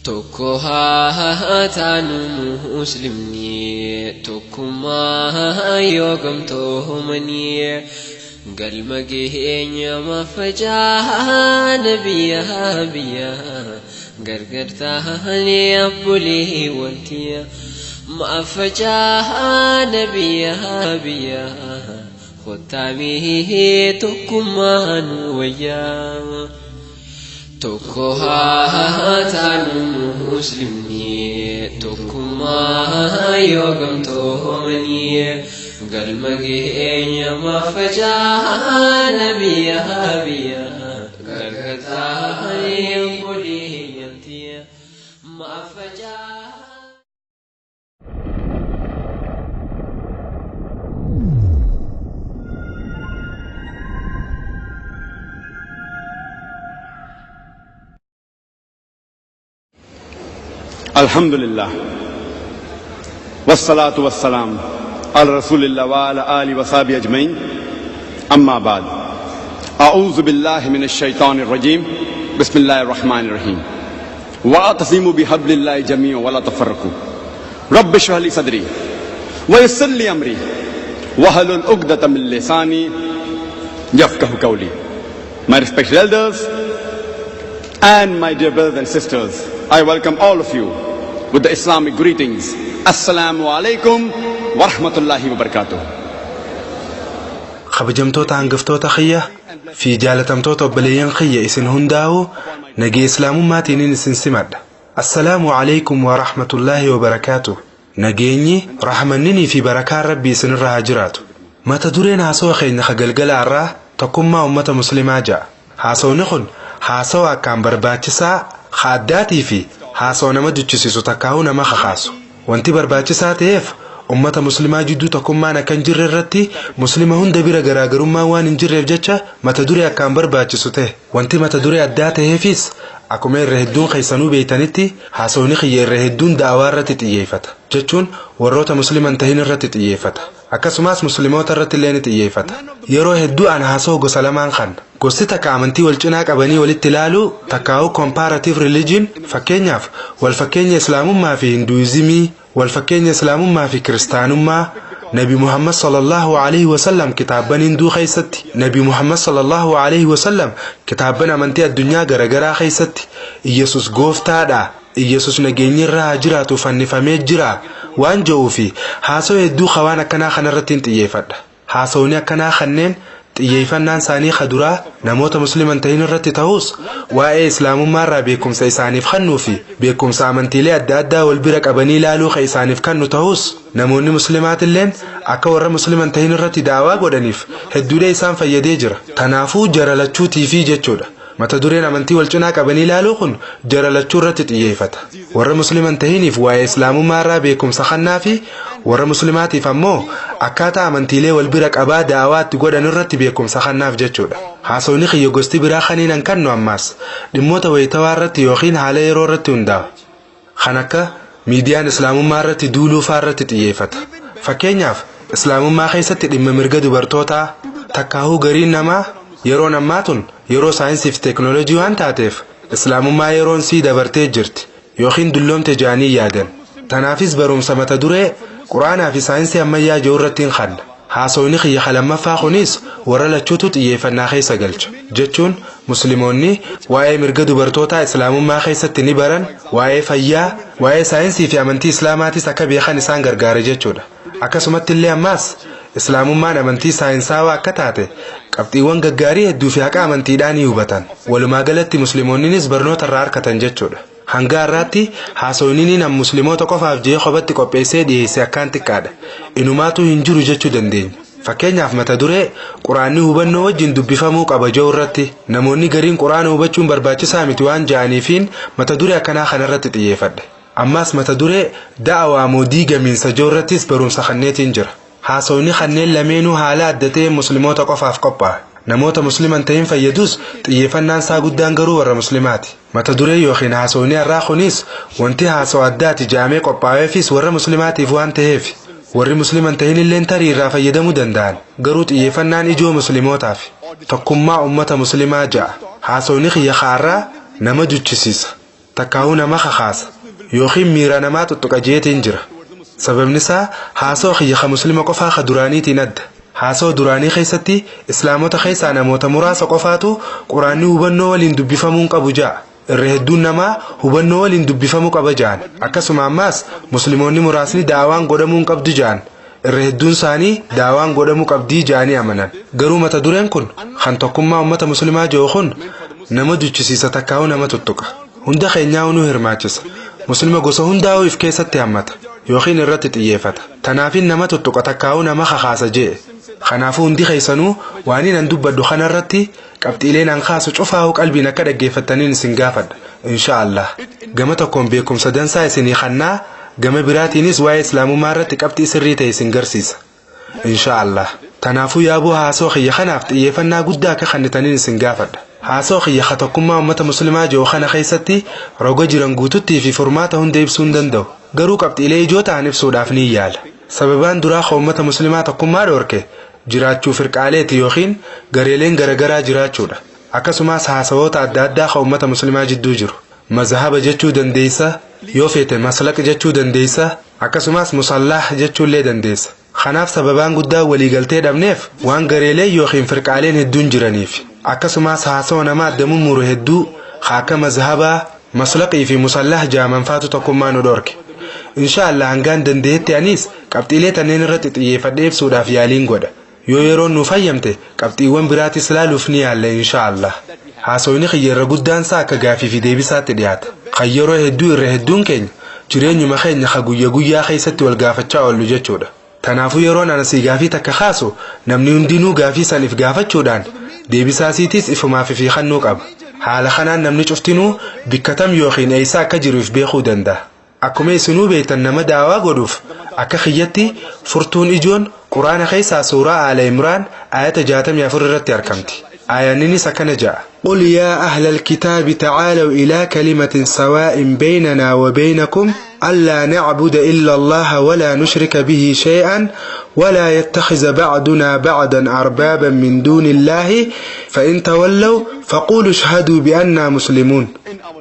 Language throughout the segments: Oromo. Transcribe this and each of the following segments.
Tokko haa taanu muslimni, tokkummaa yoo gamtoomanii, galma keenya mafacaana biyya biyya, gargar taanee abbolee wantiya. Mafacaana biyya biyya, kottamee tokkummaan wayyaa. Tokko haa taanu muslimni, tokkummaa yoo gamtoomanii, galma keenya mafacaana biyya biyya, gargar taanee obbolee wantiya. Mafacaana. Alhamdulillah. Wassalatu wassalam ala Rasulillah wa ala ali wa sahbihi ajmain. Amma ba'd. A'udhu billahi minash shaitanir rajim. Bismillahir rahmanir rahim. Wa'tasimu bihablillahi jami'an wa la tafarraqu. Rabbi shrah li sadri wa yassir li amri wahlul 'uqdatam min lisani yafqahu qawli. My respected elders and my dear brothers and sisters, I welcome all of you with the Islamic greetings. Assalamu alaikum wa rahmatullahi wa barakatuh. Kabajamtoota hangaftoota kiyya fi jaalatamtoota obboleeyyan kiyya, isin hundaa'u nagee islaamummaatiinin isin simadha. Assalaamu alaykum wa rahmatullaahi wa barakaatuh. Nageenyi, rahmanninii fi barakaan Rabbii isinirra haa jiraatu. Mata dureen haasawa keenya ka galgala har'aa tokkummaa ummata muslimaa ja'a. Haasawni kun haasawa akkaan barbaachisaa ka addaatii fi haasawa nama duchisiisu takkaa'uu nama kakaasu. Wanti barbaachisaa ta'eef, ummata muslimaa jidduu tokkummaan akka hin jirre irratti muslima hunda bira garaagarummaan waan hin jirreef jecha mata duree akkaan barbaachisu ta'e. Wanti mata duree addaa ta'eefis, akkuma irra hedduun keessanuu beeytanitti, haasawni kiyya irra hedduun da'awaa irratti xiyyeeffata. Jechuun warroota musliman tahin irratti xiyyeeffata. Akkasumas musliimoota irratti illee ni xiyyeeffata. Yeroo hedduu an haasawaa gosa lamaan kan. Gosti takka amantii wal cinaa qabanii walitti ilaaluu, takkaa'uu comparative religion, fakkeenyaaf wal fakkeenya islaamummaa fi hinduizimii, wal fakkeenya islaamummaa fi kiristaanummaa, Nabi Muhammad sallallahu alaihi wasallam kitaabban hinduu keessatti, Nabi Muhammad sallallahu alaihi wasallam kitaabban amantii addunyaa garagaraa keessatti Iyesus gooftaadha, Iyesus nageenyi irraa haa jiraatu, fannifamee jira waan jedhuu fi haasawaa hedduu hawaan akkanaa kanarratti hin xiyyeeffadha. Haasawni akkanaa kanneen xiyyeeffannaan isaanii kaduraa namoota musliman tahin irratti ta'us, waa'ee islaamummaa irraa beekumsa isaaniif kennuu fi beekumsa amantiilee adda addaa wal bira qabanii ilaaluu ka isaaniif kennu ta'us, namoonni muslimaatilleen akka warra musliman tahin irratti daawaa godhaniif hedduudhaa isaan fayyadee jira. Tanaafuu jara lachuutiifii jechuudha. Mata dureen amantii wal cinaa qabanii ilaaluu kun jara lachuu irratti xiyyeeffata. Warra musliman tahiniif waa'ee islaamummaa irraa beekumsa kennaa fi warra muslimaatiif ammoo akkaataa amantiilee wal bira qabaa daawaa itti godhan irratti beekumsa kennaaf jechuudha. Haasawni kiyya gosti biraa kaniin an kennu ammaas dhimmoota wayitawaa irratti yookiin haala yeroo irratti hundaa'a. Kan akka miidiyaan islaamummaa irratti duuluufaa irratti xiyyeeffata. Fakkeenyaaf, islaamummaa keessatti dhimma mirga dubartootaa, takkaahuu gariin namaa yeroon ammaa tun yeroo saayinsii fi teeknooloojii waan taateef islaamummaa yeroon sii dabartee jirti yookiin dulloomte jaanii yaadan. Tanaafis barumsa mata duree quraanaa fi saayinsii ammayyaa jiru irratti hin kanna. Haasawni kiyya lammaffaa kunis warra lachuutu xiyyeeffannaa keessa galcha. Jechuun musliimoonni waa'ee mirga dubartootaa islaamummaa keessatti ni baran, waa'ee fayyaa, waa'ee saayinsii fi amantii islaamaatis akka beekan isaan gargaara jechuudha. Akkasumatti illee ammaas islaamummaan amantii saayinsaawaa akka taate qabxiiwwan gaggaarii hedduu fi haqa amantiidhaan ni hubatan. Walumaa galatti musliimoonnis barnoota irraa argatan jechuudha. Hanga har'aatti haasawni nam musliimoota qofaaf jee kophatti qopheessee dhiyeesse akkaan xiqqaadha. Inumaatu hin jiru jechuu dandeenya. Fakkeenyaaf, mata duree quraanni hubannoo wajjin dubbifamuu qaba jedhu irratti namoonni gariin quraana hubachuun barbaachisaa miti waan ja'aniifiin mata duree akkanaa kanarratti xiyyeeffadhe. Ammaas mata duree da'awaa moo diigamiinsa jedhu irrattis barumsa kanneetiin jira. Haasawni kanneen lameenuu haala adda ta'een musliimoota qofaaf qophaa'a. Namoota musliman ta'in fayyadus, xiyyeeffannaan isaa guddaan garuu warra muslimaati. Mata duree yookiin haasawni har'aa kunis wanti haasawa addaati jedhamee qophaa'eefis warra muslimaatiif waan ta'eef, warri musliman ta'in illeen tarii irraa fayyadamuu danda'an, garuu xiyyeeffannaan ijoo muslimootaaf. Tokkummaa ummata muslimaa ja'a. Haasawni kiyya har'aa nama duchisiisa. Takkaa'uu nama kakaasa yookiin miira namaa tuttuqa jeetiin jira. Sababni isaa haasoo kiyya ka muslima qofaa ka duraaniitiin adda. Haasoo duraanii keessatti islaamota keessaa namoota muraasa qofaatu quraanni hubannoo waliin dubbifamuun qabu ja'a. Irra hedduun namaa hubannoo waliin dubbifamuu qaba ja'an. Akkasuma ammaas musliimoonni muraasni daawaan godhamuun qabdu ja'an. Irra hedduun isaanii daawaan godhamuu qabdii ja'anii amanan. Garuu mata dureen kun kan tokkummaa uummata muslimaa jiru kun nama duchisiisa takkaa'uu nama tuttuqa. Hunda keenyaa nu hirmaachisa. Muslima gosa hundaa'uu if keessatti hammata yookiin irratti xiyyeeffata. Tanaafin nama tuttuqa takkaa'uu nama kakaasa jee. Kanaafuu hundi keessanuu waan nan dubbadhu kanarratti qabxiileen an kaasu cufaa'uu qalbiin akka dhaggeeffattaniin isin gaafadha. Insha Allah. Gama tokkoon beekumsa dansaa isinii kannaa gama biraatiinis waa'ee islaamummaa irratti qabxii sirrii ta'e isin garsiisa. Insha Allah. Tanaafuu yaaboo haasoo kiyya kanaaf xiyyeeffannaa guddaa akka kennitaniin isin gaafadha. Haasoo kiyya ka tokkummaa uummata muslimaa jiru kana keessatti roga jiran guututtii fi furmaata hunda ibsuu hin danda'u. Garuu qabxiilee ijoo ta'an ibsuudhaaf ni yaala. Sababaan duraa ka uummata muslimaa tokkummaa dhoorke jiraachuu firqaaleeti yookiin gareeleen garagaraa jiraachuudha. Akkasumas haasawoota adda addaa ka uummata muslimaa jidduu jiru. Mazhaba jechuu dandeessa, yoo feete maslaq jechuu dandeessa, akkasumas musallah jechuullee dandeessa. Kanaaf sababaan guddaa waliigaltee dhabneef waan gareelee yookiin firqaaleen hedduun jiraniif. Akkasumas haasawa nama adda mummuru hedduu akka mazhabaa, maslaqii fi musallah jaamanfaatu tokkummaa nu dhorke. Insha Allah hangaan dandeetti anis qabxiilee tanneen irratti xiyyeeffadhee ibsuudhaaf yaaliin godha. Yoo yeroon nu fayyamte qabxiiwwan biraatis ilaaluuf ni yaalla insha Allah. Haasawni kiyya irra guddaan isaa akka gaafii fi deebisaatti dhiyaata. Kan yeroo hedduu irra hedduun keenya jireenyuma keenya ka guyya guyyaa keessatti wal gaafachaa oollu jechuudha. Kanaafuu yeroon ana sii gaafii takka kaasu namni hundinuu gaafii saniif gaafachuudhaan deebisaasiitis ifumaaf fi kennuu qaba. Haala kanaan namni cuftinuu bikkatam yookiin eessa akka jiru if beekuu danda'a. Akkuma isinuu beektan nama daawaa godhuuf akka kiyyatti furtuun ijoon quraana keessaa suuraa Aala Imraan ayata 64 irratti argamti. Aayanninis akkana ja'a. قل يا أهل الكتاب تعالوا إلى كلمة سواء بيننا وبينكم ألا نعبد إلا الله ولا نشرك به شيئا ولا يتخذ بعضنا بعضا أربابا من دون الله فإن تولوا فقولوا اشهدوا بأننا مسلمون.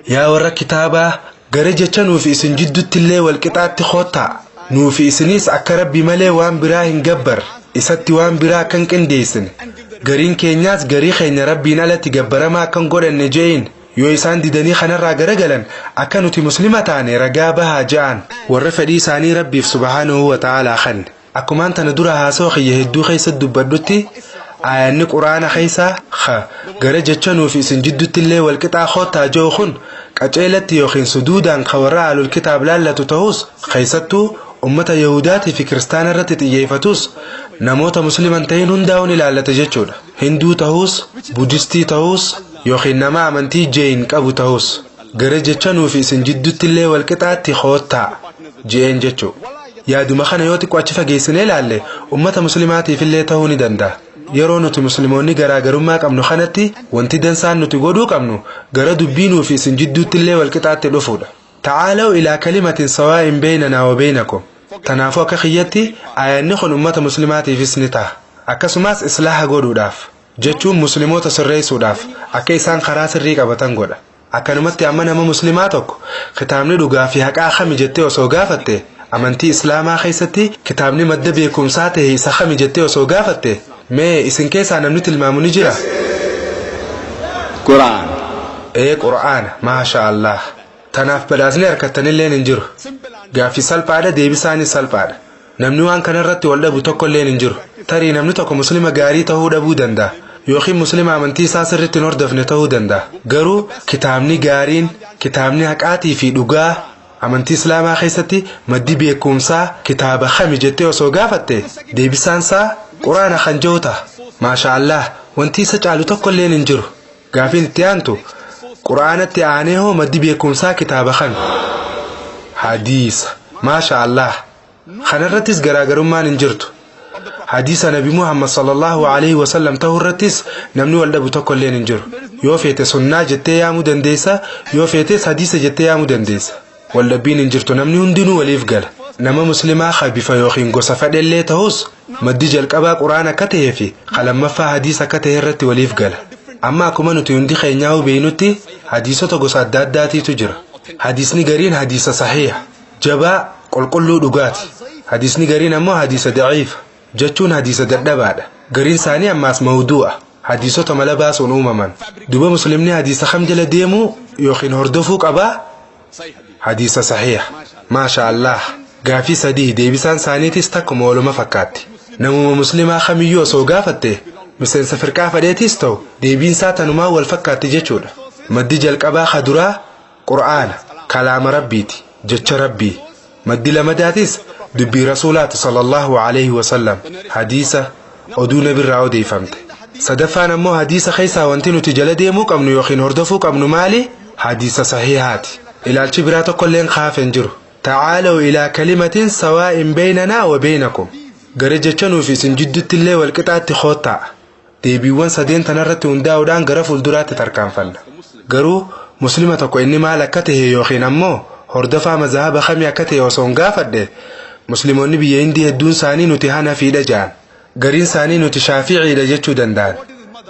يا ور كتابة gara nuufi isin jidduutti illee walqixaatti koottaa nuufi isinis akka rabbi malee waan biraa hin gabbar isatti waan biraa akka hin qindeessine gariin keenyaas garii keenya rabbiin alatti gabbaramaa akka hin godhanne je'in yoo isaan didanii kanarraa garagalan akka nuti muslima taane ragaa bahaa ja'an warra fedhii isaanii rabbiif subhaanahu wa ta'aalaa kanne. Akkumaan tana dura haasoo kiyya hedduu keessatti dubbadhutti aayanni quraana keessaa ha gara jecha nuufi isin jidduutti illee walqixaa koottaa jiru kun qaceelatti yookiin suduudaan ka warra alul kitaab laallatu ta'us keessattuu ummata yahudaatii fi kiristaana irratti xiyyeeffatus namoota musliman ta'in hundaa'uun ilaallata jechuudha. Hinduu ta'us, budistii ta'us yookiin nama amantii jeeyin qabu ta'us gara jecha nuufi isin jidduutti illee walqixaatti koottaa je'een jechuudha. Yaaduma kana yoo xiqqoo achi fageessinee ilaalle ummata muslimaatiif illee ta'uu ni danda'a. Yeroo nuti musliimoonni garaagarummaa qabnu kanatti wanti dansaan nuti godhuu qabnu gara dubbii nuufi isin jidduutti illee walqixaatti dhufuudha. Tacaalaw ilaa kalimatin sawaa'in beynanaa wa beynakum. Kanaafuu akka kiyyatti aayanni kun ummata muslimaatiifis ni ta'a. Akkasumas islaaha godhuudhaaf jechuun musliimoota sirreessuudhaaf akka isaan karaa sirrii qabatan godha. Akkanumatti amma nama muslimaa tokko kitaabni dhugaa fi haqaa kami jettee osoo gaafatte amantii islaamaa keessatti kitaabni madda beekumsaa ta'e isa kami jettee osoo gaafatte mee isin keessaa namni tilmaamu ni jira? Quraan. Ee Qur'aana maasha Allah. Tanaaf badhaasni harkattanilleen hin jiru. Gaaffii salphaadha deebisaanis salphaadha. Namni waan kanarratti wal dhabu tokkolleen hin jiru. Tarii namni tokko muslima gaarii ta'uu dhabuu danda'a. Yookiin muslima amantii isaa sirriitti hin hordofne ta'uu danda'a. Garuu kitaabni gaariin, kitaabni haqaatii fi dhugaa amantii islaamaa keessatti maddi beekumsaa kitaaba kami jettee osoo gaafatte deebisaan isaa quraana kan jiru ta'a. Maasha Allah wanti isa caalu tokkolleen hin jiru. Gaafiin itti aantu quraanatti aanee hoo maddi beekumsaa kitaaba kami? Hadiisa. Maasha Allah. Kanarrattis garaagarummaan hin jirtu. Hadiisa Nabi Muhammad sallallahu alaihi wasallam ta'uu irrattis namni wal dhabu tokkolleen hin jiru. Yoo feete sunnaa jettee yaamuu dandeessa, yoo feetes hadiisa jettee yaamuu dandeessa. Waldhabbiin hin jirtu namni hundinuu waliif gala. Nama muslimaa bifa yookiin gosa fedhellee ta'us maddi jalqabaa quraana akka ta'ee fi lammaffaa hadiisa akka ta'e irratti waliif gala. Amma akkuma nuti hundi keenyaa beeknutti hadiisota gosa adda addaatiitu jira. Hadiisni gariin hadiisa sahiiha, jabaa, qulqulluu dhugaati. Hadiisni gariin ammoo hadiisa daciifa, jechuun hadiisa dadhabaadha. Gariin isaanii ammaas mawduu'a, hadiisota mala baasuun uumaman. Duba muslimni hadiisa kam jala deemuu yookiin hordofuu qabaa? Hadiisa sahiiha. Maasha Allah. Gaafii sadii deebisaan isaaniitis takkuma waluma fakkaatti. Namuma muslimaa kamiyyuu osoo gaafatte, miseensa firqaa fedheetis ta'u, deebiinsaa tanumaa wal fakkaatti jechuudha. Maddi jalqabaa kaduraa Qur'aana, kalaama Rabbiiti, jecha Rabbii. Maddi lamadaatis dubbii Rasuulaati sallallahu alaihi wasallam, hadiisa, oduu nabirraa odeeffamte. Sadaffaan ammoo hadiisa keessaa wanti nuti jala deemuu qabnu yookiin hordofuu qabnu maali? Hadiisa sahihaati. Ilaalchi biraa tokkolleen kaaf hin jiru. Tacaalaw ilaa kalimatin sawaa'in beynanaa wa beynakum. Gara jecha nuuf isin jidduutti illee walqixaatti koottaa. Deebiiwwan sadeen tanarratti hundaa'uudhaan gara fuulduraatti tarkaanfanna. Garuu muslima tokko inni maal akka ta'e yookiin ammoo hordofaa mazahaba kamii akka ta'e osoo hin gaafadhe, musliimoonni biyya Hindii hedduun isaanii nuti Hanafiidha jedhan. Gariin isaanii nuti Shaafiiciidha jechuu danda'an.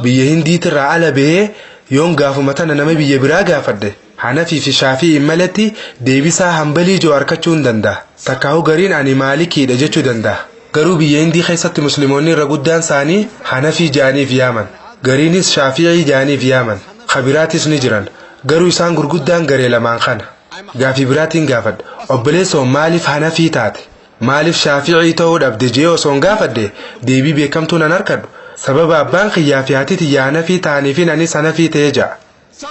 Biyya Hindiitirraa ala bahee yoon gaafuma tana nama biyya biraa gaafadhe, Hanafii fi Shaafi'iin malatti deebisaa Hanbalii jiru argachuu hin danda'a. Takkaa'uu gariin ani Maalikiidha jechuu danda'a. Garuu biyya Hindii keessatti musliimoonni irra guddaan isaanii Hanafii ja'aniif yaaman. Gariinis Shaafi'ii ja'aniif yaaman. Kabiraatis ni jiran. Garuu isaan gurguddaan garee lamaan kana. Gaafii biraatiin gaafadha. Obboleessoo, maaliif Hanafii taate? Maaliif Shaafi'ii ta'uu dhabde jee osoo hin gaafadhe, deebii beekamtuu nan harkadhu. Sababa abbaan kiyyaa fi haati tiyya Hanafii ta'aniifin anis Hanafii ta'ee ja'a.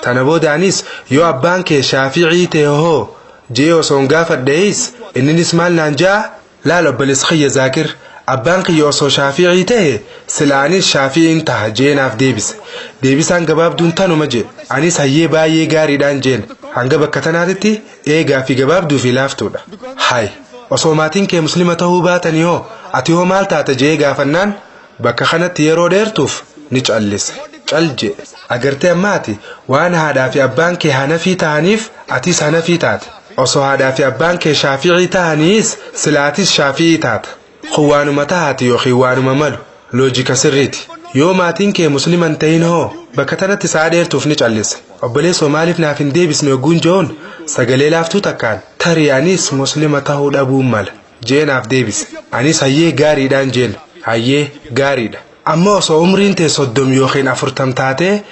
Tana booda anis yoo abbaan kee Shaafi'ii ta'e hoo jee osoo hin gaafadhees, inninis maal naan ja'a? Laal obboleessi kiyya Zaakir, abbaan kiyya osoo Shaafi'ii ta'e sila anis Shaafi'iin taha jee naaf deebise. Deebisaan gabaabduun tanuma jee. Anis hayyee, baay'ee gaariidhaan jeen. Hanga bakka tanaatitti eegaa fi gabaabduu fi laaftuudha. Hay, osoo maatiin kee muslima ta'uu baatanii hoo, ati hoo maal taata jee gaafannaan, bakka kanatti yeroo dheertuuf ni callise. Cal jee. Agartee, ammaati waan haadhaa fi abbaan kee Hanafii ta'aniif atis Hanafii taate. Osoo haadhaa fi abbaan kee Shaafi'ii ta'aniis sila atis Shaafi'ii taata. Kun waanuma tahaati yookiin waanuma malu loojika sirriiti. Yoo maatiin kee muslima hin ta'in hoo? Bakka tanatti sa'a dheertuuf ni callise. Obboleessoo, maaliif naaf hin deebisne hogguun je'uun, sagalee laaftuu takkaan tarii anis muslima ta'uu dhabuun mala jee naaf deebise. Anis hayyee, gaariidhaan jeen. Hayyee, gaariidha. Amma osoo umriin tee 30 yookiin 40 taatee,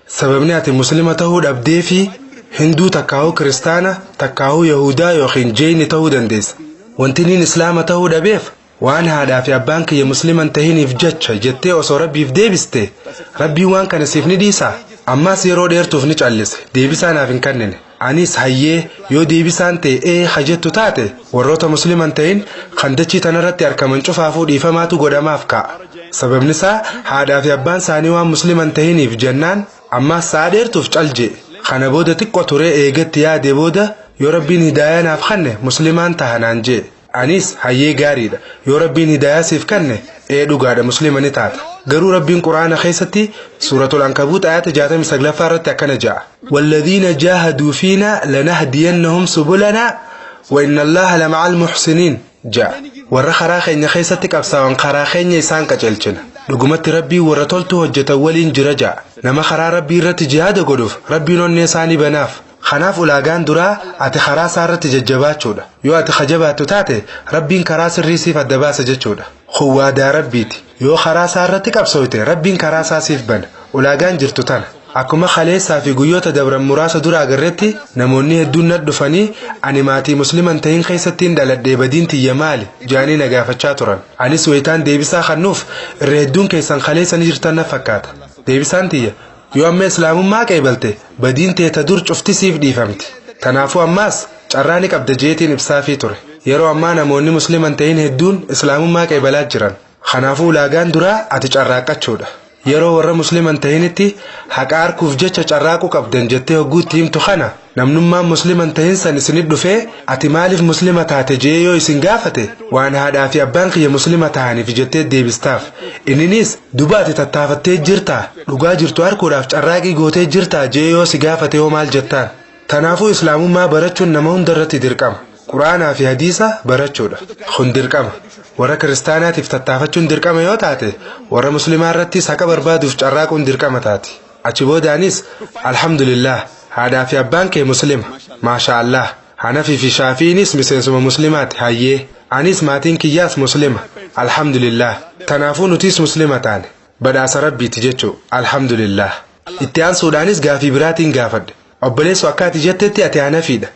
sababni ati muslima ta'uu dhabdee fi Hinduu takkaahuu Kiristaana takkaahuu Yahudaa yookiin Jeeyni ta'uu dandeessa. Wanti niin Islaama ta'uu dhabeef waan haadhaa fi abbaan kiyya muslima hin tahiniif jecha jettee osoo Rabbiif deebiste, Rabbiin waan kana siif ni dhiisaa? Ammaas yeroo dheertuuf ni callise. Deebisaa naaf hin kennine. Anis hayyee, yoo deebisaan ta'e ee ha jettu taate, warroota muslima hin ta'in kan dachii tanarratti argaman cufaafuu dhiifamaatu godhamaaf ka'a. Sababni isaa haadhaa fi abbaan isaanii waan muslima hin tahiniif jennaan, ammaas sa'a dheertuuf cal jee. Kana booda xiqqoo turee eegatti yaade booda, yoo Rabbiin hidaayaa naaf kanne muslimaan taha naan jee. Anis hayyee, gaariidha. Yoo Rabbiin hidaayaa siif kanne, ee dhugaadha, muslima ni taata. Garuu Rabbiin Quraana keessatti Suuratul Ankabuut ayata 69ffaa irratti akkana ja'a: والذين جاهدوا فينا لنهدينهم سبلنا وإن الله لمع المحسنين ja'a. Warra karaa keenya keessatti qabsaa'an karaa keenya isaan qajeelchina. Dhugumatti Rabbiin warra toltuu hojjetan waliin jira ja'a. Nama karaa Rabbii irratti jihaada godhuuf Rabbiin onnee isaanii banaaf. Kanaaf ulaagaan duraa ati karaa isaa irratti jajjabaachuudha. Yoo ati kajabaattu taate, Rabbiin karaa sirrii siif adda baasa jechuudha. Kun waadaa Rabbiiti. Yoo karaa isaa irratti qabsooyte, Rabbiin karaa isaa siif bana. Ulaagaan jirtu tana. Akkuma kaleessaa fi guyyoota dabran muraasa dura agarretti, namoonni hedduun na dhufanii ani maatii muslima hin ta'in keessattiin dhaladhee, badiin tiyya maali jedhanii na gaafachaa turan. Anis wayitaan deebisaa kannuuf irra hedduun keessan kaleessa ni jirtan na fakkaata. Deebisaan tiyya, yoo amma Islaamummaa qeebalte, badiin teeta dur cufti siif dhiifamti. Kanaafuu ammaas carraa ni qabda jeetiin ibsaafii ture. Yeroo ammaa namoonni muslima hin ta'in hedduun Islaamummaa qeebalaa jiran. Kanaafuu ulaagaan duraa ati carraaqqachuudha. Yeroo warra muslima hin ta'initti haqa arkuuf jecha carraaquu qabdan jettee hogguutti himtu kana, namnummaan muslima hin ta'in san isinit dhufee ati maaliif muslima taate jee yoo isin gaafate, waan haadhaa fi abbaan kiyya muslima ta'aniif jettee deebistaaf. Inninis duba ati tattaafattee jirtaa, dhugaa jirtu arkuudhaaf carraaqii gootee jirtaa jee yoo si gaafate hoo maal jettaan? Kanaafuu Islaamummaa barachuun nama hunda irratti dirqama. Quraanaa fi hadiisa barachuudha. Kun dirqama. Warra Kiristaanaatiif tattaafachuun dirqama yoo taate, warra muslimaa irrattis haqa barbaaduuf carraaquun dirqama taati. Achi boodaanis alhamdulillah. Haadhaa fi abbaan kee Muslima. Maasha Allah. Hanafii fi Shaafi'iinis miseensuma Muslimaati. Hayyee. Anis maatiin kiyyaas Muslima. Alhamdulillah. Tanaafuu nutis Muslima taane. Badhaasa Rabbiiti jechuu. Alhamdulillah. Itti aansuudhaanis gaafii biraatiin gaafadhe. Obboleessoo, akka ati jettetti ati Hanafiidha.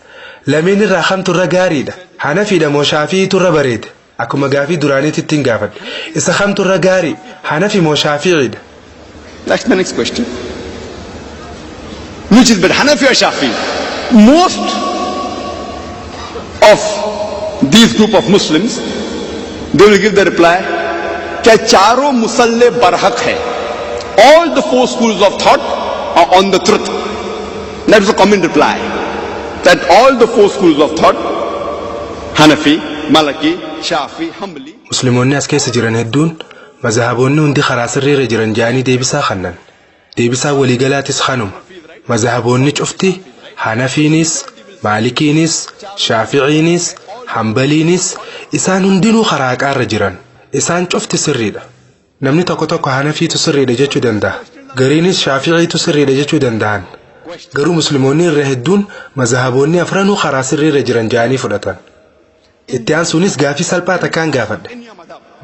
Lameen irraa kamtu irra gaariidha? Hanafiidha moo Shaafi'iitu irra bareeda? Akkuma gaafii duraaniitti gaafadhe. Isa kamtu irra gaarii? Hanafi moo Shaafi'iidha? That's the next question. Which is better, Hanafi or Shafi? Most of these group of Muslims, they will give the reply, क्या चारों मुसल्ले बरहक है. All the four schools of thought are on the truth. That is a common reply. That all the four schools of thought, Hanafi, Maliki, Shafi, Hanbali, Musliimoonni as keessa jiran hedduun mazahaboonni hundi karaa sirriirra jiran ja'anii deebisaa kannan. Deebisaa waliigalaatis kanuma. Mazahaboonni cufti Hanafiinis, Maalikiinis, Shaaficiinis, Hambaliinis isaan hundinuu karaa haqaarra jiran. Isaan cufti sirriidha. Namni tokko tokko Hanafiitu sirriidha jechuu danda'a. Gariinis Shaaficiitu sirriidha jechuu danda'an. Garuu Musliimoonni irra hedduun mazahaboonni afranuu karaa sirriirra jiran ja'anii fudhatan. Itti aansuunis gaafii salphaa takkaan gaafadhe.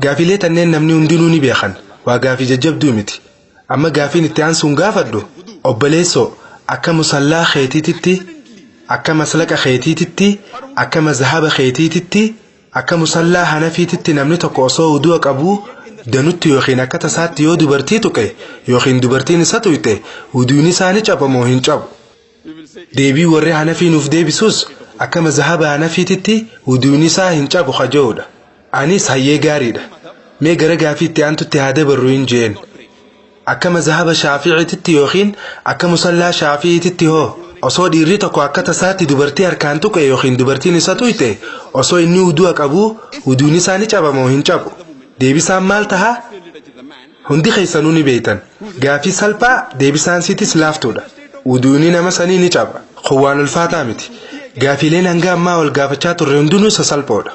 Gaafiilee tanneen namni hundinuu ni beekan. Waa gaafii jajjabduu miti. Amma gaafiin itti aansuun gaafadhu, obboleessoo, akka musallaa keetiititti, akka maslaqa keetiititti, akka mazhaba keetiititti, akka musallaa Hanafiititti namni tokko osoo wudu'a qabuu danutti yookiin akka tasaatti yoo dubartii tuqe yookiin dubartiin isa tuyxe, wuduun isaa ni caba moo hin cabu? Deebii warri Hanafii nuuf deebisuus akka mazhaba Hanafiititti wuduun isaa hin cabu kaja'uudha. Anis hayyee, gaariidha. Mee gara gaafii itti aantutti haa dabarru hin jeen. Akka mazhaba Shaafi'iititti yookiin akka musallaa Shaafi'iititti hoo, osoo dhiirri tokko akka tasaatti dubartii harkaan tuqe yookiin dubartiin isa tuyxe, osoo inni wudu'a qabuu, wuduun isaa ni caba moo hin cabu? Deebisaan maal taha? Hundi keessanuu ni beeytan. Gaafii salphaa, deebisaan siitis laaftuudha. Wuduuni nama sanii ni caba. Kun waan ulfaataa miti. Gaafiileen hanga ammaa wal gaafachaa turre hundinuu sasalphoodha.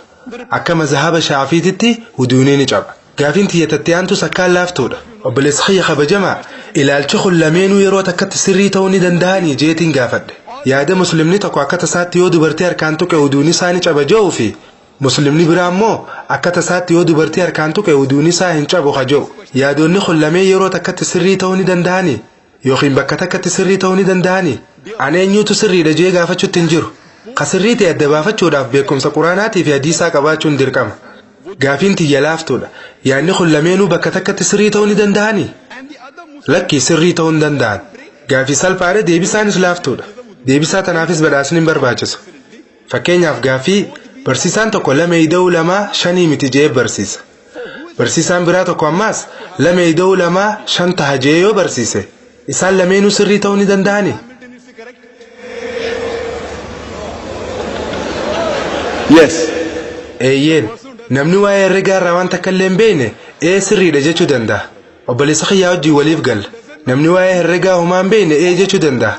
Akka mazhaba Shaafiititti wuduuni ni caba. Gaafiin tiyyatatti aantus akkaan laaftuudha. Obboleessa kiyya kabajamaa, ilaalchi kun lameenuu yeroo takkatti sirrii ta'uu ni danda'anii jeetiin gaafadhe. Yaada Muslimni tokko akka tasaatti yoo dubartii harkaan tuqe wuduun isaa ni caba je'uu fi Muslimni biraa immoo akka tasaatti yoo dubartii harkaan tuqe wuduun isaa hin cabu ka je'u. Yaadonni kun lameen yeroo takkatti sirrii ta'uu ni danda'anii? Yookiin bakka takkatti sirrii ta'uu ni danda'anii? Ani eenyutu sirriidha jee gaafachuutti hin jiru. Ka sirrii ta'e adda baafachuudhaaf beekumsa Quraanaatii fi hadiisaa qabaachuun dirqama. Gaafiin tiyya laaftuudha. Yaadni kun lameenuu bakka takkatti sirrii ta'uu ni danda'anii? Lakkii, sirrii ta'uu hin danda'an. Gaafii salphaadha, deebisaanis laaftuudha. Deebisaa tanaafis badhaasni hin barbaachisu. Fakkeenyaaf, gaafii barsiisaan tokko lama ida'uu lamaa shanii miti jee barsiisa. Barsiisaan biraa tokko ammaas lama ida'uu lamaa shan taha jee yoo barsiise, isaan lameenuu sirrii ta'uu ni danda'anii? Yes. Eeyyeen, namni waa'ee herregaa irraa waan takka illee hin beekne ee, sirriidha jechuu danda'a. Obboleessa kiyyaa wajjin waliif galla. Namni waa'ee herregaa homaa hin beekne ee jechuu danda'a.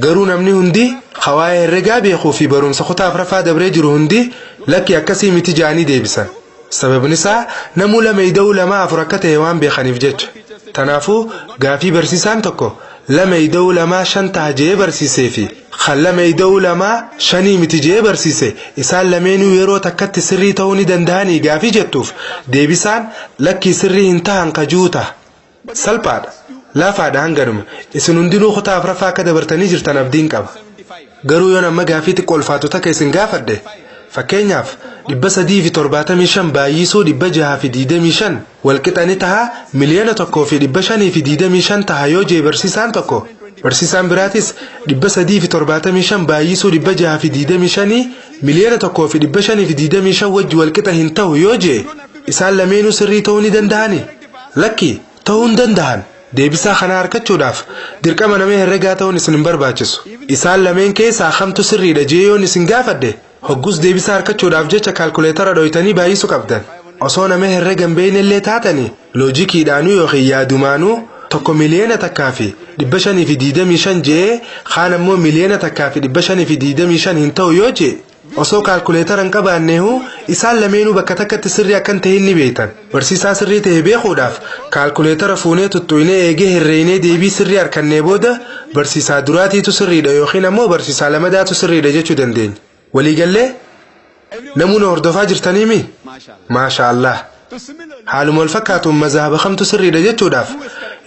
Garuu namni hundi ka waa'ee herregaa beekuu fi barumsa kutaa afuraffaa dabree jiru hundi lakki, akkasii miti ja'anii deebisan. Sababni isaa namuu lama ida'uu lamaa afur akka ta'e waan beekaniif jecha. Tanaafuu gaafii barsiisaan tokko lama ida'uu lamaa shan taha je'ee barsiisee fi kan lama ida'uu lamaa shanii miti je'ee barsiise, isaan lameenuu yeroo takkatti sirrii ta'uu ni danda'anii gaafii jettuuf deebisaan lakkii, sirrii hin tahan kajuu taha. Salphaadha. Laafaadha hanganuma. Isin hundinuu kutaa afuraffaa akka dabartanii jirtan abdiin qaba. Garuu yoon amma gaafii xiqqoo ulfaatu takka isin gaafadhe, fakkeenyaaf 375 baay'isuu 625 walqixa ni taha 1,525,000 taha yoo jee barsiisaan tokko, barsiisaan biraatis 375 baay'isuu 625 1,525,000 wajji walqixa hin ta'u yoo jee, isaan lameenuu sirrii ta'uu ni danda'ani? Lakki, ta'uu hin danda'an. Deebisaa kanaa argachuudhaaf dirqama nama herregaa ta'uun isin hin barbaachisu. Isaan lameen keessaa kamtu sirriidha jee yoon isin gaafadhe, hoggus deebisaa argachuudhaaf jecha kaalkuleetara dhoytanii baay'isuu qabdan. Osoo nama herrega hin beekne illee taatanii, loojikiidhaanuu yookiin yaadumaanuu tokko 1,525,000 jee, kaan ammoo 1,525,000 hin ta'u yoo jee, Osoo kaalkuleetara hin qabaanneehu isaan lameenuu bakka takkatti sirrii akkan ta'in ni beektan. Barsiisaa sirrii ta'e beekuudhaaf kaalkuleetara fuunee tuttuqnee eegee herreeynee deebii sirrii harkannee booda barsiisaa duraatiitu sirriidha yookiin ammoo barsiisaa lamadaatu sirriidha jechuu dandeenya. Waliigallee namoonni hordofaa jirtaniimi? Maasha Allah. Haaluma wal fakkaatuun mazhaba kamtu sirriidha jechuudhaaf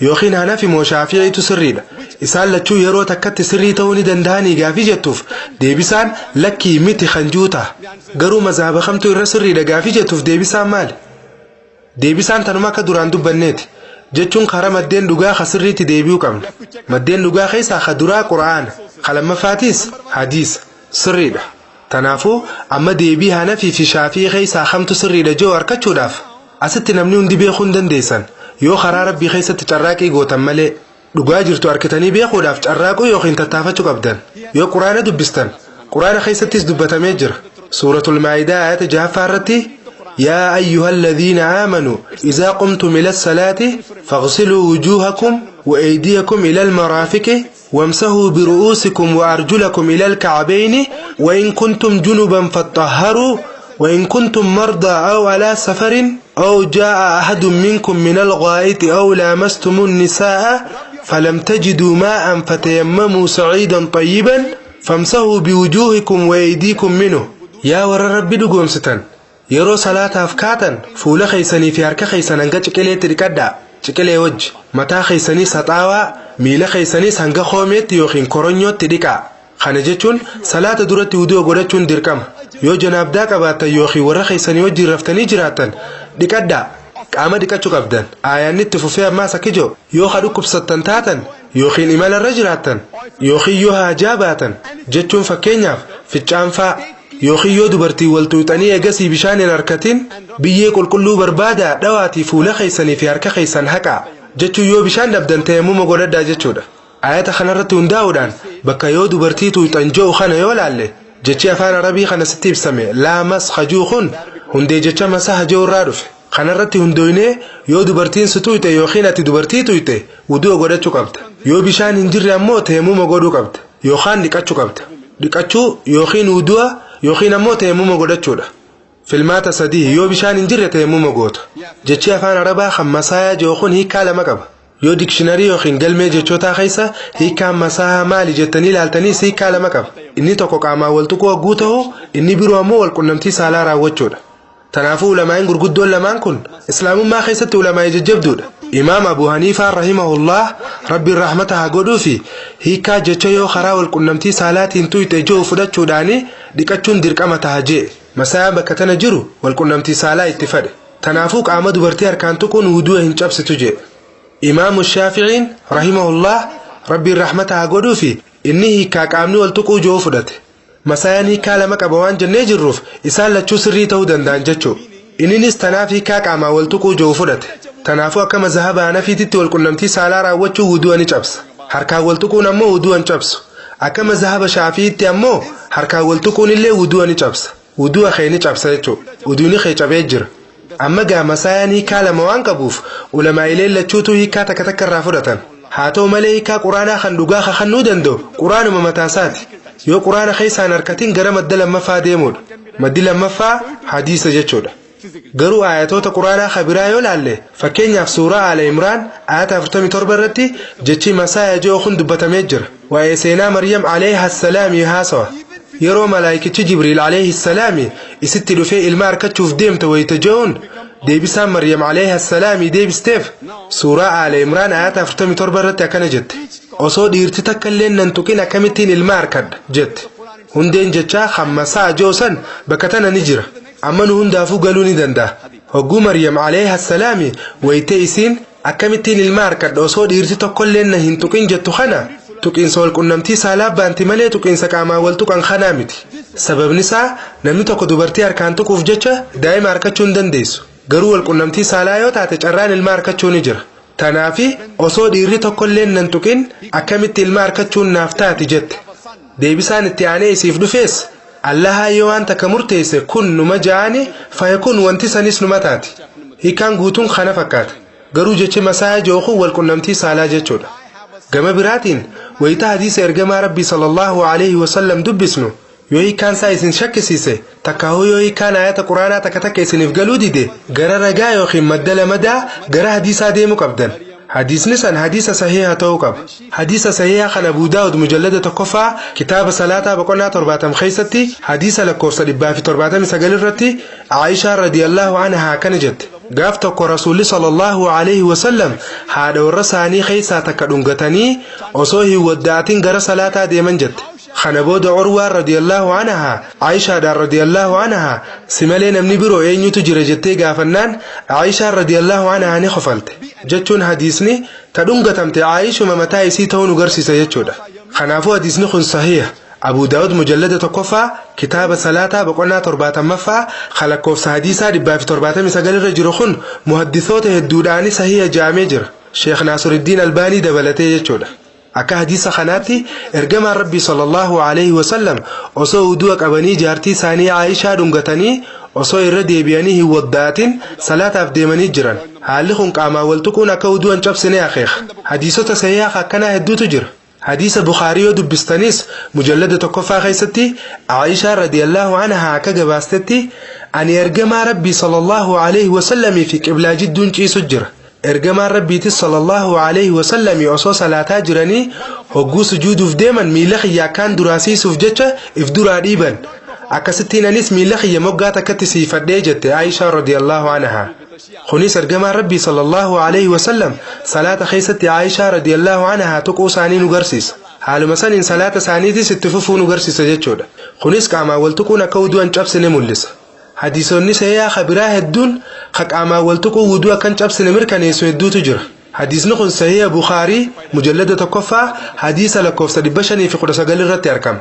yookiin Hanafi moo Shaafi'iitu sirriidha. Isaan lachuu yeroo takkatti sirrii ta'uu ni danda'anii gaafii jettuuf deebisaan lakkii miti kan juuta. Garuu mazhaba kamtu irra sirriidha gaafii jettuuf deebisaan maali? Deebisaan tanuma akka duraan dubbanneeti. Jechuun karaa maddeen dhugaa ka sirriitti deebi'uu qabna. Maddeen dhugaa keessaa ka duraa Qura'aana, ka lammaffaatiis hadiisa. Sirriidha. Tanaafuu amma deebii Hanafii fi Shaafii keessaa kamtu sirriidha jiru argachuudhaaf asitti namni hundi beekuu hin dandeessan yoo karaa rabbii keessatti carraaqii gootan malee dhugaa jirtu argitanii beekuudhaaf carraaquu yookiin tattaafachuu qabdan. Yoo Quraana dubbistan, Quraana keessattis dubbatamee jira. Suuratul Maa'idaa ayata 6ffaa irratti: يا أيها الذين آمنوا إذا قمتم إلى الصلاة فاغسلوا وجوهكم وأيديكم إلى المرافق وامسحوا برؤوسكم وأرجلكم إلى الكعبين وإن كنتم جنبا فاطهروا وإن كنتم مرضى أو على سفر أو جاء أحد منكم من الغائط أو لامستم النساء فلم تجدوا ماء فتيمموا صعيدا طيبا فامسحوا بوجوهكم وأيديكم منه. Yaa warra Rabbi dhugoomsitan, yeroo salaataaf kaatan fuula keeysanii fi harka keeysan hanga ciqileetti dhiqadhaa, ciqilee wajji mataa keeysanii saxaawaa, miila keeysaniis hanga koomeetti yookiin koronyootti dhiqaa. Kana jechuun salaata duratti wuduu godhachuun dirqama. Yoo janaabdaa qabaattan yookiin warra keeysanii wajjin raftanii jiraattan, dhiqadhaa, qaama dhiqachuu qabdan. Aayaanni itti fufee ammaas akka jiru, yoo ka dhukkubsattan taatan yookiin imalarra jiraattan yookiin yoo haajaa baatan, jechuun fakkeenyaaf ficcaanfaa, yookiin yoo dubartii wal tuuxanii eegasii bishaan hin harkatin, biyyee qulqulluu barbaadaa dhawaatii fuula keessanii fi harka keessan haqaa, jechuun yoo bishaan dhabdan tayammuma godhadhaa jechuudha. Ayata kanarratti hundaa'uudhaan bakka yoo dubartii tuuxan ji'u kana yoo laalle, jechi afaan Arabii kana sitti ibsame laamas hajuu kun hundee jecha masaha ji'u irraa dhufe. Kanarratti hundooynee yoo dubartiin si tuuyte yookiin ati dubartii tuuyte, wuduu godhachuu qabda. Yoo bishaan hin jirre ammoo tayammuma godhuu qabda yookaan dhiqachuu qabda. Dhiqachuu yookiin wudu'a yookiin ammoo tayammuma godhachuudha. Filmaata sadii: yoo bishaan hin jirre tayammuma goota. Jechi afaan Arabaa kan masaayaa jiru kun hiikaa lama qaba. Yoo dictionary yookiin galmee jechootaa keessa hiikaan masahaa maali jettanii ilaaltaniis hiikaa lama qaba. Inni tokko qaamaan wal tuquu hogguu ta'u, inni biroo ammoo wal qunnamtii saalaa raawwachuudha. Tanaafuu ulamaa'in gurguddoon lamaan kun islaamummaa keessatti ulamaa'ii jajjabduudha. Imaam Abu Haniifaa rahimahullah, Rabbiin rahmata haa godhuu, fi hiikaa jecha yoo karaa wal qunnamtii saalaatiin tuyxe jiru fudhachuudhaani dhiqachuun dirqama taha jee. Masaayaan bakka tana jiru wal qunnamtii saalaa itti fadhe. Tanaafuu qaama dubartii harkaan tuquun wudu'a hin cabsitu jee. Imaamu Shaaficiin rahimahullah, Rabbiin rahmata haa godhuu, fi inni hiikaa qaamni wal tuquu jiru fudhate. Masaayaan hiikaa lama qaba waan jennee jirruuf isaan lachuu sirrii ta'uu danda'an jechuu. Inninis tanaaf hiikaa qaamaan wal tuquu jiru fudhate. Tanaafuu akka mazhaba Hanafiititti wal qunnamtii saalaa raawwachuu wudu'a ni cabsa. Harkaan wal tuquun ammoo wudu'a hin cabsu. Akka mazhaba Shaafi'iitti ammoo harkaan wal tuquun illee wudu'a ni cabsa. Wudu'a kee ni cabsa jechuudha. Wuduuni kee cabee jira. Amma gaa masaayaan hiikaa lama waan qabuuf ulamaa'ileen lachuutu hiikaa takka takka irraa fudhatan. Haa ta'u malee hiikaa Quraanaa kan dhugaa kakannuu danda'u Quraanuma mataasaati. Yoo Quraana keessaan harkatiin gara madda lammaffaa deemuudha. Maddi lammaffaa hadiisa jechuudha. Garuu ayatoota Quraanaa kabiraa yoo laalle, fakkeenyaaf suuraa Aala Imraan ayata 47 irratti jechi masaaya ji'u kun dubbatamee jira. Waa'ee seenaa Maryam alayha salaamii haasawa. Yeroo malaayikichi Jibriil alayhi salaami isitti dhufee ilma harkachuuf deemta wayita je'uun, deebisaan Maryam alayha salaamii deebisteef suuraa Aala Imraan ayata 47 irratti akkana jette: "Osoo dhiirti takka illee nan tuqin akkamittiin ilma harkadha?" jette. Hundeen jechaa kan masaa ji'u san bakka tana ni jira. Amma nu hundaafuu galuu ni danda'a. Hogguu Maryam alayha salaami wayitee isiin akkamittiin ilma harkadha osoo dhiirti tokkollee na hin tuqin jettu kana, tuqiinsa wal qunnamtii saalaa baanti malee tuqiinsa qaamaan wal tuqan kanaa miti. Sababni isaa namni tokko dubartii harkaan tuquuf jecha daa'ima harkachuu hin dandeessu. Garuu wal qunnamtii saalaa yoo taate carraan ilma harkachuu ni jira. Tanaafi osoo dhiirri tokkollee nan tuqin akkamitti ilma harkachuun naaf taati jette. Deebisaan itti aanee isiif dhufees, Allahaa yoo waan takka murteesse kun numa ja'ani fayakun, wanti sanis numa taati. Hiikaan guutuun kana fakkaata. Garuu jechi masaaya jiru kun wal qunnamtii saalaa jechuudha. Gama biraatiin wayita hadiisa ergamaa Rabbii sallallahu alaihi wasallam dubbisnu Yoo hiikkaan isaa isin shakkisiise, takkaahuu yoo hiikkaan ayata quraanaa takka takka isiniif galuu dide, gara ragaa yookiin madda lamadaa gara hadiisaa deemuu qabdan. Hadiisni san hadiisa sahiha ta'uu qaba. Hadiisa sahiha kan Abuu Daawud mujallada 1ffaa kitaaba salaataa boqonnaa 70 keessatti hadiisa lakkoofsa 179 irratti Aayishaa radiyallahu anhaa akkana jette. Gaaf tokko Rasuulli sallallahu alaihi wasallam haadha warra isaanii keessaa takka dhungatanii osoo hin wadda'atin gara salaataa deeman jette. Kana booda Urwaan radiyallahu anhaa Aayishaadhaan radiyallahu anhaa si malee namni biroo eenyutu jira jettee gaafannaan Aayishaan radiyallahu anhaa ni kofalte. Jechuun hadiisni ta dhungatamte Aayishuma mataa isii ta'uu nu garsiisa jechuudha. Kanaafuu hadiisni kun sahiha. Abuu Daawud mujallada 1ffaa kitaaba salaataa boqonnaa 70ffaa kan lakkoofsa hadiisaa 179 irra jiru kun muhaddisoota hedduudhaan sahiha jedhamee jira. Sheekh Naasiruddin Albaanii dabalatee jechuudha. Akka hadiisa kanaatti ergamaan Rabbii sallallahu alaihi wasallam osoo wudu'a qabanii jaartii isaanii Aayishaa dhungatanii osoo irra deebi'anii hin wadda'atin salaataaf deemanii jiran. Haalli kun qaamaan wal tuquun akka wudu'a hin cabsine akeeka. Hadiisota sahiha akkanaa hedduutu jira. Hadiisa Bukaarii yoo dubbistanis mujallada 1ffaa keessatti Aayishaa radiyallahu anhaa akka gabaastetti ani ergamaa Rabbii sallallahu alaihi wasallamii fi qiblaa jidduun ciisu jira. Ergamaan Rabbiitis sallallahu alaihi wasallamii osoo salaataa jiranii hogguu sujuuduuf deeman miila kiyya akkaan duraa siisuuf jecha if duraa dhiiban. Akkasittiin anis miila kiyya moggaa takkatti siifadhee jette Aayishaa radiyallahu anhaa. Kunis ergamaan Rabbii sallallahu alaihi wasallam salaata keessatti Aayishaa radiyallahu anhaa tuquu isaanii nu garsiisa. Haaluma saniin salaata isaaniitis itti fufuu nu garsiisa jechuudha. Kunis qaamaan wal tuquun akka wudu'a hin cabsine mul'isa. Hadiisonni sahihaa ka biraa hedduun ka qaamaan wal tuquu wudu'a akka hin cabsine mirkaneessu hedduutu jira. Hadiisni kun sahiha Bukaarii mujallada 1ffaa hadiisa lakkoofsa 519 irratti argama.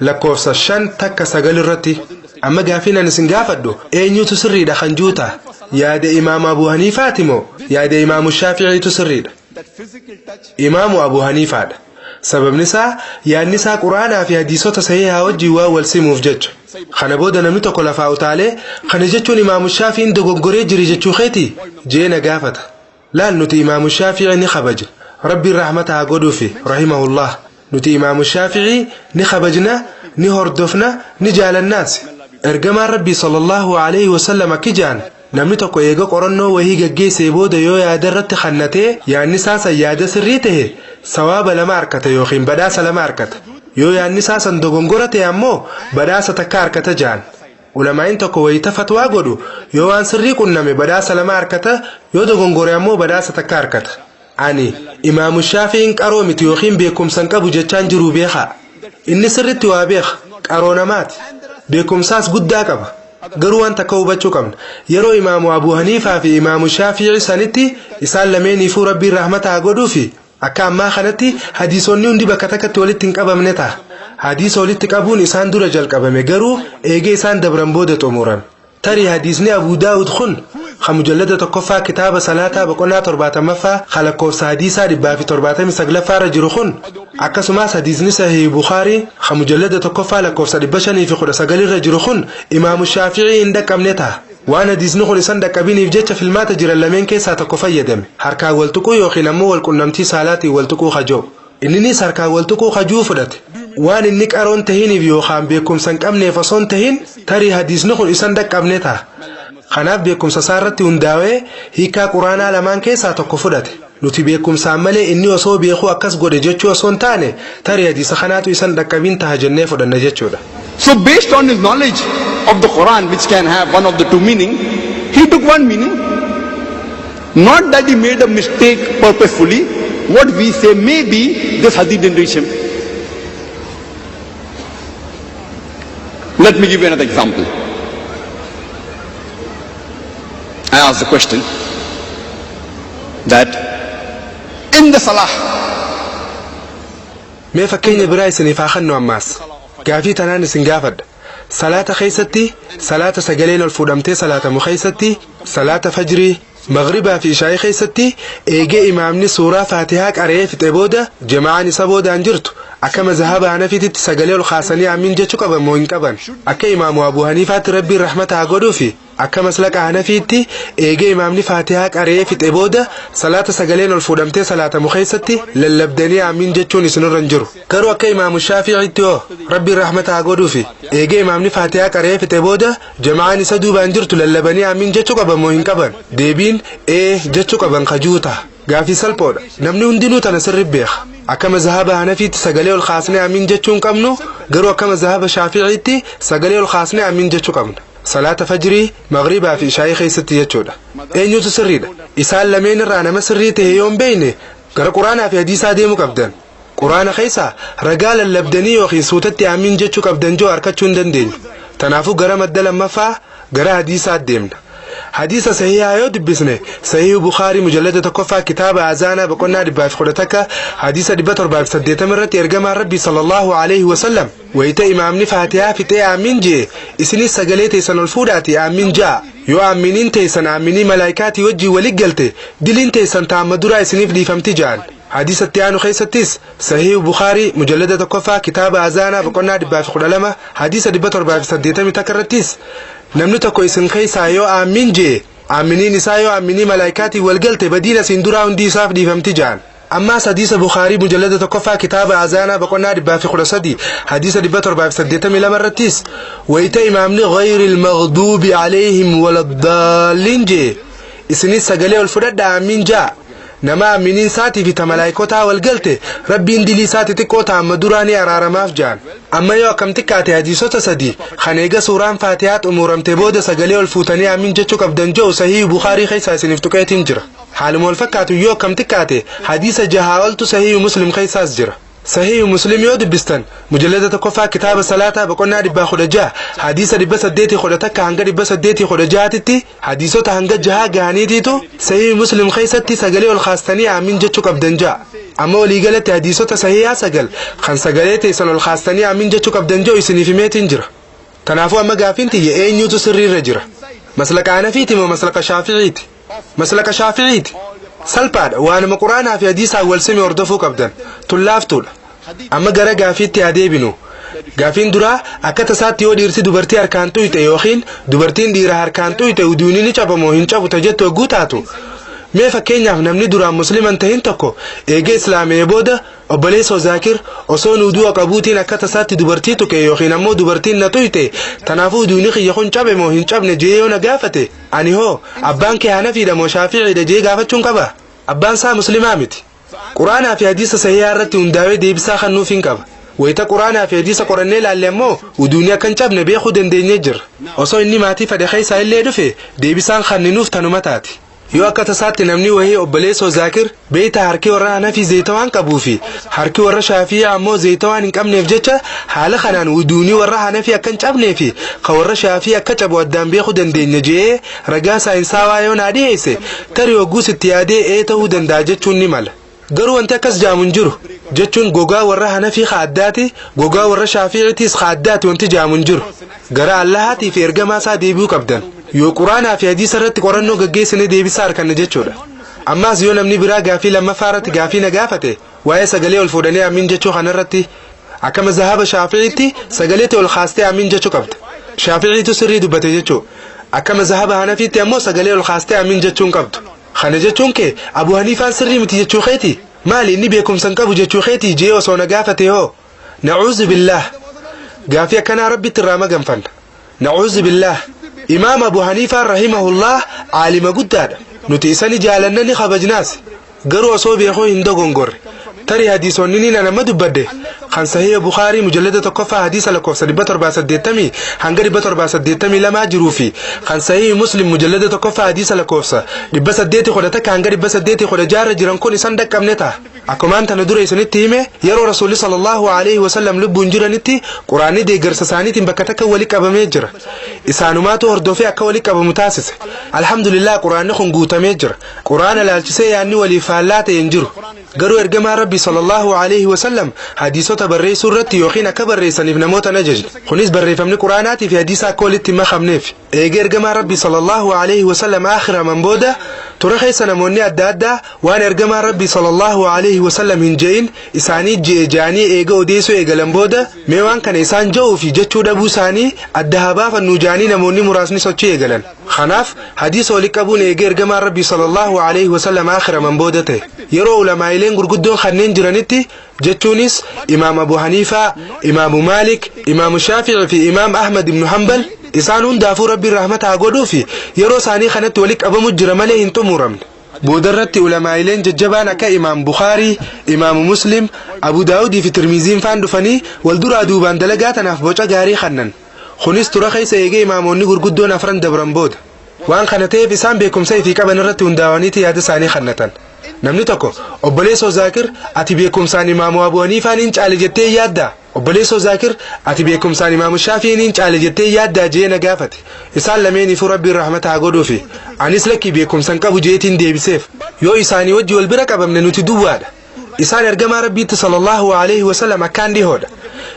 Lakkoofsa 519 irratti. Amma gaafiin ani isin gaafadhu eenyutu sirriidha kan jiru ta'a? Yaada Imaamu Abu Haniifaati moo yaada Imaamu Shaafi'iitu sirriidha? Imaamu Abu Haniifaadha. Sababni isaa yaadni isaa Quraanaa fi hadiisota sahihaa wajjin waan wal simuuf jecha. Kana booda namni tokko lafaa utaalee kana jechuun Imaamu Shaafi'iin dogoggoree jire jechuu keetii? Jee na gaafata. Laal nuti Imaamu Shaafi'ii ni kabajna. Rabbiin rahmata haa godhuufi rahimahullah. Nuti Imaamu Shaafi'ii ni kabajna, ni hordofna, ni jaalannaas. Ergamaan Rabbii sallallahu alaihi wasallam akki jaan namni tokko eega qorannoo wahii gaggeessee booda yoo yaada irratti kannatee yaadni isaa san yaada sirrii tahe sawaaba lama arkata yookiin badhaasa lama arkata. Yoo yaadni isaa san dogongora ta'e ammoo badhaasa takka arkata jaan. Ulamaa'in tokko wayita fatwaa godhu yoo waan sirrii qunname badhaasa lama arkata, yoo dogongore ammoo badhaasa takka arkata. Ani Imaamu Shaafi'iin qaroo miti yookiin beekumsa hin qabu jechaan jiruu beekaa. Inni sirritti waa beeka, qaroo namaati. Beekumsaas guddaa qaba. Garuu waan takka hubachuu qabna. Yeroo Imaamu Abu Haniifaa fi Imaamu Shaafi'ii sanitti isaan lameeniifuu Rabbiin rahmata haa godhuufi akka ammaa kanatti hadiisonni hundi bakka takkatti walitti hin qabamne ta'a. Hadiisa walitti qabuun isaan dura jalqabame garuu eegee isaan dabran booda xumurame. Tarii hadiisni Abuu Daawud kun kan mujallada 1ffaa kitaaba salaataa boqonnaa 70ffaa kan lakkoofsa hadiisaa 179ffaa irra jiru kun akkasumas hadiisni Sahih Bukaarii kan mujallada 1ffaa lakkoofsa 519 irra jiru kun Imaamu Shaafi'ii hin dhaqqabne ta'a. Waan hadiisni kun isan dhaqqabiniif jecha filmaata jiran lameen keessaa tokko fayyadame. Harkaan wal tuquu yookiin ammoo wal qunnamtii saalaatiin wal tuquu kajoo. Inninis harkaan wal tuquu kajuu fudhate. Waan inni qaroon tahiniif yookaan beekumsa hin qabneef osoo hin tahin tarii hadiisni kun isan dhaqqabne ta'a. Kanaaf beekumsa isaa irratti hundaa'ee hiikaa Quraanaa lamaan keessaa tokko fudhate. Nuti beekumsaan malee inni osoo beekuu akkas godhe jechuu osoo hin taane tarii hadiisa kanaatu isan dhaqqabin taha jennee fudhanna jechuudha. So based on his knowledge of the Quran, which can have one of the two meaning, he took one meaning. Not that he made a mistake purposefully. What we say, maybe this hadith didn't reach him. Let me give you another example. I asked the question that in the salah, Mee fakkeenya biraa isiniif haa kennu ammaas. Gaafii tanaan isin gaafadha. Salaata keessatti, salaata sagaleen ol fuudhamtee salaatamu keessatti, salaata fajrii, maghribaa fi ishaa'ii keessatti eegee imaamni suuraa Faatihaa qara'ee fixe booda jamaa'aan isa boodaan jirtu akka mazhaba Hanafiititti sagalee ol kaasanii amiin jechuu qaban moo hin qaban? Akka imaamu Abu Haniifaatti Rabbiin rahmata haa godhuufi Akka maslaqa Hanafiitti eegee imaamni Faatihaa qaree fixe booda salaata sagaleen ol fuudhamtee salaatamu keessatti lallabdanii aamiin jechuun isinirra hin jiru. Garuu akka imaamu Shaafi'iitti hoo, Rabbiin rahmata haa godhuufi, eegee imaamni Faatihaa qaree fixe booda jama'aan isa duubaan jirtu lallabanii aamiin jechuu qaban moo hin qaban? Deebiin ee jechuu qaban kajuu ta'a. Gaafii salphoodha. Namni hundinuu tana sirri beeka. Akka mazhaba Hanafiitti sagalee ol kaasnee aamiin jechuu hin qabnu, garuu akka mazhaba Shaafi'iitti sagalee ol kaasnee aamiin jechuu qabna. Salaata fajrii, maghribaa fi ishaayii keessatti jechuudha. Eenyutu sirriidha? Isaan lameen irraa nama sirrii ta'e yoo hin beekne gara Quraanaa fi hadiisaa deemuu qabdan. Quraana keessaa ragaa lallabdanii yookiin suutatti aamiin jechuu qabdan joo harkachuu hin dandeenyu. Tanaafuu gara madda lammaffaa, gara hadiisaa deemna. Hadiisa sahihaa yoo dubbisne, Sahiih Bukhaarii mujallada 1ffaa kitaaba azaanaa boqonnaa 111 hadiisa 780 irratti ergamaan Rabbii sallallahu alaihi wasallam wayita imaamni Faatihaa fixee aamiin jee, isinis sagalee teessan ol fuudhaati aamiin ja'a. Yoo aaminiin teessan aaminii malaayikaatii wajjin walit galte, diliin teessan taamma duraa isiniif dhiifamti ja'an. Hadiisa itti aanu keessattis, Sahiih Bukhaarii mujallada 1ffaa kitaaba azaanaa boqonnaa 112 hadiisa 781 irrattis, namni tokko isin keessaa yoo aamiin jee, aaminiin isaa yoo aaminii malaayikaatiin wal galte, badiin asiin duraa hundi isaaf dhiifamti ja'an. Ammaas hadiisa Bukhaarii mujallada 1ffaa kitaaba azaanaa boqonnaa 113 hadiisa 782 irrattis, wayita imaamni ghayril maghduubi alayhim waladdaalliin jee, isinis sagalee ol fudhadha aamiin ja'a. Nama aaminiin isaatii fi ta malaayikotaa wal galte, Rabbiin dilii isaa xixiqqoo taamma duraa ni araaramaaf ja'an. Amma yoo akkam xiqqaate hadiisota sadi kan eega suuraan Faatihaa xumuramte booda sagalee ol fuutanii aamiin jechuu qabdan jedhu Sahiih Bukhaarii keessaa isiniif tuqeetiin jira. Haaluma wal fakkaatu yoo akkam xiqqaate hadiisa jahaa oltu Sahiih Muslim keessaas jira. Sahiih Muslim yoo dubbistan mujallada 1ffaa kitaaba salaataa boqonnaa 116 hadiisa 811 hanga 816tti hadiisota hanga jahaa gahaniitiitu Sahiih Muslim keessatti sagalee ol kaastanii aamiin jechuu qabdan ja'a. Amma waliigalatti hadiisota sahihaa sagal kan sagalee teessan ol kaastanii aamiin jechuu qabdan jedhu isiniif himeetiin jira. Kanaafuu amma gaafiin tiyya eenyutu sirriirra jira? Maslaqa Hanafiiti moo maslaqa Shaafi'iiti? Maslaqa Shaafi'iiti. Salphaadha, waanuma Quraanaa fi hadiisaan wal sime hordofuu qabdan. Tun laaftuudha. Amma gara gaafiitti haa deebinu. Gaafiin duraa akka tasaatti yoo dhiirsi dubartii harkaan xuyxe yookiin dubartiin dhiira harkaan xuyxe uduuni ni caba moo hin cabu ta jettu hogguu taatu, mee fakkeenyaaf namni duraan muslima hin tahin tokko eega islaama'ee booda, obboleessoo Zaakir, osoo wudu'a qabuutiin akka tasaatti dubartii tuqe yookiin ammoo dubartiin na xuyxe, tanaafuu wuduuni kiyya kun cabe moo hin cabne jee yoo na gaafate, ani hoo abbaan kee Hanafiidha moo Shaafi'iidha jee gaafachuun qaba? Abbaan isaa muslimaa miti. Quraanaa fi hadiisa sahihaa irratti hundaa'ee deebisaa kennuufiin qaba. Wayita Quraanaa fi hadiisa qorannee ilaalle ammoo wuduuni akka hin cabne beekuu dandeenyee jirra. Osoo inni maatii fedhe keessaa illee dhufe deebisaan kenninuuf tanuma taati. Yoo akka tasaatti namni wahii, obboleessoo Zaakir, beeytaa harki warra Hanafii zayita waan qabuu fi harki warra Shaafi'ii ammoo zayita waan hin qabneef jecha haala kanaan wuduuni warra Hanafii akka hin cabnee fi ka warra Shaafii akka cabu addaan beekuu dandeenya je'ee ragaa saayinsaawaa yoo naa dhiheesse, tarii hogguus itti yaadee ee ta'uu danda'a jechuun ni mala. Garuu wanti akkas jaamu hin jiru. Jechuun gogaa warra Hanafii ka addaati, gogaa warra Shaafi'iitiis ka addaati wanti jaamu hin jiru. Gara Allahaatii fi ergamaa isaa deebi'uu qabdan. Yoo Quraanaa fi hadiisa irratti qorannoo gaggeessine deebisaa arkanna jechuudha. Ammaas yoo namni biraa gaafii lammaffaa irratti gaafii na gaafate, waa'ee sagalee ol fuudhanii amiin jechuu kanarratti, akka mazhaba Shaafi'iitti sagaleetti ol kaastee amiin jechuu qabda. Shaafi'iitu sirrii dubbate jechuu. Akka mazhaba Hanafiitti ammoo sagalee ol kaastee amiin jechuu hin qabdu. Kana jechuun kee Abu Haniifaan sirrii miti jechuu keeti? Maali, inni beekumsa hin qabu jechuu keetii jee osoo na gaafate hoo? Na'uuzu billaah. Gaafii akkanaa Rabbitti irraa maganfanna. Na'uuzu billaah. Imaam Abu Haniifaan rahimahullah aalima guddaadha. Nuti isa ni jaalanna, ni kabajnaas. Garuu osoo beekuu hin dogongorre. Tarii hadiisonni ni nama dubbadde kan Sahiha Bukhaarii mujallada 1ffaa hadiisa lakkoofsa 780 hanga 782 jiruu fi kan Sahiha Muslim mujallada 1ffaa hadiisa lakkoofsa 811 hanga 816 jiran kun isan dhaqqabne ta'a. Akkumaan tana dura isinitti hime, yeroo Rasuulli sallallahu alaihi wasallam lubbuun jiranitti Quraanni deeggarsa isaaniitiin bakka takka wali qabamee jira. Isaanumaatu hordofee akka wali qabamu taasise. Alhamdulillah, Quraanni kun guutamee jira. Quraana laalchisee yaadni waliif faallaa ta'e hin jiru. Garuu ergamaan Rabbi sallallahu alaihi wasallam hadiisota barreessuu irratti yookiin akka barreessaniif namoota hin ajajne. Kunis barreeffamni Quraanaatii fi hadiisa akka walitti hin makamneef. Eega ergamaan Rabbi sallallahu alaihi wasallam aakhiraman booda tura keessa namoonni adda addaa waan ergamaan Rabbi sallallahu alaihi wasallam hin je'in isaanii je'e ja'anii eega odeessuu eegalan booda, mee waan kana isaan ja'uu fi jechuu dhabuu isaanii adda haa baafannuu ja'anii. jaanii namoonni muraasni sochii eegalan. Kanaaf hadiisa walitti qabuun eegee ergamaan Rabbii sallallahu alaihi wasallam akhiraman booda ta'e. Yeroo ulamaa'ileen gurguddoon kanneen jiranitti, jechuunis Imaam Abu Haniifaa, Imaamu Maalik, Imaamu Shaafi'i fi Imaam Ahmad ibnu Hanbal, isaan hundaafuu Rabbiin rahmata haa godhuu fi yeroo isaanii kanatti walitti qabamu jira malee hin xumuramne. Boodarratti ulamaa'ileen jajjabaan akka Imaam Bukaarii, Imaamu Muslim, Abu Daawudii fi Tirmiziin faan dhufanii wal duraa duubaan dalagaa tanaaf boca gaarii kannan. Kunis tura keessa eegee imaamonni gurguddoon afran dabran booda. Waan kana ta'eef isaan beekumsa ifii qaban irratti hundaa'aniiti yaada isaanii kannatan. Namni tokko, "Obboleessoo Zaakir, ati beekumsaan Imaamu Abu Haniifaan hin caale jettee yaaddaa? Obboleessoo Zaakir, ati beekumsaan Imaamu Shaafi'iin hin caale jettee yaaddaa?" jee na gaafate. Isaan lameeniifuu Rabbiin rahmata haa godhuufi. Anis lakkii, beekumsan qabu jeetiin deebiseef. Yoo isaanii wajji wal bira qabamne nuti duwwaadha. Isaan ergamaa Rabbiitti sallallahu alaihi wasallam akkaan dhihoodha.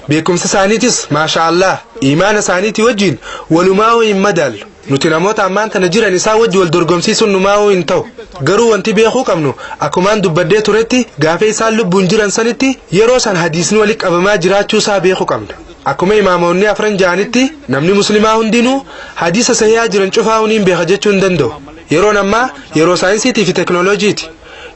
Beekumsa isaaniitis, maasha Allah, imaana isaaniitii wajjin walumaa'uu hin madaallu. Nuti namoota ammaan tana jiran isaan wajji wal dorgomsiisuun numaa'uu hin ta'u. Garuu wanti beekuu qabnu, akkumaan dubbadhee turetti, gaafa isaan lubbuun jiran sanitti yeroo san hadiisni walitti qabamaa jiraachuu isaa beekuu qabna. Akkuma imaamonni afran ja'anitti, namni muslimaa hundinuu hadiisa sahihaa jiran cufaa hin beeka jechuu hin danda'u. Yeroon ammaa yeroo saayinsiitii fi teknooloojiiti.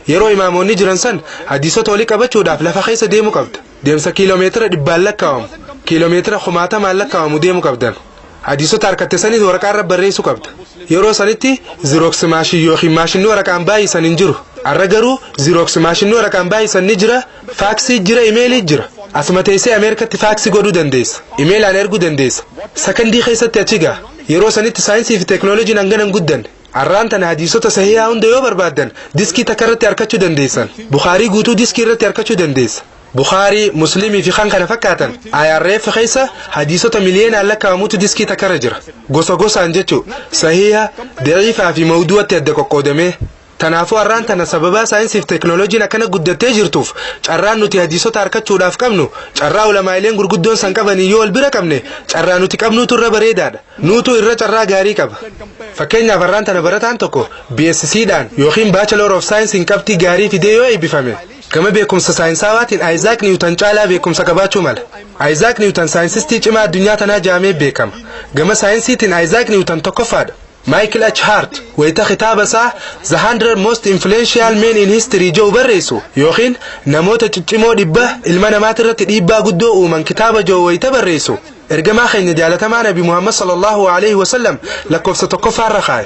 Yeroo imaamonni jiran san hadiisota walii qabachuudhaaf lafa keessa deemuu qabda. Deemsa kiiloomeetira dhibbaan lakkaa'amu, kiiloomeetira kumaatamaan lakkaa'amu deemuu qabdan. Hadiisota harkatte sanis waraqaa irra barreessuu qabda. Yeroo sanitti Xerox machine yookiin maashinni waraqaan baay'isan hin jiru. Arra garuu Xerox maashinni waraqaan baay'isan ni jira, faaksii jira, imeelii jira. Asuma teessee Ameerikatti faaksii godhuu dandeessa, imeelaan erguu dandeessa, sakandii keessatti achi gaha. Yeroo sanitti saayinsii fi teeknooloojiin hangana hin guddanne. Arraan tana hadiisota sahihaa hunda yoo barbaaddan diskii takka irratti argachuu dandeessan. Bukaarii guutuu diskii irratti argachuu dandeessa. Bukaarii, Muslimii fi kan kana fakkaatan IRF keessa hadiisota miliyoonaan lakkaa'amutu diskii takka irra jira. Gosa gosaan jechuu, sahiha, daciifaa fi mawduu'atti adda qoqqoodamee. Tanaafuu har'aan tana sababaa saayinsii fi teeknooloojiin akkana guddattee jirtuuf, carraan nuti hadiisota argachuudhaaf qabnu carraa ulamaa'ileen gurguddoon san qabanii yoo wal bira qabne, carraa nuti qabnuutu irra bareedaadha. Nuutu irra carraa gaarii qaba. Fakkeenyaaf, har'aan tana barataan tokko BSc dhaan yookiin Bachelor of Science qabxii gaarii fidee yoo eebbifame, gama beekumsa saayinsaawaatiin Isaac Newton caalaa beekumsa qabaachuu mala. Isaac Newton saayinsistii cimaa addunyaa tanaa jaamee beekama. Gama saayinsiitiin Isaac Newton tokkoffaadha. Michael H. Hart wayita kitaaba isaa "The 100 Most Influential Men in History" jedhu barreessu, yookiin namoota ciccimoo 100 ilma namaatirratti dhiibbaa guddoo uuman kitaaba jedhu wayita barreessu, ergamaa keenya jaalatamaa Nabi Muhammad sallallahu alaihi wasallam lakkoofsa tokkoffaarra kaa'e.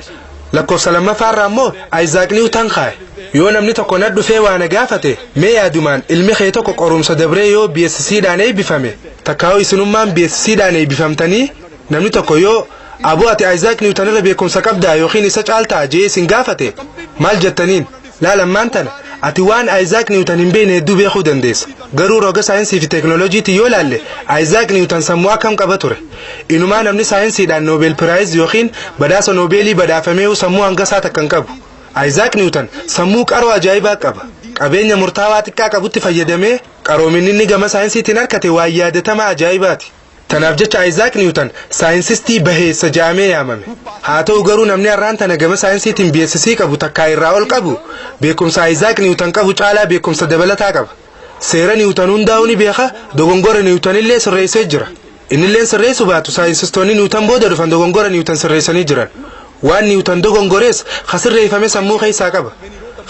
Lakkoofsa lammaffaarra ammoo Isaac Newton kaa'e. Yoo namni tokko na dhufee waa na gaafate, "Mee yaadumaan ilmi kee tokko qorumsa dabree yoo BSc dhaan eebbifame, takkaa'u isinummaan BSc dhaan eebbifamtanii, namni tokko yoo 'Aboo, ati Isaac Newton irra beekumsa qabdaa yookiin isa caaltaa?' jee isin gaafate, maal jettaniin?" Laalammaan tana ati waan Isaac Newton hin beekne hedduu beekuu dandeessa. Garuu roga saayinsii fi teeknooloojiitiin yoo laalle, Isaac Newton sammuu akkam qaba ture? Inumaa namni saayinsiidhaan Nobel Prize yookiin badhaasa Noobeelii badhaafamee sammuu hangasaa takka hin qabu. Isaac Newton sammuu qaroo ajaa'ibaa qaba. Qabeenya murtaawaa xiqqaa qabutti fayyadamee qaroominni inni gama saayinsiitiin argate waan yaadatamaa ajaa'ibaati. Tanaaf jecha Isaac Newton saayinsistii baheessa jaamee yaamame. Haa ta'u garuu, namni har'aan tana gama saayinsiitiin BSc qabu takkaa irraa ol qabu beekumsa Isaac Newton qabu caalaa beekumsa dabalataa qaba. Seera Newton hundaa'uu ni beeka, dogongora Newton illee sirreessee jira. Innilleen sirreessuu baatu, saayinsistoonni Newton booda dhufan dogongora Newton sirreessanii jiran. Waan Newton dogongorees ka sirreeffame sammuu keessaa qaba.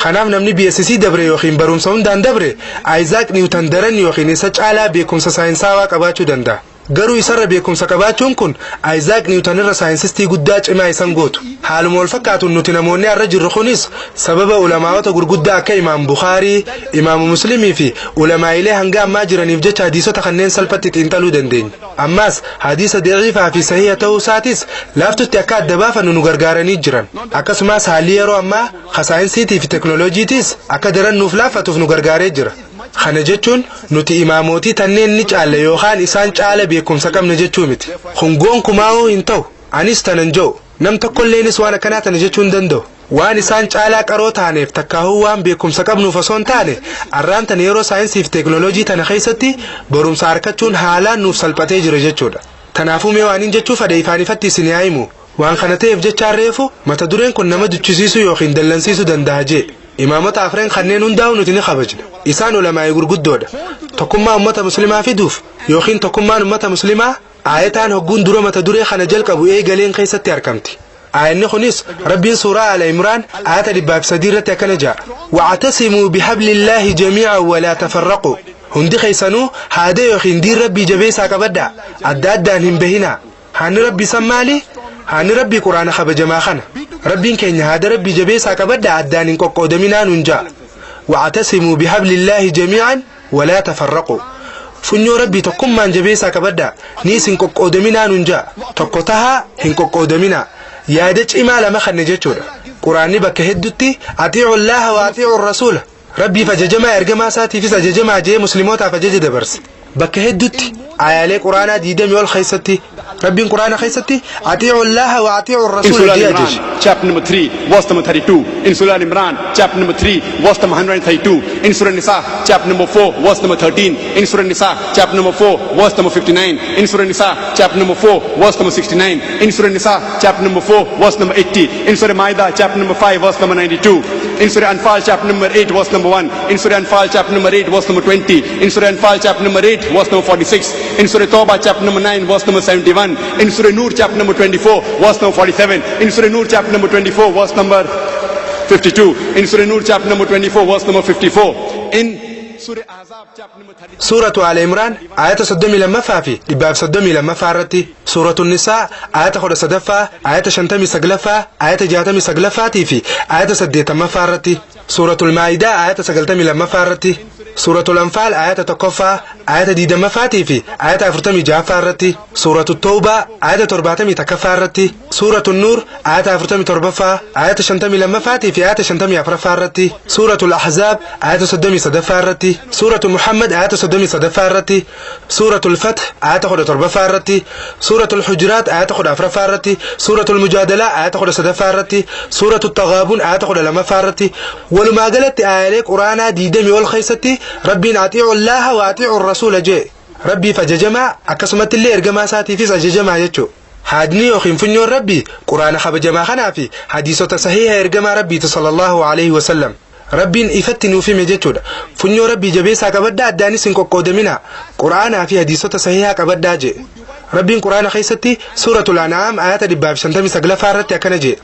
Kanaaf namni BSc dabre yookiin barumsa hundaan dabre Isaac Newton daran yookiin isa caalaa beekumsa saayinsaawaa qabaachuu danda'a. Garuu isarra beekumsa qabaachuun kun Isaac Newton irra saayinsistii guddaa cimaa isan gootu. Haaluma wal fakkaatuun nuti namoonni har'a jirru kunis sababa ulamaa'ota gurguddaa akka Imaam Bukaarii, Imaamu Muslimii fi ulamaa'ilee hanga ammaa jiraniif jecha hadiisota kanneen salphatti xiinxaluu dandeenya. Ammaas hadiisa daciifaa fi sahiha ta'uu isaatis laaftutti akka adda baafannu nu gargaaranii jiran. Akkasumas haalli yeroo ammaa ka saayinsiitii fi teknooloojiitis akka daran nuuf laaffatuuf nu gargaaree jira. Kana jechuun nuti imaamotii tanneen ni caalla yookaan isaan caala beekumsa qabna jechuu miti. Kun gonkumaa'uu hin ta'u. Anis tanan jedhu. Nam tokkolleenis waan akkanaa tana jechuu hin danda'u. Waan isaan caalaa qaroo taaneef takkaahuu waan beekumsa qabnuuf osoo hin taane, arraan tana yeroo saayinsii fi teeknooloojii tana keessatti barumsa argachuun haalaan nuuf salphatee jira jechuudha. Kanaafuu mee waan hin jechuu fedhe ifaan ifatti isin haa himu. Waan kana ta'eef jechaan reefu mata dureen kun nama duchisiisuu yookiin dallansiisuu danda'a jee. Imaamota afreen kanneen hundaa'u nuti ni kabajna. Isaan ulamaa'ii gurguddoodha. Tokkummaa ummata muslimaa fiduuf yookiin tokkummaan ummata muslimaa Aayataan hogguun dura mata duree kana jalqabu eegaleen keessatti argamti. Aayanni kunis Rabbiin suuraa Ala Imraan aayata 103 irratti akkana ja'a: wactasimuu bihablillaahi jamiican walaa tafarraquu. Hundi keessanuu haada yookiin diin Rabbii jabeessaa qabadhaa, adda addaan hin bahinaa. Haanni Rabbii san maali? Haanni Rabbii Quraana kabajamaa kana. Rabbiin keenya haada Rabbii jabeessaa qabadhaa, addaan hin qoqqoodaminaa nuun ja'a. Wactasimuu bihablillaahi jamiican walaa tafarraquu. Funyoo Rabbii tokkummaan jabeessaa qabadhaa, ni isin qoqqoodaminaa nuun ja'a. Tokko tahaa, hin qoqqoodaminaa. Yaada cimaa lama kanne jechuudha. Quraanni bakka heddutti atiicu Allaaha wa atiicu rasuula, Rabbiif ajajamaa, ergamaa isaatiifis ajajamaa jee muslimootaaf ajaja dabarse. Bakka heddutti ayaalee Quraanaa 20 ol keessatti Rabbiin Quraana keessatti atiicu Allaaha wa atiicu In rasuula Surah jee Al-Imran, ajaje. chapter number 3, verse number 32. In Surah Al-Imran, chapter number 3, verse number 132. In Surah Nisa, chapter number 4, verse number 13. In Surah Nisa, chapter number 4, verse number 59. In Surah Nisa, chapter number 4, verse number 69. In Surah Nisa, chapter number 4, verse number 80. In Surah Maida, chapter number 5, verse number 92. In Surah Anfal, chapter number 8, verse number 1. In Surah Anfal, chapter number 8, verse number 20. In Surah Anfal, chapter number 8, verse number 46. In Surah Tawbah, chapter number 9, verse number 71. In Surah Nur, chapter number 24, verse number 47. In Surah Nur, chapter number 24, verse number 52. In Surah Nur, chapter number 24, verse number 54. In Surah Ahzab, chapter number 30. Suuratu Al Imraan ayata 32ffaa fi 132ffaa irratti, Suuratu Nisaa ayata 13ffaa, ayata 59ffaa, ayata 69ffaatii fi ayata 80ffaa irratti, Suuratul Maayidaa ayata 92ffaa irratti, Suuratul Anfaal ayata 1ffaa, ayata 20ffaatii fi ayata 46ffaa irratti, Suuratu Tawbaa ayata 71ffaa irratti, Suuratu Nuur ayata 47ffaa, ayata 52ffaatii fi ayata 54ffaa irratti, Suuratul Ahzaab ayata 33ffaa irratti, Suuratu Muhammad ayata 33ffaa irratti, Suuratul Fath ayata 17ffaa irratti, Suuratul Hujuraat ayata 14ffaa irratti, Suuratul Mujaadalaa ayata 13ffaa irratti, Suuratul Taghaabun ayata 12ffaa irratti. Walumaa galatti aayalee Quraanaa 20 ol keessatti Rabbiin atiicu Allaaha wa atiicu rasuula jee. Rabbiif ajajamaa, akkasumatti illee ergamaa isaatiifis ajajamaa jechuu. Haadni yookiin funyoon Rabbii Quraana kabajamaa kanaa fi hadiisota sahiha ergamaa Rabbiiti sallallahu alaihi wasallam. Rabbiin ifatti nuuf hime jechuudha. Funyoo Rabbii jabeessaa qabadhaa, addaanis hin qoqqoodaminaa, Quraanaa fi hadiisota sahihaa qabadhaa jee. Rabbiin Quraana keessatti Suuratul An'aam ayata 159ffaa irratti akkana jee: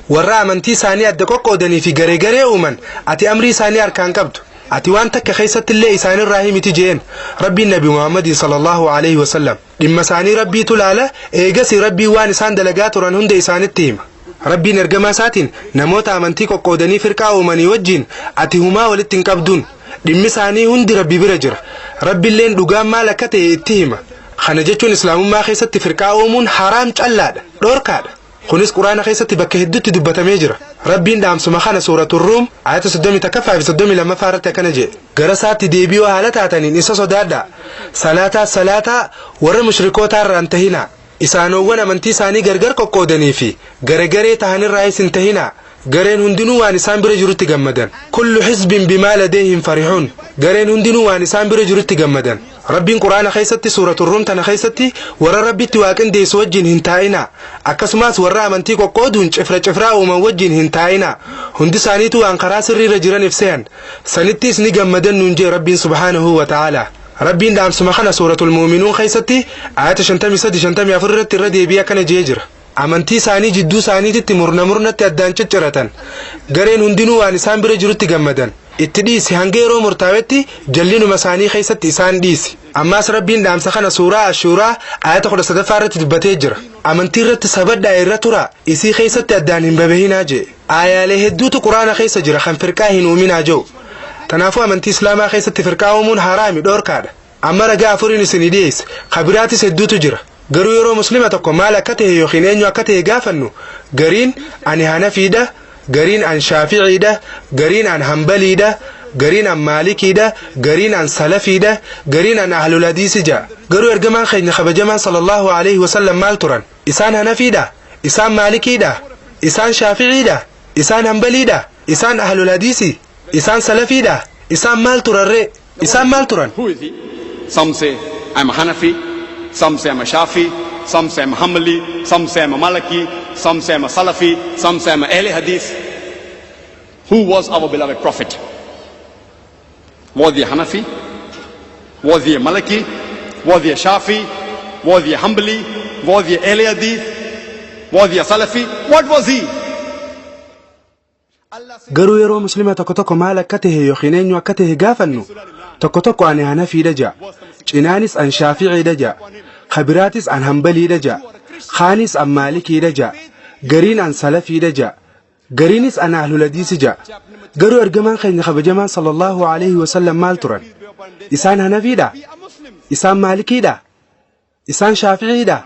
warra amantii isaanii adda qoqqoodanii fi garee garee uuman ati amrii isaanii harkaan qabdu, ati waan takka keessatti illee isaanirraa himiti jeen Rabbiin Nabi Muhammadiin sallallahu alaihi wasallam. Dhimma isaanii Rabbiitu laala, eegasi Rabbiin waan isaan dalagaa turan hunda isaanitti hima. Rabbiin ergamaa isaatiin namoota amantii qoqqoodanii firqaa uumanii wajjiin ati humaa walitti hin qabduun, dhimmi isaanii hundi Rabbi bira jira, Rabbiilleen dhugaan maal akka ta'e itti hima. Kana jechuun Islaamummaa keessatti firqaa uumuun haraam callaadha, dhoorkaadha. Kunis Quraana keessatti bakka hedduutti dubbatamee jira. Rabbiin dhaamsuma kana Suuratul Ruum ayata 31ffaa fi 32ffaa irratti akkana jedhe: gara isaatti deebi'oo haala taataniin isa sodaadhaa, salaataa salaataa, warra mushrikootaa irraa hin tahinaa, isaanoowwan amantii isaanii gargar qoqqoodanii fi garegaree tahanirraayis hin tahinaa. Gareen hundinuu waan isaan bira jirutti gammadan. Kullu hizbin bimaa ladayhim farihun. Gareen hundinuu waan isaan bira jirutti gammadan. Rabbiin Quraana keessatti Suuratul Ruum tana keessatti warra Rabbitti waa qindeessu wajjin hin taa'inaa, akkasumas warra amantii qoqqooduun cifra cifraa uuman wajjin hin taa'inaa, hundi isaaniitu waan karaa sirriirra jiraniif sehan, sanittis ni gammadan nuun jee Rabbiin subhaanahu wa ta'aalaa. Rabbiin dhaamsuma kana Suuratul Muuminuun keessatti ayata 53, 54 irratti irra deebi'ee akkana jee jira: amantii isaanii jidduu isaaniititti murna murnatti addaan cicciratan, gareen hundinuu waan isaan bira jirutti gammadan. Itti dhiisi, hanga yeroo murtaa'etti jallinuma isaanii keessatti isaan dhiisi. Ammaas Rabbiin dhaamsa kana suuraa Ashuuraa ayata 13ffaa irratti dubbatee jira. Amantii irratti sabadhaa, irra turaa, isii keessatti addaan hin babahinaa jee. Aayaalee hedduutu Quraana keessa jira kan firqaa hin uuminaa jedhu. Kanaafuu amantii Islaamaa keessatti firqaa uumuun haraami, dhoorkaadha. Amma ragaa afuriin isinii dhiyeesse, kabiraatis hedduutu jira. Garuu yeroo Muslima tokko maal akka ta'e yookiin eenyu akka ta'e gaafannu, gariin ani Hanafiidha, gariin an Shaaficiidha, gariin an Hambaliidha, gariin an Maalikiidha, gariin an Salafiidha, gariin an Ahlul Hadiisi ja'a. Garuu ergamaan keenya kabajamaan sallallahu alaihi wasallam maal turan? Isaan Hanafiidha? Isaan Maalikiidha? Isaan Shaaficiidha? Isaan Hambaliidha? Isaan Ahlul Hadiisi? Isaan Salafiidha? Isaan maal turarree? Isaan maal turan? Who is he? Some say I'm a Hanafi, some say I'm a Shafi, some say I'm a Hanbali, some say I'm a Maliki, some say I'm a Salafi, some say I'm a Ahle Hadith. Who was our beloved Prophet? Was he a Hanafi? Was he a Maliki? Was he a Shafi? Was he a Hanbali? Was he a Ahl Hadith? Was he a Salafi? What was he? Garuu yeroo Muslima tokko tokko maal akka tahe yookiin eenyu akka tahe gaafannu, tokko tokko ani Hanafiidha ja'a. Cinaanis an Shaaficiidha ja'a. Kabiraatis an Hambaliidha ja'a. Kaanis an Maalikiidha ja'a. Gariin an Salafiidha ja'a. Gariinis an Ahlul Hadiisi ja'a. Garuu ergamaan keenya kabajamaan sallallahu alaihi wasallam maal turan? Isaan Hanafiidha? Isaan Maalikiidha? Isaan Shaaficiidha?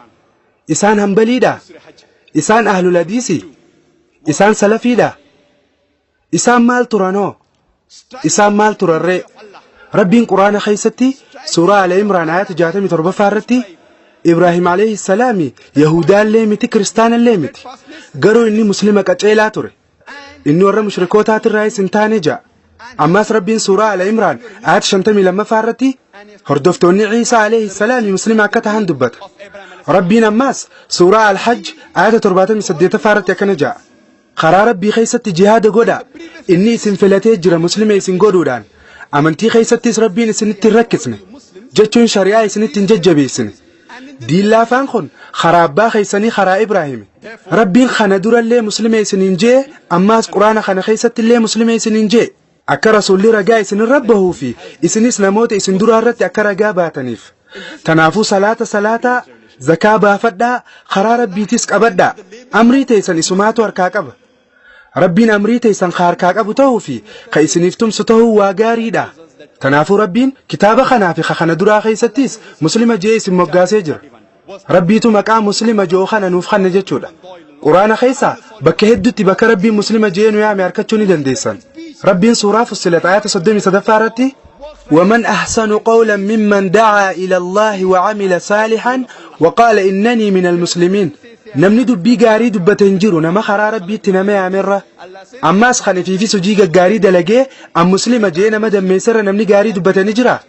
Isaan Hambaliidha? Isaan Ahlul Hadiisi? Isaan Salafiidha? Isaan maal turanoo? Isaan maal turarree? Rabbiin Quraana keessatti suuraa Ala Imraan ayata 67ffaa irratti, Ibraahim alayhi salaami Yahudaallee miti, Kiristaanallee miti. Garuu inni Muslima qaceelaa ture. Inni warra mushrikootaatirraayis hin taane ja'a. Ammas Rabbiin suuraa Ala Imraan ayata 52ffaa irratti hordoftoonni Ciisaa alayhi salaami Muslima akka tahan dubbata. Rabbiin ammas suuraa Al-Hajj ayata 78ffaa irratti akkana ja'a. Karaa Rabbii keessatti jihaada godhaa. Inni isin filatee jira Muslima isin godhuudhaan. Amantii keessattis Rabbiin isinitti hin rakkisne. Jechuun shari'aa isinitti hin jajjabeessine. Diin laafaan kun karaa abbaa keessanii, karaa Ibraahimi. Rabbiin kana durallee Muslima isiniin jee, ammaas Quraana kana keessatti illee Muslima isiniin jee. Akka Rasuulli ragaa isinirra bahuu fi isinis namoota isin duraa irratti akka ragaa baataniif. Tanaafuu salaata salaataa, zakaa baafadhaa, karaa Rabbiitis qabadhaa. Amrii teessan isumaatu harkaa qaba. Rabbiin amrii teessan ka harkaa qabu ta'uu fi ka isiniif tumsu ta'uu waa gaariidha. Tanaafuu Rabbiin kitaaba kanaa fi ka kana duraa keessattis Muslima je'ee isin moggaasee jira. Rabbiitu maqaa Muslima je'u kana nuuf kanne jechuudha. Quraana keessa bakka hedduutti bakka Rabbiin Muslima je'ee nu yaame harkachuu ni dandeessan. Rabbiin suuraa Fussilat ayata 33ffaa irratti, ومن أحسن قولا ممن دعا إلى الله وعمل صالحا وقال إنني من المسلمين. Namni dubbii gaarii dubbate hin jiru nama karaa Rabbiitti nama yaamerra, ammaas kan ifiifis hojii gaggaarii dalagee an Muslima jee nama dammeessarra namni gaarii dubbate ni jira.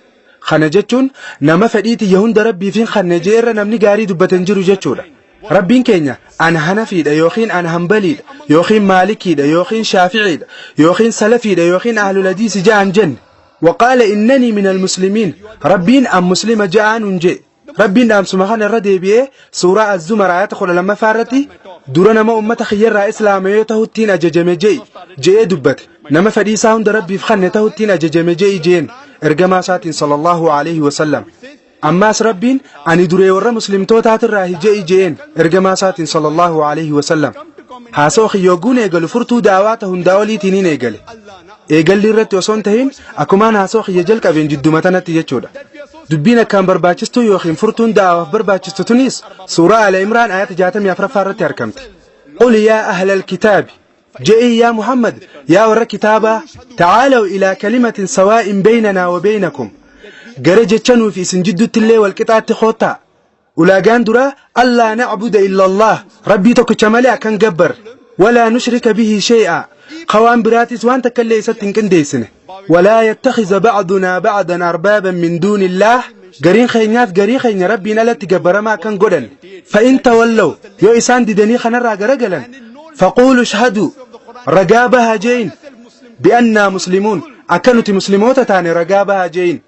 Kana jechuun nama fedhii tiyya hunda Rabbiif hin kanne jeerra namni gaarii dubbate hin jiru jechuudha. Rabbiin keenya an Hanafiidha yookiin an Hambaliidha yookiin Maalikiidha yookiin Shaaficiidha yookiin Salafiidha yookiin Ahlul Hadiisi ja'an jenne. وقال إنني من المسلمين. Rabbiin an Muslima ja'aan hun jee. Rabbiin dhaamsuma kana irra deebi'ee suuraa Az-Zumar ayata 12ffaa irratti, dura nama ummata kiyyarraa Islaama yoo tahuttiin ajajame je'i je'ee dubbate. Nama fedhii isaa hunda Rabbiif kanne tahuttiin ajajame je'i jeen ergamaa isaatiin sallallahu alaihi wasallam. Ammaas Rabbiin ani duree warra Muslimtootaatirraa je'i je'een ergamaa isaatiin sallallahu alaihi wasallam. Haasoo kiyyooguun eegalu furtuu daawaa hundaa oliitiin hin eegale. Eegalli irratti osoo hin tahin, akkumaan haasoo kiyya jalqabeen jidduma tanatti jechuudha. Dubbiin akkaan barbaachistuu yookiin furtuun da'awaaf barbaachistu tunis suuraa Ala Imraan ayata 64ffaa irratti argamti. قل يا أهل الكتاب, je'ii yaa Muhammad, yaa warra kitaabaa, تعالوا إلى كلمة سواء بيننا وبينكم, gara jecha nuuf isin jidduutti illee walqixaatti koottaa. Ulaagaan duraa ألا نعبد إلا الله, Rabbii tokkicha malee akkan gabbar, ولا نشرك به شيئا, qawaan biraatis waan takka illee isatti hin qindeessine, ولا يتخذ بعضنا بعضا أربابا من دون الله, gariin keenyaaf garii keenya Rabbiin alatti gabbaramaa akkan godhan. فإن تولوا, yoo isaan didanii kanarraa garagalan, فقولوا اشهدوا, ragaa bahaa je'in, بأنا مسلمون, akka nuti Musliimoota taane ragaa bahaa je'in.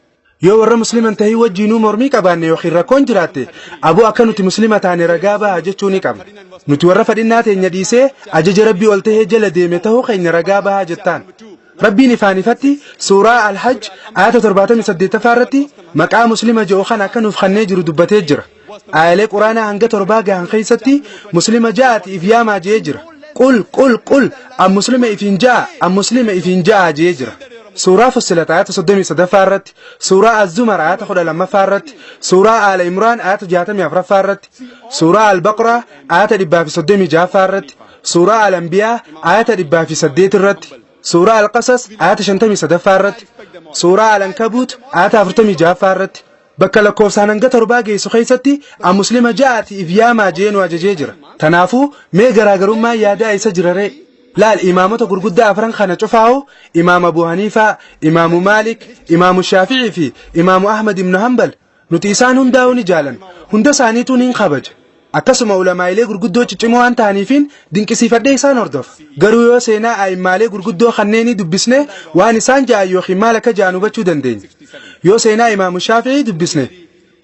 Yoo warra Musliman tahii wajjiinuu mormii qabaanne yookiin rakkoon jiraatte, aboo akka nuti Muslima taane ragaa bahaa jechuu ni qabna. Nuti warra fadhinnaa teenya dhiisee ajaja Rabbii ol tahee jala deeme tahuu keenya ragaa bahaa jettaan. Rabbiin ifaan ifatti suuraa Alhajj ayata 78ffaa irratti maqaa Muslima jedhu kana akka nuuf kannee jiru dubbatee jira. Aayalee Quraanaa hanga torbaa gahan keessatti Muslima ja'aati if yaamaa jee jira. قل قل قل, an Muslima ifiin ja'a, an Muslima ifiin ja'a jee jira. Suuraa Fussilat ayata 33ffaa irratti, suuraa Az-Zumar ayata 12ffaa irratti, suuraa Aala Imraan ayata 64ffaa irratti, suuraa Al-Baqraa ayata 136ffaa irratti, suuraa Al-Anbiyaa ayata 108 irratti, suuraa Al-Qasas ayata 53ffaa irratti, suuraa Al-Ankabuut ayata 46ffaa irratti, bakka lakkoofsaan hanga torbaa geessu keessatti an Muslima ja'aati if yaamaa jee nu ajajee jira. Tanaafuu mee garaagarummaan yaadaa isa jira ree? Laal, imaamota gurguddaa afran kana cufaa'u, Imaam Abu Haniifaa, Imaamu Maalik, Imaamu Shaafi'ii fi Imaamu Ahmad ibn Hanbal, nuti isaan hundaa'uu ni jaalan, hunda isaaniituu ni kabaja. Akkasuma ulamaa'ilee gurguddoo ciccimoo waan ta'aniifiin dinqisiifadhee isaan hordofa. Garuu yoo seenaa a'immaalee gurguddoo kanneenii dubbisne, waan isaan ja'an yookiin maal akka ja'an hubachuu dandeenya. Yoo seenaa Imaamu Shaafi'ii dubbisne,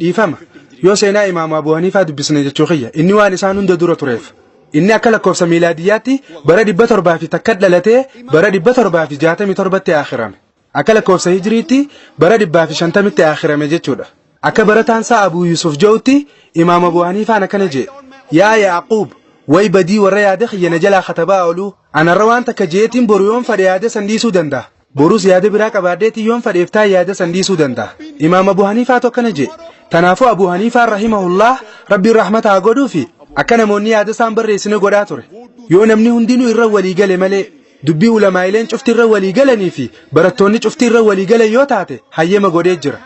dhiifama. Yoo seenaa Imaamu Abuu Haniifaa dubbisne jechuu kiyya. Inni waan isaan hunda dura tureef. Inni akka lakkoofsa miilaadiyyaatti bara 701 dhalatee bara 767tti aakhirame. Akka lakkoofsa hijriitti bara 150tti aakhirame jechuudha. Akka barataan isaa Abuu Yuusuf je'utti Imaam Abuu Haniifaan akkana je'e. Yaa Yaaquub, way badii warra yaada kiyya na jalaa katabaa ooluu. Anarra waan takka je'eetiin boru yoon fadhe yaada san dhiisuu danda'a. Borus yaada biraa qabaadheetiin yoon fadhe iftaan yaada san dhiisuu danda'a. Imaam Abuu Haniifaatu akkana je'e. Tanaafuu Abuu Haniifaan rahimahullah Rabbiin rahmata haa godhuufi akka namoonni yaada isaan barreessine godhaa ture. Yoo namni hundinuu irra walii gale malee dubbii ulamaa'ileen cufti irra walii galanii fi barattoonni cufti irra walii galan yoo taate hayyama godhee jira.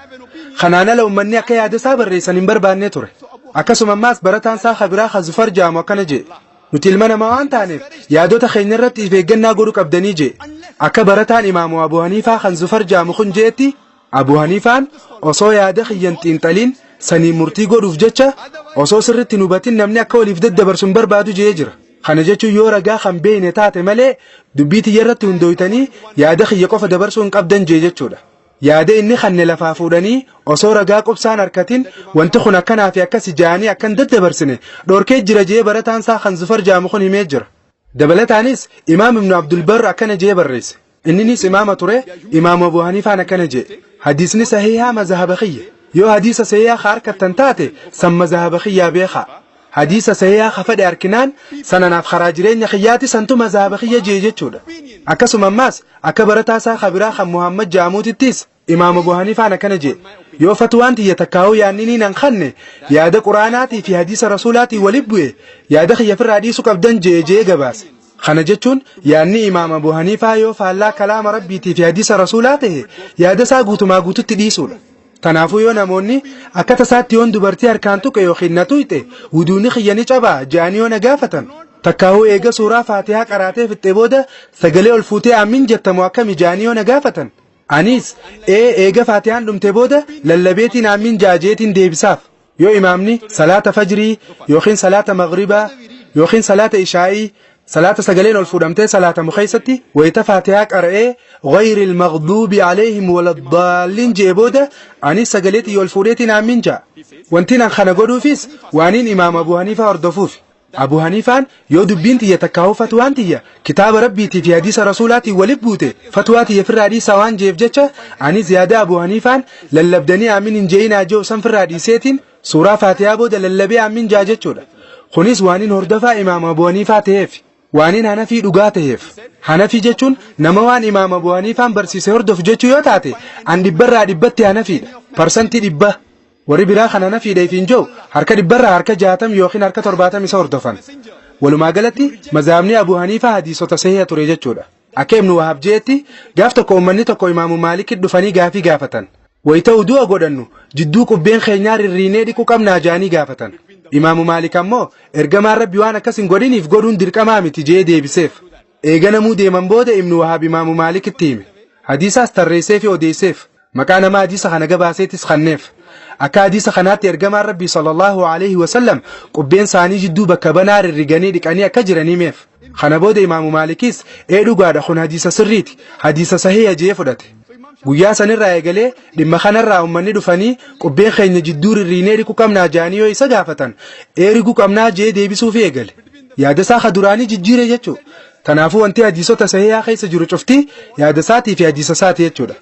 Kanaan ala ummanni akka yaada isaa barreessan hin barbaanne ture. Akkasuma ammaas barataan isaa kabiraa Khazufar jaamu akkana je'e. Nuti ilma namaa waan taaneef yaadota keenya irratti if eeggannaa godhuu qabdanii je'e. Akka barataan Imaamu Abu Haniifaa kan Zufar jaamu kun je'etti Abu Haniifaan osoo yaada kiyyan xiinxaliin saniin murtii godhuuf jecha osoo sirritti hin hubatin namni akka waliif daddabarsu hin barbaadu je'ee jira. Kana jechuun yoo ragaa kan beekne taate malee dubbii tiyya irratti hundooytanii yaada kiyya qofa dabarsuu hin qabdan jee jechuudha. Yaada inni kanne lafaa fuudhanii osoo ragaa qubsaan harkatin wanti kun akkanaa fi akkasi ja'anii akkan daddabarsine dhorkee jira jee barataan isaa kan Zufar jaamu kun himee jira. Dabalataanis Imaam Ibnu Abdulbar akkana jee barreesse. Inninis imaama ture, Imaamu Abu Haniifaan akkana jee. Hadiisni sahiihaa mazahaba kiyya. Yoo hadiisa sahiihaa ka harkattan taate san mazahaba kiyyaa beekaa. Hadiisa sahiihaa ka fedhe harkinaan san anaaf karaa jireenya kiyyaati santu mazahaba kiyya jee jechuudha. Akkasuma ammaas akka barataa isaa ka biraa kan Muhammad ja'amuutittis Imaam Abu Haniifaan akkana jee. Yoo fatwaan tiyya takkaa'uu yaanni nan kanne yaada Quraanaatii fi hadiisa Rasuulaatiin walitti bu'e yaada kiyya firraa dhiisuu qabdan jee jee gabaase. Kana jechuun yaadni Imaam Abu Haniifaa yoo faallaa kalaama Rabbiitii fi hadiisa Rasuulaa ta'e yaada isaa guutumaa guututti dhiisuudha. Kanaafuu yoo namoonni akka tasaatti yoon dubartii harkaan tuqe yookiin na tuyxe wuduuni kiyya ni cabaa je'anii yoo na gaafatan takkaahuu eega suuraa Faatihaa qaraatee fixxee booda sagalee ol fuutee aamiin jettamu akkami je'anii yoo na gaafatan anis ee eega Faatihaan dhumte booda lallabeetiin aamiin ja'a jeetiin deebisaaf. Yoo imaamni salaata fajrii yookiin salaata maghribaa yookiin salaata ishaa'ii salaata sagaleen ol fuudhamtee salaatamu keessatti wayita faatihaa qara'ee ghayril maghduubi alayhim waladdaalliin je'e booda anis sagalee xiyya ol fuudheetiin aamiin ja'a. Wanti an kana godhuufis waaniin imaam Abu Haniifaa hordofuufi. Abu Haniifaan yoo dubbiin tiyya takkaahuu fatwaan tiyya kitaaba Rabbiitii fi hadiisa Rasuulaatiin walit buute fatwaa tiyya firraa dhiisaa waan je'eef jecha anis yaada Abu Haniifaan lallabdanii aamin hin je'inaa je'u san firraa dhiiseetiin suuraa Faatihaa booda lallabee aamin ja'a jechuudha. Kunis waanin hordofaa Imaam Abu Haniifaa ta'eef. Waanin Hanafii dhugaa ta'eef. Hanafii jechuun nama waan Imaam Abu Haniifaan barsiise hordofu jechuu yoo taate an dhibbarraa dhibbatti Hanafiidha. Parsantii 100. Warri biraa kan Hanafiidha ifiin je'u harka dhibbarraa harka 60 yookiin harka 70 isa hordofan. Walumaa galatti mazhabni Abu Haniifaa hadiisota sahiha ture jechuudha. Akka Ibnu Wahab je'etti gaaf tokko ummanni tokko Imaamu Maalikitti dhufanii gaafii gaafatan. Wayita wudu'a godhannu jidduu qubbeen keenyaa rirriinee dhiquu qabnaa je'anii gaafatan. Imaamu Maalik ammoo ergamaan Rabbi waan akkas hin godhiniif godhuun dirqamaa miti je'ee deebiseef. Eega namuu deeman booda Ibnu Wahab Imaamu Maalikitti hime. Hadiisaas tarreesseefi odeesseef. Maqaa nama hadiisa kana gabaaseetis kanneef. Akka hadiisa kanaatti ergamaan Rabbii sallallahu alaihi wasallam qubbeen isaanii jidduu bakka banaa rirriganii dhiqanii akka jiran himeef. Kana booda Imaamu Maalikis ee dhugaadha kun hadiisa sirriiti, hadiisa sahiha jee fudhate. Guyyaa sanirraa eegalee dhimma kanarraa ummanni dhufanii qubbeen keenya jidduu rirriinee dhiquu qabnaa jaanii yoo isa gaafatan ee riguu qabnaa jee deebisuufi eegale. Yaada isaa ka duraanii jijjiire jechuu. Kanaafuu wanti hadiisota sahihaa keessa jiru cufti yaada isaatii fi hadiisa isaati jechuudha.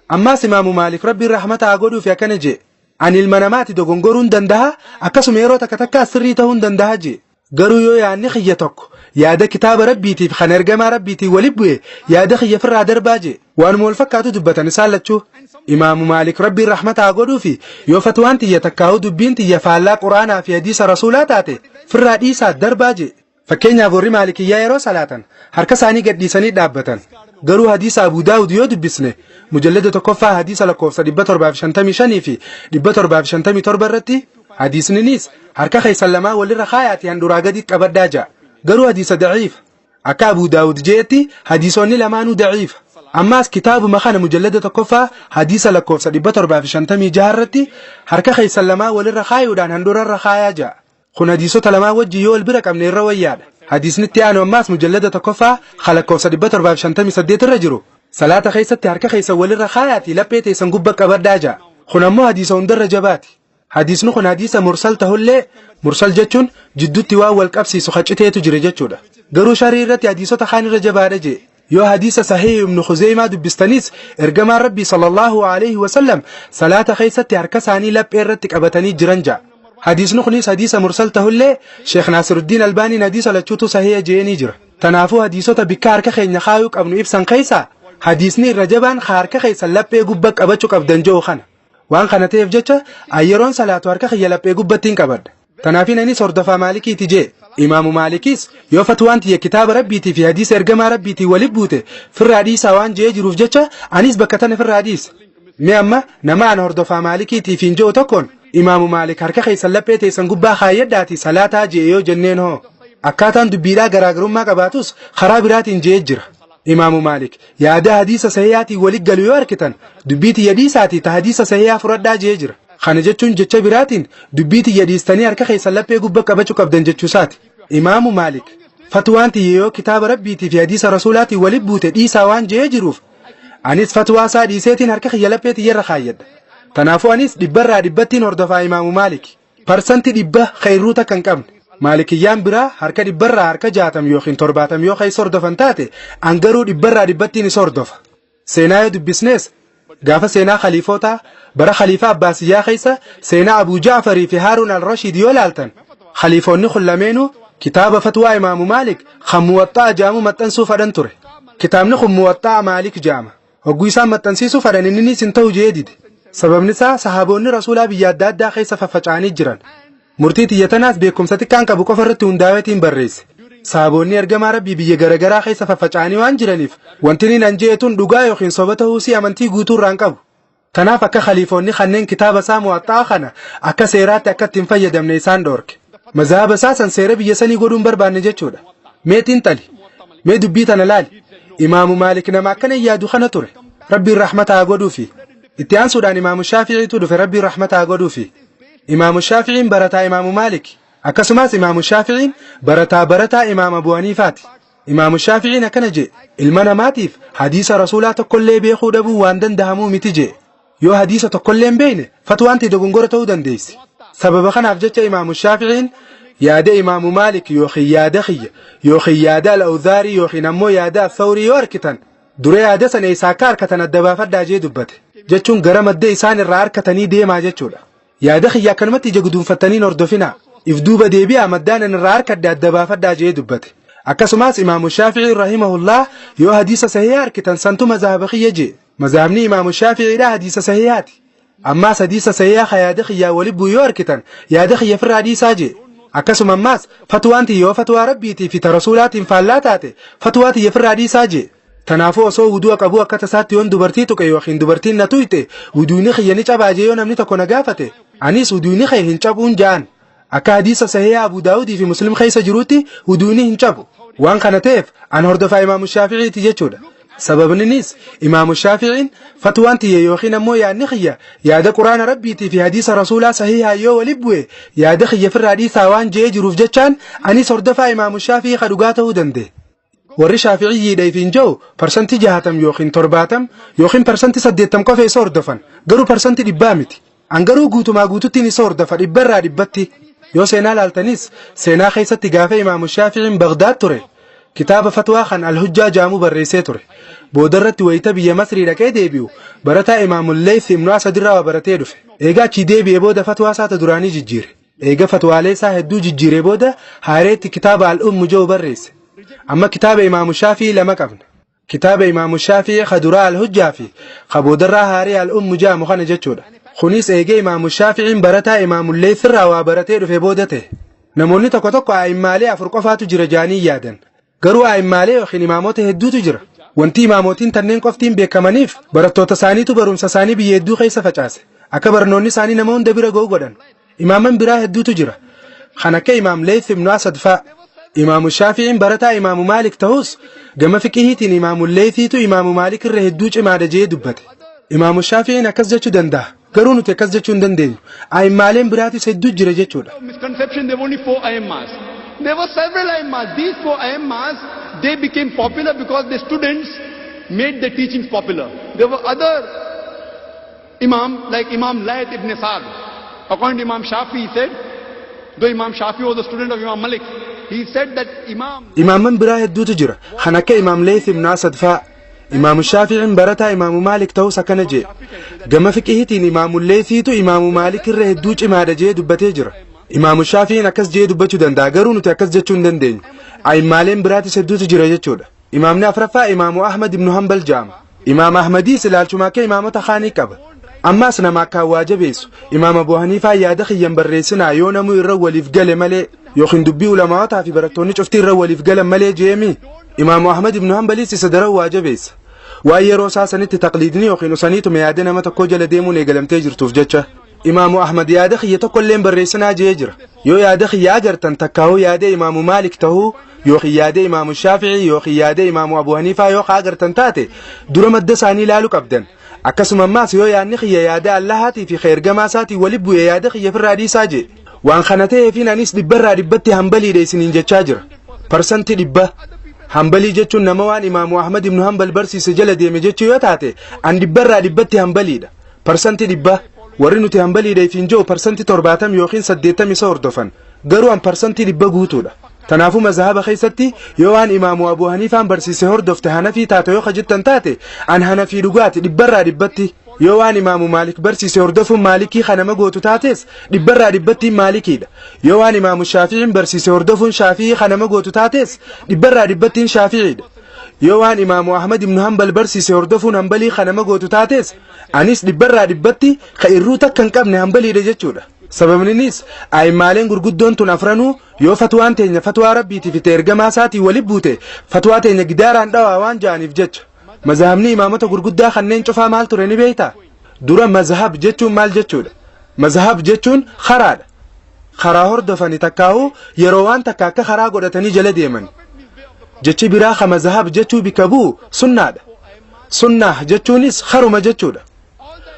Ammaas Imaamu Maalik Rabbiin rahmata haa godhuufi akkana jee. Ani ilma namaati dogongoruun dandaha akkasuma yeroo takka takkaas sirrii ta'uun dandaha jee. Garuu yoo yaadni kiyya tokko yaada kitaaba Rabbiitiif kan ergamaa Rabbiitiin walitti bu'e yaada kiyya firraa darbaa jee. Waanuma wal fakkaatu dubbatan isaan lachuu. Imaamu Maalik Rabbiin rahmata haa godhuufi yoo fatwaan tiyya takkaahuu dubbiin tiyya faallaa Quraanaa fi hadiisa Rasuulaa taate firraa dhiisaa darbaa jee. Fakkeenyaaf warri Maalikiyyaa yeroo salaatan harka isaanii gad dhiisanii dhaabbatan. Garuu hadiisa Abu Daawud yoo dubbisne mujallada tokkoffaa hadiisa lakkoofsa 755 fi 757 irratti hadiisninis harka keessan lamaan walirra kaayaati handhuraa gadi qabadhaa ja'a. Garuu hadiisa daciifa. Akka Abu Daawud je'etti hadiisonni lamaanuu daciifa. Ammaas kitaabuma kana mujallada tokkoffaa hadiisa lakkoofsa 756 irratti harka keessan lamaan walirra kaayuudhaan handhuurarra kaayaa ja'a. Kun hadiisota lamaan wajjin yoo wal bira qabne irra wayyaadha. Hadiisni itti aanu ammaas mujallada tokkoffaa ka lakkoofsa 758 irra jiru salaata keessatti harka keessan walirra kaayaatii laphee teessan gubba qabadhaa ja'a. Kun ammoo hadiisa hundarra jabaati. Hadiisni kun hadiisa mursal tahullee, mursal jechuun jiddutti waan wal qabsiisu kaciteetu jira jechuudha. Garuu sharii irratti hadiisota kaan irra jabaadha jee. Yoo hadiisa Sahiih Ibnu Khuzeymaa dubbistanis ergamaan Rabbii sallallahu alaihi wasallam salaata keessatti harka isaanii laphee irratti qabatanii jiran ja'a. Hadiisni kunis hadiisa mursal tahullee Sheekh Naasiruddiin Albaaniin hadiisa lachuutu sahiha je'eenii jira. Tanaafuu hadiisota bikka harka keenya kaayuu qabnu ibsan keessaa hadiisni irra jabaan ka harka keessan laphee gubba qabachuu qabdan je'u kana. Waan kana ta'eef jecha an yeroon salaatu harka kiyya laphee gubbattiin qabadha. Tanaafin anis hordofaa Maalikiiti jee. Imaamu Maalikis yoo fatwaan tiyya kitaaba Rabbiitii fi hadiisa ergamaa Rabbiitiin wali buute firraa dhiisaa waan je'ee jiruuf jecha anis bakka tana firraa dhiise. Mee amma nama an hordofaa Maalikiitii fiin je'u tokkoon Imaamu Maalik harka keessan laphee teessan gubbaa kaayyadhaatii salaataa je'e yoo jenneen hoo? Akkaataan dubbiidhaa garaagarummaa qabaatus karaa biraatiin je'ee jira. Imaamu Maalik yaada hadiisa sahihaatiin wali galu yoo arkitan dubbii tiyya dhiisaatii ta hadiisa sahihaa fudhadhaa je'ee jira. Kana jechuun jecha biraatiin dubbii tiyya dhiistanii harka keessan laphee gubba qabachuu qabdan jechuusaati. Imaamu Maalik fatwaan tiyya yoo kitaaba Rabbiitii fi hadiisa Rasuulaatiin wali buute dhiisaa waan je'ee jiruuf anis fatwaa isaa dhiiseetiin harka kiyya laphee tiyyarra kaayyadha. Tanaafuu anis dhibbarraa dhibbattiin hordofaa Imaamu Maalik. Parsanti 100 kheyrruu takka hin qabne. Maalikiyyaan biraa harka dhibbarraa harka 60 yookiin 70 yoo keessa hordofan taate an garuu dhibbarraa dhibbattiin isa hordofa. Seenaa yoo dubbisnees gaafa seenaa khaliifootaa bara khaliifaa Abbaasiyyaa keessa seenaa Abuu Ja'farii fi Haaruun al-Rashiid yoo laaltan khaliifoonni kun lameenuu kitaaba fatwaa Imaamu Maalik kan Muwaxxa'a jedhamu maxxansuu fadhan ture. Kitaabni kun Muwaxxa'a Maalik jedhama. Hogguu isaan maxxansiisuu fadhan inninis hin ta'u je'ee dide. Sababni isaa sahaboonni Rasuulaa biyya adda addaa keessa faffaca'anii jiran. Murtii tiyya tanaas beekumsa xiqqaan qabu qofa irratti hundaa'eetiin barreesse. Sahaboonni ergamaa Rabbii biyya garagaraa keessa faffaca'anii waan jiraniif wanti inni nan je'e tun dhugaa yookiin soba ta'uusii amantii guutuu irraa hin qabu. Kanaaf akka khaliifonni kanneen kitaaba isaa Muwaxxa'a kana akka seeraatti akka itti hin fayyadamne isaan dhoorke. Mazhaba isaa san seera biyya sanii godhuu hin barbaanne jechuudha. Mee xiinxali. Mee dubbii tana laali. Imaamu Maalik nama akkana yaadu kana ture. Rabbiin rahmata haa godhuufi. Itti aansuudhaan Imaamu Shaafi'iitu dhufe Rabbiin rahmata haa godhuufi. Imaamu Shaafi'iin barataa Imaamu Maalik. Akkasumas Imaamu Shaafi'iin barataa barataa Imaam Abu Haniifaati. Imaamu Shaafi'iin akkana jee, ilma namaatiif hadiisa Rasuulaa tokkollee beekuu dhabuun waan dandahamuu miti jee. Yoo hadiisa tokkollee hin beekne fatwaan tee dogongora ta'uu dandeessi. Sababa kanaaf jecha Imaamu Shaafi'iin yaada Imaamu Maalik yookiin yaada kiyya yookiin yaada Al-Awzaarii yookiin ammoo yaada Al-Thawrii yoo arkitan dura yaada sana eessaa akka arkatan adda baafadhaa jee dubbate. Jechuun gara madda isaan irraa arkatanii deemaa jechuudha. Yaada kiyya akkanumatti ija guduunfattanii hin hordofinaa. If duuba deebi'aa maddaan ani irraa arkadhe adda baafadhaa jee dubbate. Akkasumas Imaamu Shaafi'ii rahimahullah yoo hadiisa sahiha arkitan santu mazahaba kiyya jee. Mazahabni Imaamu Shaafi'iidha hadiisa sahihaati. Ammaas hadiisa sahiha ka yaada kiyyaa wali bu'u yoo arkitan yaada kiyya firraa dhiisaa jee. Akkasuma ammaas fatwaan tiyya yoo fatwaa Rabbiitii fi ta Rasuulaatiin faallaa taate fatwaa tiyya firraa dhiisaa jee. Tanaafuu osoo wudu'a qabuu akka tasaatti yoon dubartii tuqe yookiin dubartiin na tuyxe wuduuni kiyya ni cabaa jee yoo namni tokko na gaafate anis wuduuni kee hin cabuun ja'an. Akka hadiisa sahiha Abu Daawudii fi Muslim keessa jiruutti wuduuni hin cabu. Waan kana ta'eef an hordofaa Imaamu Shaafi'iiti jechuudha. Sababninis Imaamu Shaafi'iin fatwaan tiyya yookiin ammoo yaadni kiyya yaada Quraana Rabbiitii fi hadiisa Rasuulaa sahihaa yoo wali bu'e yaada kiyya firraa dhiisaa waan je'ee jiruuf jechaan anis hordofaa Imaamu Shaafi'ii ka dhugaa ta'uu danda'e. Warri Shaafi'iyyiidha ifiin je'u parsantii 60 yookiin 70 yookiin parsantii 80 qofa isa hordofan garuu parsantii dhibbaa miti. An garuu guutumaa guututtiin isa hordofa dhibbarraa dhibbatti. Yoo seenaa laaltanis seenaa keessatti gaafa Imaamu Shaafi'iin Bagdaad ture kitaaba fatwaa kan Al-Hujjaa jaamu barreessee ture. Boodarratti wayita biyya Masrii dhaqee deebi'u barataa Imaamu Leeyth ibnu Asad irraa waa baratee dhufe. Eega achii deebi'ee booda fatwaa isaa ta duraanii jijjiire. Eega fatwaalee isaa hedduu jijjiiree booda haareetti kitaaba Al-Ummu jedhu barreesse. Amma kitaaba Imaamu Shaafi'ii lama qabna. Kitaaba Imaamu Shaafi'ii ka duraa Al-Hujjaa fi ka boodarraa haaree Al-Ummu jedhamu kana jechuudha. Kunis eega Imaamu Shaafi'iin barataa Imaamu Leeyth irraa waa baratee dhufe booda ta'e. Namoonni tokko tokko a'immaalee afur qofaatu jira jedhanii yaadan. Garuu a'immaalee yookiin imaamota hedduutu jira. Wanti imaamotiin tanneen qoftiin beekamaniif barattoota isaaniitu barumsa isaanii biyya hedduu keessa facaase. Akka barnoonni isaanii nama hunda bira ga'u godhan. Imaaman biraa hedduutu jira. Kan akka Imaam Leeyth ibnu Asad fa'a. Imaamu Shaafi'iin barataa Imaamu Maalik ta'us gama fiqihiitiin Imaamu Leeythiitu Imaamu Maalik irra hedduu cimaadha jedhee dubbate. Imaamu Shaafi'iin akkas jechuu danda'a. Garuu nuti akkas jechuu hin dandeenyu. A'immaaleen biraatis hedduu jira jechuudha. Misconception, there were only four Aimmas. There were several Aimmas. These four Aimmas, they became popular because the students made the teachings popular. There were other Imam, like Imam Layth ibn Sa'd. According to Imam Shafi, he said, though Imam Shafi was a student of Imam Malik, he said that Imam Imaamman biraa hedduutu jira kan akka Imaam Leeth ibnu Asad faa. Imaamu Shaaficiin barataa Imaamu Maalik ta'us akkana jee: gama fiqihitiin Imaamu Leethiitu Imaamu Maalik irra hedduu cimaadha jee dubbatee jira. Imaamu Shaafi'iin akkas jee dubbachuu danda'a, garuu nuti akkas jechuu hin dandeenyu. A'immaaleen biraatis hedduutu jira jechuudha. Imaamni afraffaa Imaamu Ahmad ibnu Hanbal jedhama. Imaam Ahmadiis ilaalchuma akka imaamota kaanii qaba. Ammaas nama akkaan waa jabeessu. Imaam Abu Haniifaa yaada kiyyan barreessinaa yoo namuu irra waliif gale malee, yookiin dubbii ulamaawotaa fi barattoonni cuftii irra waliif galan malee jeemi. Imaamu Ahmad ibnu Hanbaliis isa daran waa jabeessa. Waan yeroo isaa sanitti taqliidni yookiin usaniituma yaada nama tokkoo jala deemuun eegalamtee jirtuuf jecha. Imaamu Ahmad yaada kiyya tokko illee barreessinaa jee jira. Yoo yaada kiyya agartan, takkaahuu yaada Imaamu Maalik tahuu yookiin yaada Imaamu Shaafi'ii yookiin yaada Imaamu Abu Haniifaa yoo agartan taate, dura madda isaanii ilaaluu qabdan. Akkasuma ammaas yoo yaadni kiyya yaada Allahaatii fi ergamaa isaatii wali bu'e, yaada kiyya firraa dhiisaa jee. Waan kana ta'eefiin anis dhibbarraa dhibbatti Hambaliidha isiniin jechaa jira. 100%. Hambalii jechuun nama waan Imaamu Ahmad ibnu Hambal barsiise jala deeme jechuu yoo taate, an 100% Hambaliidha. 100%. Warri nuti Hambaliidha ifiin jiru 70% yookiin 80 isa hordofan. Garuu an 100% guutuudha. Kanaafuu mazhaba keessatti yoo waan Imaamu Abu Haniifaan barsiise hordofte Hanafii taate yoo jettan taate, an Hanafii dhugaati 100%. Yoo waan Imaamu Maalik barsiise hordofuun Maalikii kanama gootu taates, 100% Maalikiidha. Yoo waan Imaamu Shaaficiin barsiise hordofuun Shaafi'ii kanama gootu taates, 100% Shaaficiidha. Yoo waan Imaamu Ahmad ibnu Hanbal barsiise hordofuun Hanbalii kanama gootu taates, anis 100% ka irruu takka hin qabne Hanbaliidha jechuudha. Sababninis a'immaaleen gurguddoon tun afranuu yoo fatwaan teenya fatwaa Rabbiitii fi ergamaa isaatii wali buute, fatwaa teenya gidaaraan dhawaa waan ja'aniif jecha. Mazhabni imaamota gurguddaa kanneen cufaa maal ture ni beektaa? Dura mazhab jechuun maal jechuudha? Mazhab jechuun karaadha. Karaa hordofani takkaa'uu yeroo waan takka akka karaa godhatanii jala deeman. Jechi biraa ka mazhab jechuu bikka bu'u sunnaadha. Sunnaa jechuunis karuma jechuudha.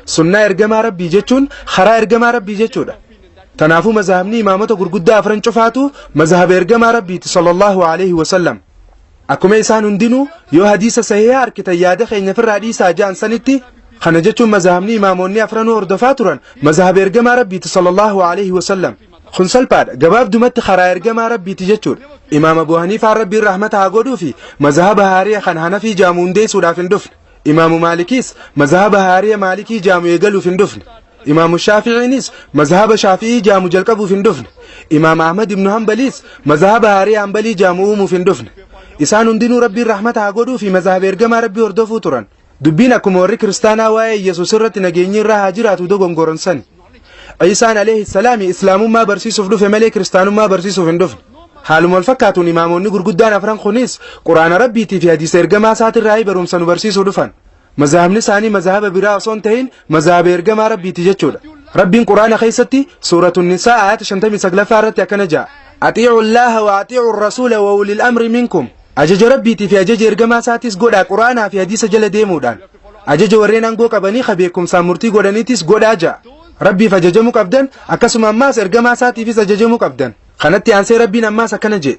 Sunnaa ergamaa Rabbii jechuun karaa ergamaa Rabbii jechuudha. Kanaafuu mazhabni imaamota gurguddaa afran cufaatu mazhaba ergamaa Rabbiiti sallallahu alaihi wasallam. Akkuma isaan hundinuu yoo hadiisa sahihaa arkitan yaada keenya firraa dhiisaa ja'an sanitti, kana jechuun mazhabni imaamonni afranuu hordofaa turan mazhaba ergamaa Rabbiiti sallallahu alaihi wasallam. Kun salphaadha. Gabaabdumatti karaa ergamaa Rabbiiti jechuudha. Imaam Abu Haniifaan Rabbiin rahmata haa godhuu fi mazhaba haariya kan Hanafii jaamu hundeessuudhaaf hin dhufne. Imaamu Maalikiis mazhaba haariya Maalikii jaamu eegaluuf hin dhufne. Imaamu Shaaficiinis mazhaba Shaafi'ii jaamu jalqabuuf hin dhufne. Imaam Ahmad ibnu Hanbaliis mazhaba haariya Hanbalii jaamu uumuuf hin dhufne. Isaan hundinuu Rabbiin rahmata haa godhuu fi mazhaba ergamaa Rabbii hordofuu turan. Dubbiin akkuma warri kiristaanaa waa'ee Yesuus irratti nageenyi irraa haa jiraatu dogongoran sani. Iisaan alayhi salaami islaamummaa barsiisuuf dhufe malee kiristaanummaa barsiisuuf hin dhufne. Haaluma wal fakkaatuun imaamonni gurguddaan afran kunis Quraana Rabbiitii fi hadiisa ergamaa isaatirraa barumsa nu barsiisuu dhufan. Mazhabni isaanii mazhaba biraa osoo hin ta'in mazhaba ergamaa Rabbiiti jechuudha. Rabbiin Quraana keessatti Suuratu Nisaa ayata 59ffaa irratti akkana ja'a: Axiicu Allaaha wa axiicu Rasuula wa ulil amri minkum. Ajaja Rabbiitii fi ajaja ergamaa isaatis godhaa Quraanaa fi hadiisa jala deemuudhaan. Ajaja warreen aangoo qabanii ka beekumsaan murtii godhaniitis godhaa ja'a. Rabbiif ajajamuu qabdan, akkasuma ammaas ergamaa isaatiifis ajajamuu qabdan. Kanatti aansee Rabbiin ammaas akkana jedhe: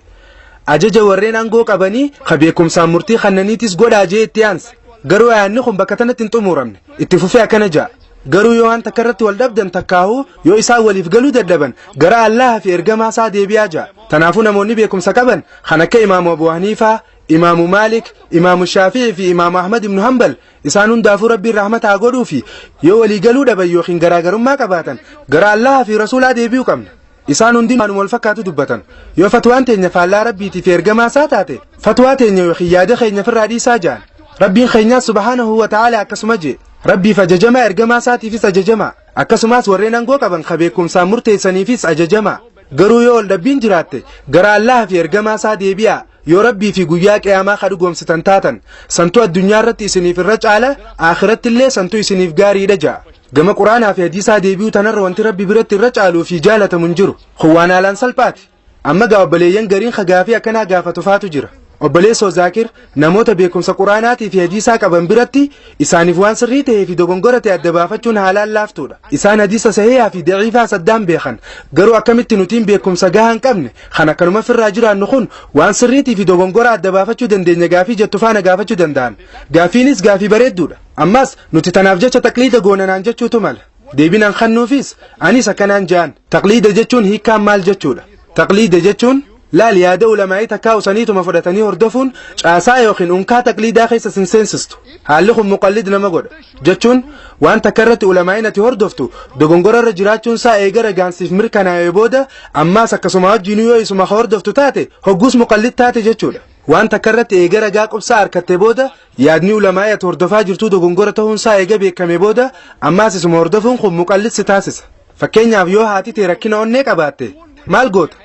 Ajaja warreen aangoo qabanii ka beekumsaan murtii kennaniitis godhaa jee itti aanse. Garuu ayaanni kun bakka tanatti hin xumuramne. Itti fufee akkana ja'a: Garuu yoo waan takka irratti wal dhabdan, takkaahuu yoo isaan waliif galuu dadhaban, gara Allaha fi ergamaa isaa deebi'aa ja'a. Kanaafuu namoonni beekumsa qaban kan akka Imaamu Abu Haniifaa, Imaamu Maalik, Imaamu Shaafi'ii fi Imaamu Ahmad ibnu Hanbal, isaan hundaafuu Rabbiin rahmata haa godhuu fi yoo walii galuu dhaban yookiin garaagarummaa qabaatan, gara Allaha fi Rasuulaa deebi'uu qabna. Isaan hundi waanuma wal fakkaatu dubbatan. Yoo fatwaan teenya faallaa Rabbiitii fi ergamaa isaa taate, fatwaa teenya yookiin yaada keenya ofirraa dhiisaa ja'an. Rabbiin keenyaas subhaanahu wa ta'aala akkasuma jee: Rabbiif ajajamaa, ergamaa isaatiifis ajajamaa, akkasumas warreen aangoo qaban ka beekumsaan murteessaniifis ajajamaa. Garuu yoo wal dhabbiin jiraatte, gara Allaha fi ergamaa isaa deebi'aa, yoo Rabbii fi guyyaa qiyaamaa ka dhugoomsitan taatan. Santuu addunyaa irratti isiniif irra caala, akhiratti illee santuu isiniif gaariidha ja'a. Gama Quraanaa fi hadiisaa deebi'uu tanarra wanti Rabbi biratti irra caaluu fi jaalatamu hin jiru. Kun waan haalaan salphaati. Amma gaa obboleeyyan gariin ka gaafii akkanaa gaafatu faatu jira. Obboleessoo Zaakir, namoota beekumsa Quraanaatii fi hadiisaa qaban biratti isaaniif waan sirrii ta'ee fi dogongora ta'e adda baafachuun haalaan laaftuudha. Isaan hadiisa sahihaa fi daciifaa saddaan beekan. Garuu akkamitti nutiin beekumsa gahaa hin qabne kan akkanuma firraa jiraannu kun waan sirriitii fi dogongora adda baafachuu dandeenya gaafii jettu faana gaafachuu danda'an? Gaafiinis gaafii bareedduudha. Ammas nuti tanaaf jecha taqliida goonanaan jechuutu mala. Deebiin an kennuufis anis akkanaan ja'an. Taqliida jechuun hiikkaan maal jechuudha? Taqliida jechuun laal yaada ulamaa'ii takkaa usaniituma fudhatanii hordofuun caasaa yookiin unkaa taqliidaa keessa sin seensistu. Haalli kun muqallid nama godha. Jechuun waan takka irratti ulamaa'iin ati hordoftu dogongora irra jiraachuun isaa eega ragaan siif mirkanaa'ee booda ammaas akkasuma wajjinuu yoo isuma hordoftu taate hogguus muqallid taate jechuudha. Waan takka irratti eega ragaa qubsaa harkatte booda yaadni ulamaa'ii ati hordofaa jirtuu dogongora ta'uun isaa eega beekame booda ammaas isuma hordofuun kun muqallid si taasisa. Fakkeenyaaf yoo haati tee rakkina onnee qabaatte maal goota?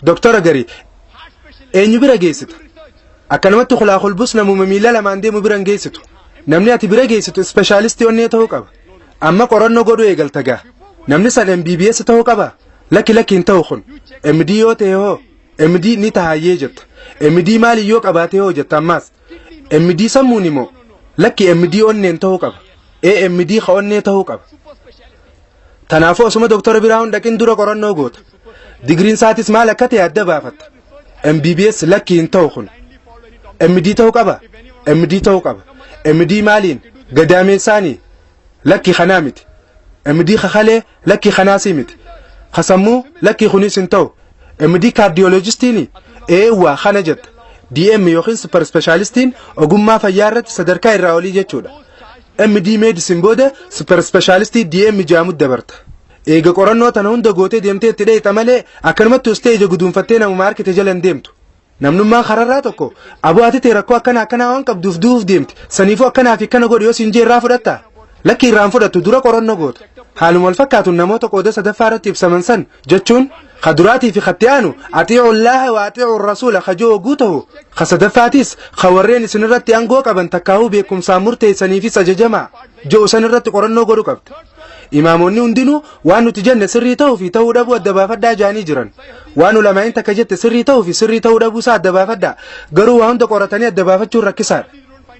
Doktora garii eenyu bira geessita? Akkanumatti kulaa kulbus namuma miila lamaan deemu bira hin geessitu. Namni ati bira geessitu ispeeshaalistii onnee ta'uu qaba. Amma qorannoo godhuu eegalta gaa. Namni san MBBS ta'uu qaba? Lakki lakki hin ta'u kun. MD yoo ta'e hoo? MD ni tahayyee jetta. MD maali yoo qabaate hoo jetta ammaas. MD sammuun immoo lakki MD onneen ta'uu qaba. AMD ka onnee ta'uu qaba. Tanaafuu osuma doktora biraa hin dhaqin dura qorannoo goota. Digriin isaatis maal akka ta'e adda baafatta. MBBS lakki hin ta'u kun. MD ta'uu qaba. MD ta'uu qaba. MD maaliin? Gadaameessaanii? Lakki kanaa miti. MD kakalee lakki kanaasii miti. Kasammuu lakki kunis hin ta'u. MD kaardiyooloojistiini? Eewwaa kana jetta. DM yookiin super specialistiin ogummaa fayyaa irratti sadarkaa irraa olii jechuudha. MD medicine booda super specialistii DM jedhamutti dabarta. Eega qorannoo tana hunda gootee deemtee itti dheeyxa malee akkanumatti ustee ija guduunfattee namuma harkite jala hin deemtu. Namnummaan kararraa tokko aboo ati ta'e rakkoo akkana akkanaa waan qabduuf du'uuf deemti. Saniifuu akkanaa fi akkana godhu yoo siin jee irraa fudhattaa? Lakki irraan fudhattu dura qorannoo goota. Haaluma wal fakkaatuun namoota qooda sadaffaa irratti ibsaman san jechuun ka duraatii fi katti aanu أطيعوا الله وأطيعوا الرسول ka joo oguu ta'u ka sadaffaatis ka warreen isin irratti aangoo qaban takkaahuu beekumsaan murteessaniifis ajajamaa ji'u san irratti qorannoo godhu qabda. Imaamonni hundinuu waan nuti jenne sirrii ta'uu fi ta'uu dhabuu adda baafadhaa jaanii jiran. Waan ulamaa'in takka jette sirrii ta'uu fi sirrii ta'uu dhabuu isaa adda baafadhaa. Garuu waa hunda qoratanii adda baafachuun rakkisaadha.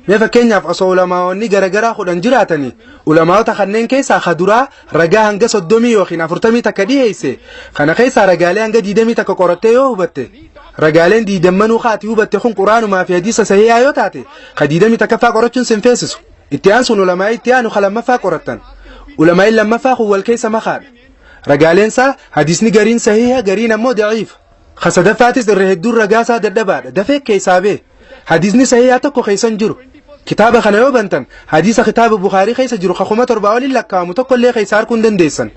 Mee fakkeenyaaf osoo ulamaa'onni garagaraa 10 jiraatanii ulamaa'ota kanneen keessaa ka duraa ragaa hanga 30 yookiin 41 dhiyeesse kana keessaa ragaalee hanga 21 qorattee yoo hubatte ragaaleen diidammanuu kaati hubatte kun quraanumaa fi hadiisa sahihaa yoo taate ka 21ffaa qorachuun sin feesisu. Itti aansuun ulamaa'ii itti aanu ka lammaffaa qorattan. Ulamaa'iin lammaffaa kun wal keessa makaadha. Ragaaleen isaa hadiisni gariin sahiha gariin ammoo daciifa. Ka sadaffaatis irra hedduun ragaasaa dadhabaadha. Dafee keessaa bee. Hadiisni sahihaa tokko keessa hin jiru. Kitaaba kana yoo bantan hadiisa kitaaba Bukaarii keessa jiru ka 7000 oliin lakkaa'amu tokko illee keessa arguu hin dandeessan.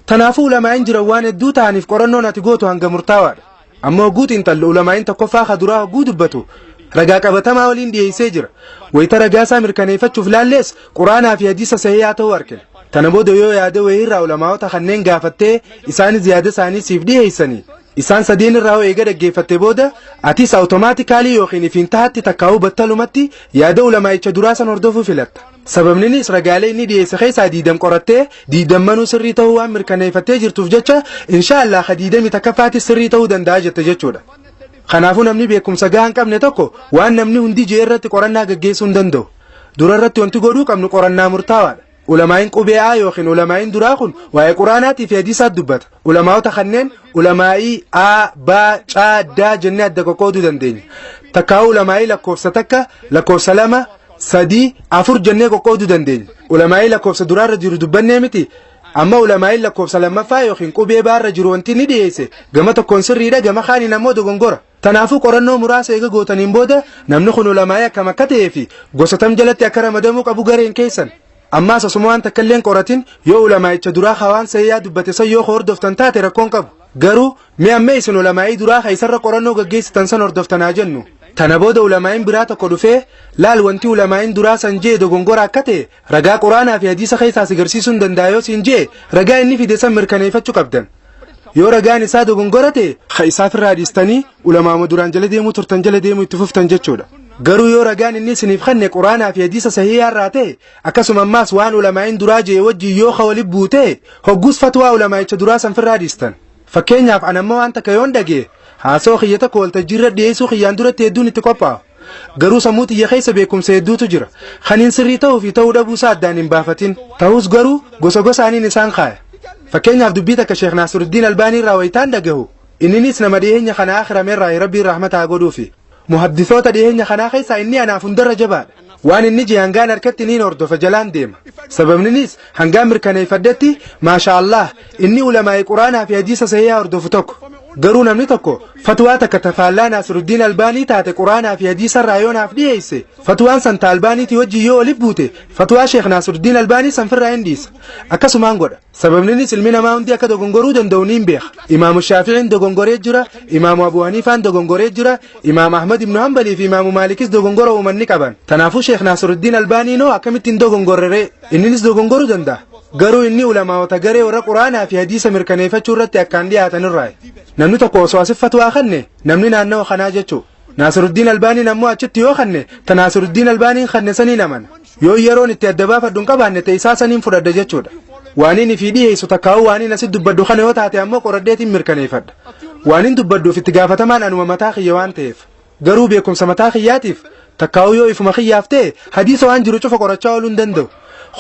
Tanaafuu ulamaa'iin jiran waan hedduu ta'aniif qorannoon ati gootu hanga murtaawaadha. Amma hogguu xiinxallu ulamaa'iin tokkoffaa ka duraa hogguu dubbatu ragaa qabatamaa waliin dhiyeessee jira. Wayita ragaa isaa mirkaneeffachuuf laallees quraanaa fi hadiisa sahihaa ta'uu argina. Tana booda yoo yaada wayiirraa ulamaa'ota kanneen gaafattee isaanis yaada isaanii siif dhiyeessanii isaan sadeen irraa eega dhaggeeffatte booda atis automatically yookiin ifiin tahatti takkaa'uu battalumatti yaada ulamaa'icha duraa san hordofuu filatta. Sababninis ragaalee inni dhiyeesse keessaa 20 qorattee diidammanuu sirrii ta'uu waan mirkaneeffattee jirtuuf jecha inshaallah ka 21ffaatis sirrii ta'uu danda'a jette jechuudha. Kanaafuu namni beekumsa gahaa hin qabne tokko waan namni hundi jee irratti qorannaa gaggeessuu hin danda'u. Dura irratti wanti godhuu qabnu qorannaa murtaawaadha. Ulamaa'iin qubee A yookiin ulamaa'iin duraa kun waa'ee quraanaatii fi hadiisaat dubbata. Ulamaa'ota kanneen ulamaa'ii A, B, C, D jennee adda qoqqooduu dandeenya. Takkaa'uu ulamaa'ii lakkoofsa 1, lakkoofsa 2, 3, 4 jennee qoqqooduu dandeenya. Ulamaa'ii lakkoofsa duraarra jiru dubbannee miti. Amma ulamaa'iin lakkoofsa lammaffaa yookiin qubee baarra jiru wanti inni dhiyeesse gama tokkoon sirriidha gama kaaniin ammoo dogongora. Tanaafuu qorannoo muraasa eega gootaniin booda namni kun ulamaa'ii akkam akka ta'ee fi gosa tam jalatti akka ramadamuu qabu gareen keessan. Ammaas osuma waan takka illee hin qoratin yoo ulamaa'icha duraa hawaan sahihaa dubbate san yoo hordoftan taate rakkoon qabu. Garuu mee amma isin ulamaa'ii duraa ka isarra qorannoo gaggeessitan san hordoftan haa jennu. Tana booda ulamaa'iin biraa tokko dhufee laal wanti ulamaa'iin duraa san jee dogongora akka ta'e ragaa quraanaa fi hadiisa keessaa si garsiisuu hin danda'a yoo siin jee ragaa inni fide san mirkaneeffachuu qabdan. Yoo ragaan isaa dogongora ta'e ka isaaf irraa dhiistanii ulamaama duraan jala deemuu turtan jala deemuu itti fuftan jechuudha. Garuu yoo ragaan inni isiniif kenne quraanaa fi hadiisa sahihaa irraa ta'e akkasuma ammaas waan ulamaa'iin duraa jee wajjin yoo ka wali buute hogguus fatwaa ulamaa'icha duraa san firraa dhiistan. Fakkeenyaaf an amma waan takka yoon dhagee haasoo kiyya tokko waltajjiirra dhiyeessuu kiyyaan duratti hedduun itti qophaa'a. Garuu sammuu xiyya keessa beekumsa hedduutu jira. Kaniin sirrii ta'uu fi ta'uu dhabuu isaa addaan hin baafatin. Ta'us garuu gosa gosaaniin isaan kaaya. Fakkeenyaaf dubbii takka Sheekh Naasiruddiin Albaanii irraa wayitaan dhagahu inninis nama dhiyeenya kana akhirame irraa Rabbiin rahmata haa godhuufi. Muhaddithoota dhiyeenya kanaa keessaa inni anaaf hundarra jabaadha. Waan inni jee hangaan harkatti niin hordofa, jalaan deema. Sababninis hangaan mirkaneeffadhetti, maasha Allah, inni ulamaa'ii Quraanaa fi hadiisa sahihaa hordofu tokko. Garuu namni tokko fatwaa takka tafaallaa Naasiruddiin Albaanii taate Quraanaa fi hadiisa irraa yoo naaf dhiyeesse, fatwaan san ta Albaaniitii wajjin yoo olif buute, fatwaa Sheekh Naasiruddiin Albaanii san firraa hin dhiisa. Akkasumaan godha. Sababninis ilmi namaa hundi akka dogongoruu danda'u niin beeka. Imaamu Shaaficiin dogongoree jira, Imaamu Abu Haniifaan dogongoree jira, Imaam Ahmad ibnu Hanbalii fi Imaamu Maalikis dogongora uuman ni qaban. Tanaafuu Sheekh Naasiruddiin Albaaniin hoo akkamitti hin dogongorreree? Inninis dogongoruu danda'a. Garuu inni ulamaa'ota garee warra Quraanaa fi hadiisa mirkaneeffachuu irratti akkaan dhiyaatan irraayi. Namni tokko osoo asif fatwaa kanne, namni naannawa kanaa jechuu. Naasiruddiin Albaaniin ammoo achitti yoo kanne, ta Naasiruddiin Albaaniin kanne saniin amana. Yoo yeroon itti adda baafadhu hin qabaanne, ta'e isaa saniin fudhadha jechuudha. Waan inni fi dhiyeessu takkaa'uu waan inni asitti dubbadhu kana yoo taate ammoo qoradheetiin mirkaneeffadha. Waan inni dubbadhuuf itti gaafatamaan anuma mataa kiyya waan ta'eef. Garuu beekumsa mataa kiyyaatiif takkaa'uu yoo ifuma kiyyaaf ta'e, hadiisa waan jiru cufa qorachaa ooluu hin danda'u.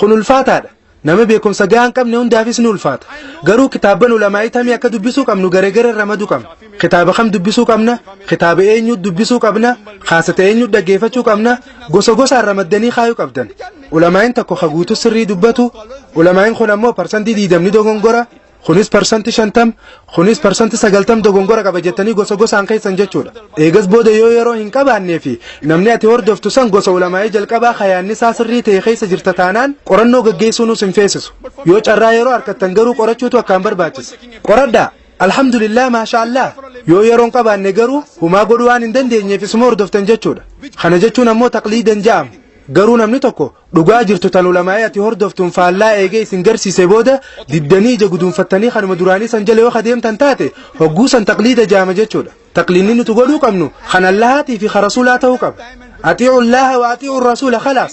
Kun ulfaataadha. Nama beekumsa gahaa hin qabne hundaafis ni ulfaata. Garuu kitaabban ulamaa'ii tamii akka dubbisuu qabnu garee garee ramaduu qabna. Kitaaba kam dubbisuu qabna? Kitaaba eenyu dubbisuu qabna? Kaasata eenyu dhaggeeffachuu qabna? Gosa gosaan ramaddanii kaayuu qabdan. Ulamaa'iin tokko ka guutuu sirrii dubbatu, ulamaa'iin kun ammoo 20% dogongora, kunis 50%, kunis 90% dogongora qaba jettanii gosa gosaan keessan jechuudha. Eegas booda yoo yeroo hin qabaannee fi namni ati hordoftu san gosa ulamaa'ii jalqabaa kayaanni isaa sirrii ta'e keessa jirta taanaan, qorannoo gaggeessuunis hin feesisu. Yoo carraa yeroo harkattan garuu qorachuutu akkaan barbaachisa. Qoradhaa. Alhamdulillah, maasha Allah. Yoo yeroon qabaanne garuu humaa godhuu waan hin dandeenyeef isuma hordoftan jechuudha. Kana jechuun ammoo taqliidan ja'ama. Garuu namni tokko dhugaa jirtu tan ulamaa'ee ati hordoftuun faallaa eegee isin garsiise booda diddanii ija guduunfattanii kanuma duraanii san jala yoo adeemtan taate, hogguu san taqliida jaama jechuudha. Taqliidni nuti godhuu qabnu kan Allahaatii fi kan Rasuulaa ta'uu qaba. أطيعوا الله وأطيعوا الرسول, خلاص.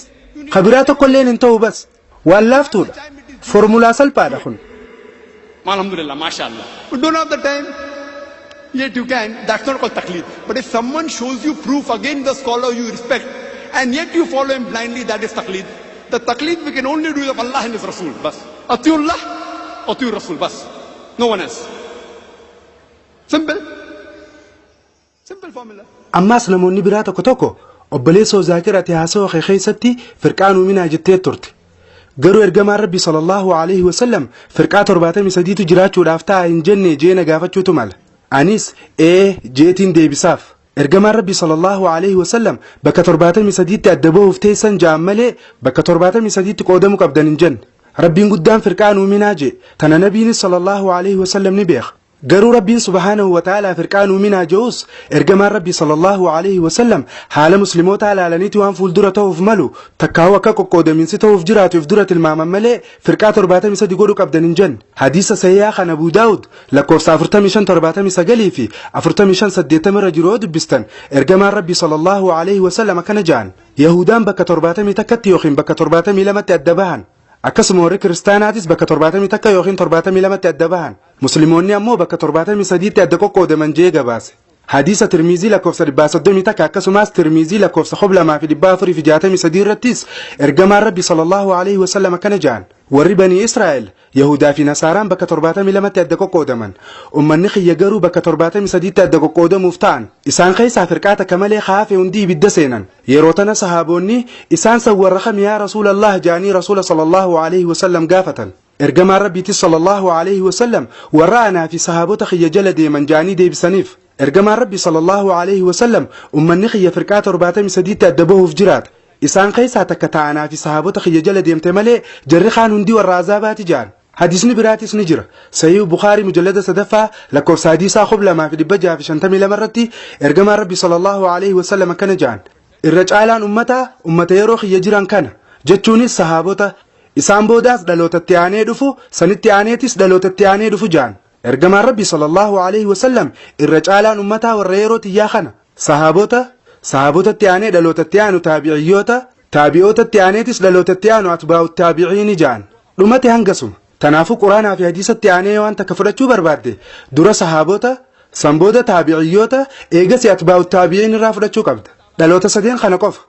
Ka biraa tokkolleen hin ta'u, bas. Waan laaftuudha. Formulaa salphaadha kun. Alhamdulillah, mashallah. You don't have the time, yet you can. That's not called taqleed. But if someone shows you proof against the scholar you respect, and yet you follow him blindly, that is taqleed. The taqleed we can only do is of Allah and His Rasul. Bas. أطيعوا الله, أطيعوا الرسول. Bas. No one else. Simple. Simple formula. Ammaas namoonni biraa tokko tokko, obboleessoo Zaakir, ati haasawaa kee keessatti firqaan uuminaa jettee turte. Garuu ergamaan Rabbi sallallahu alaihi wasallam firqaa 73tu jiraachuudhaaf ta'a hin jenne jeena gaafachuutu mala. Anis ee jeetiin deebisaaf. Ergamaan Rabbi sallallahu alaihi wasallam bakka 73tti adda bahuuf teessan ja'an malee bakka 73tti qoodamuu qabdan hin jenne. Rabbiin guddaan firqaan uuminaa jee, tana nabiinis sallallahu alaihi wasallam ni beeka. Garuu Rabbiin subhaanahu wa ta'aalaa firqaan uuminaa je'us, ergamaan Rabbi sallallahu alaihi wasallam haala muslimootaa ilaalaniiti waan fuuldura ta'uuf malu takkaa'uu akka qoqqoodaminsi ta'uuf jiraatu if dura tilmaaman malee firqaa 73 godhuu qabdan hin jenne. Hadiisa sahihaa kan Abuu Daawud lakkoofsa 4579 fi 4580 irra jiru yoo dubbistan, ergamaan Rabbi sallallahu alaihi wasallam akkana ja'an: Yahudaan bakka 71tti yookiin bakka 72tti adda bahan. Akkasuma warri kiristaanaatis bakka 71 yookiin 72tti adda bahan. Musliimoonni ammoo bakka 73tti adda qoqqoodaman jee gabaase. Hadiisa Tirmiizii lakkoofsa 131, akkasumas Tirmiizii lakkoofsa 2463 irrattis ergamaan Rabbi sallallahu alaihi wasallam akkana ja'an: Warri Banii Israa'el, Yahudaa fi Nasaaraan bakka 72tti adda qoqqoodaman. Ummanni kiyya garuu bakka 73tti adda qoqqoodamuuf ta'an. Isaan keessaa firqaa takka malee haafe hundi ibidda seenan. Yeroo tana sahaabonni, isaan san warra kam yaa Rasuulallah ja'anii Rasuula sallallahu alaihi wasallam gaafatan. Ergamaan Rabbiitis sallallahu alaihi wasallam warra anaa fi sahaabota kiyya jala deeman ja'anii deebisaniif. Ergamaan Rabbi sallallahu alaihi wasallam ummanni kiyya firqaa 73tti adda bahuuf jiraata. Isaan keessaa takka ta'anaa fi sahaabota kiyya jala deemte malee jarri kaan hundi warra azaabaati ja'an. Hadiisni biraatis ni jira. Sahih Bukaarii mujallada sadaffaa lakkoofsa hadiisaa 2652 irratti ergamaan Rabbi sallallahu alaihi wasallam akkana ja'an: Irra caalaan ummataa ummata yeroo kiyya jiran kana, jechuunis sahaabota, isaan boodaas dhalootatti aanee dhufu, sanitti aaneetis dhalootatti aanee dhufu ja'an. Ergamaan Rabbi sallallahu alaihi wasallam irra caalaan ummataa warra yeroo tiyyaa kana, sahaabota, sahaabotatti aanee dhalootatti aanu taabiciyyoota, taabi'ootatti aaneetis dhalootatti aanu atbaa'u taabiciini ja'an. Dhumate hangasuma. Tanaafuu Quraanaa fi hadiisatti aanee waan takka fudhachuu barbaadde, dura sahaabota, san booda taabiciyyoota, eegasi atbaa'u taabiciin irraa fudhachuu qabda. Dhaloota sadeen kana qofa.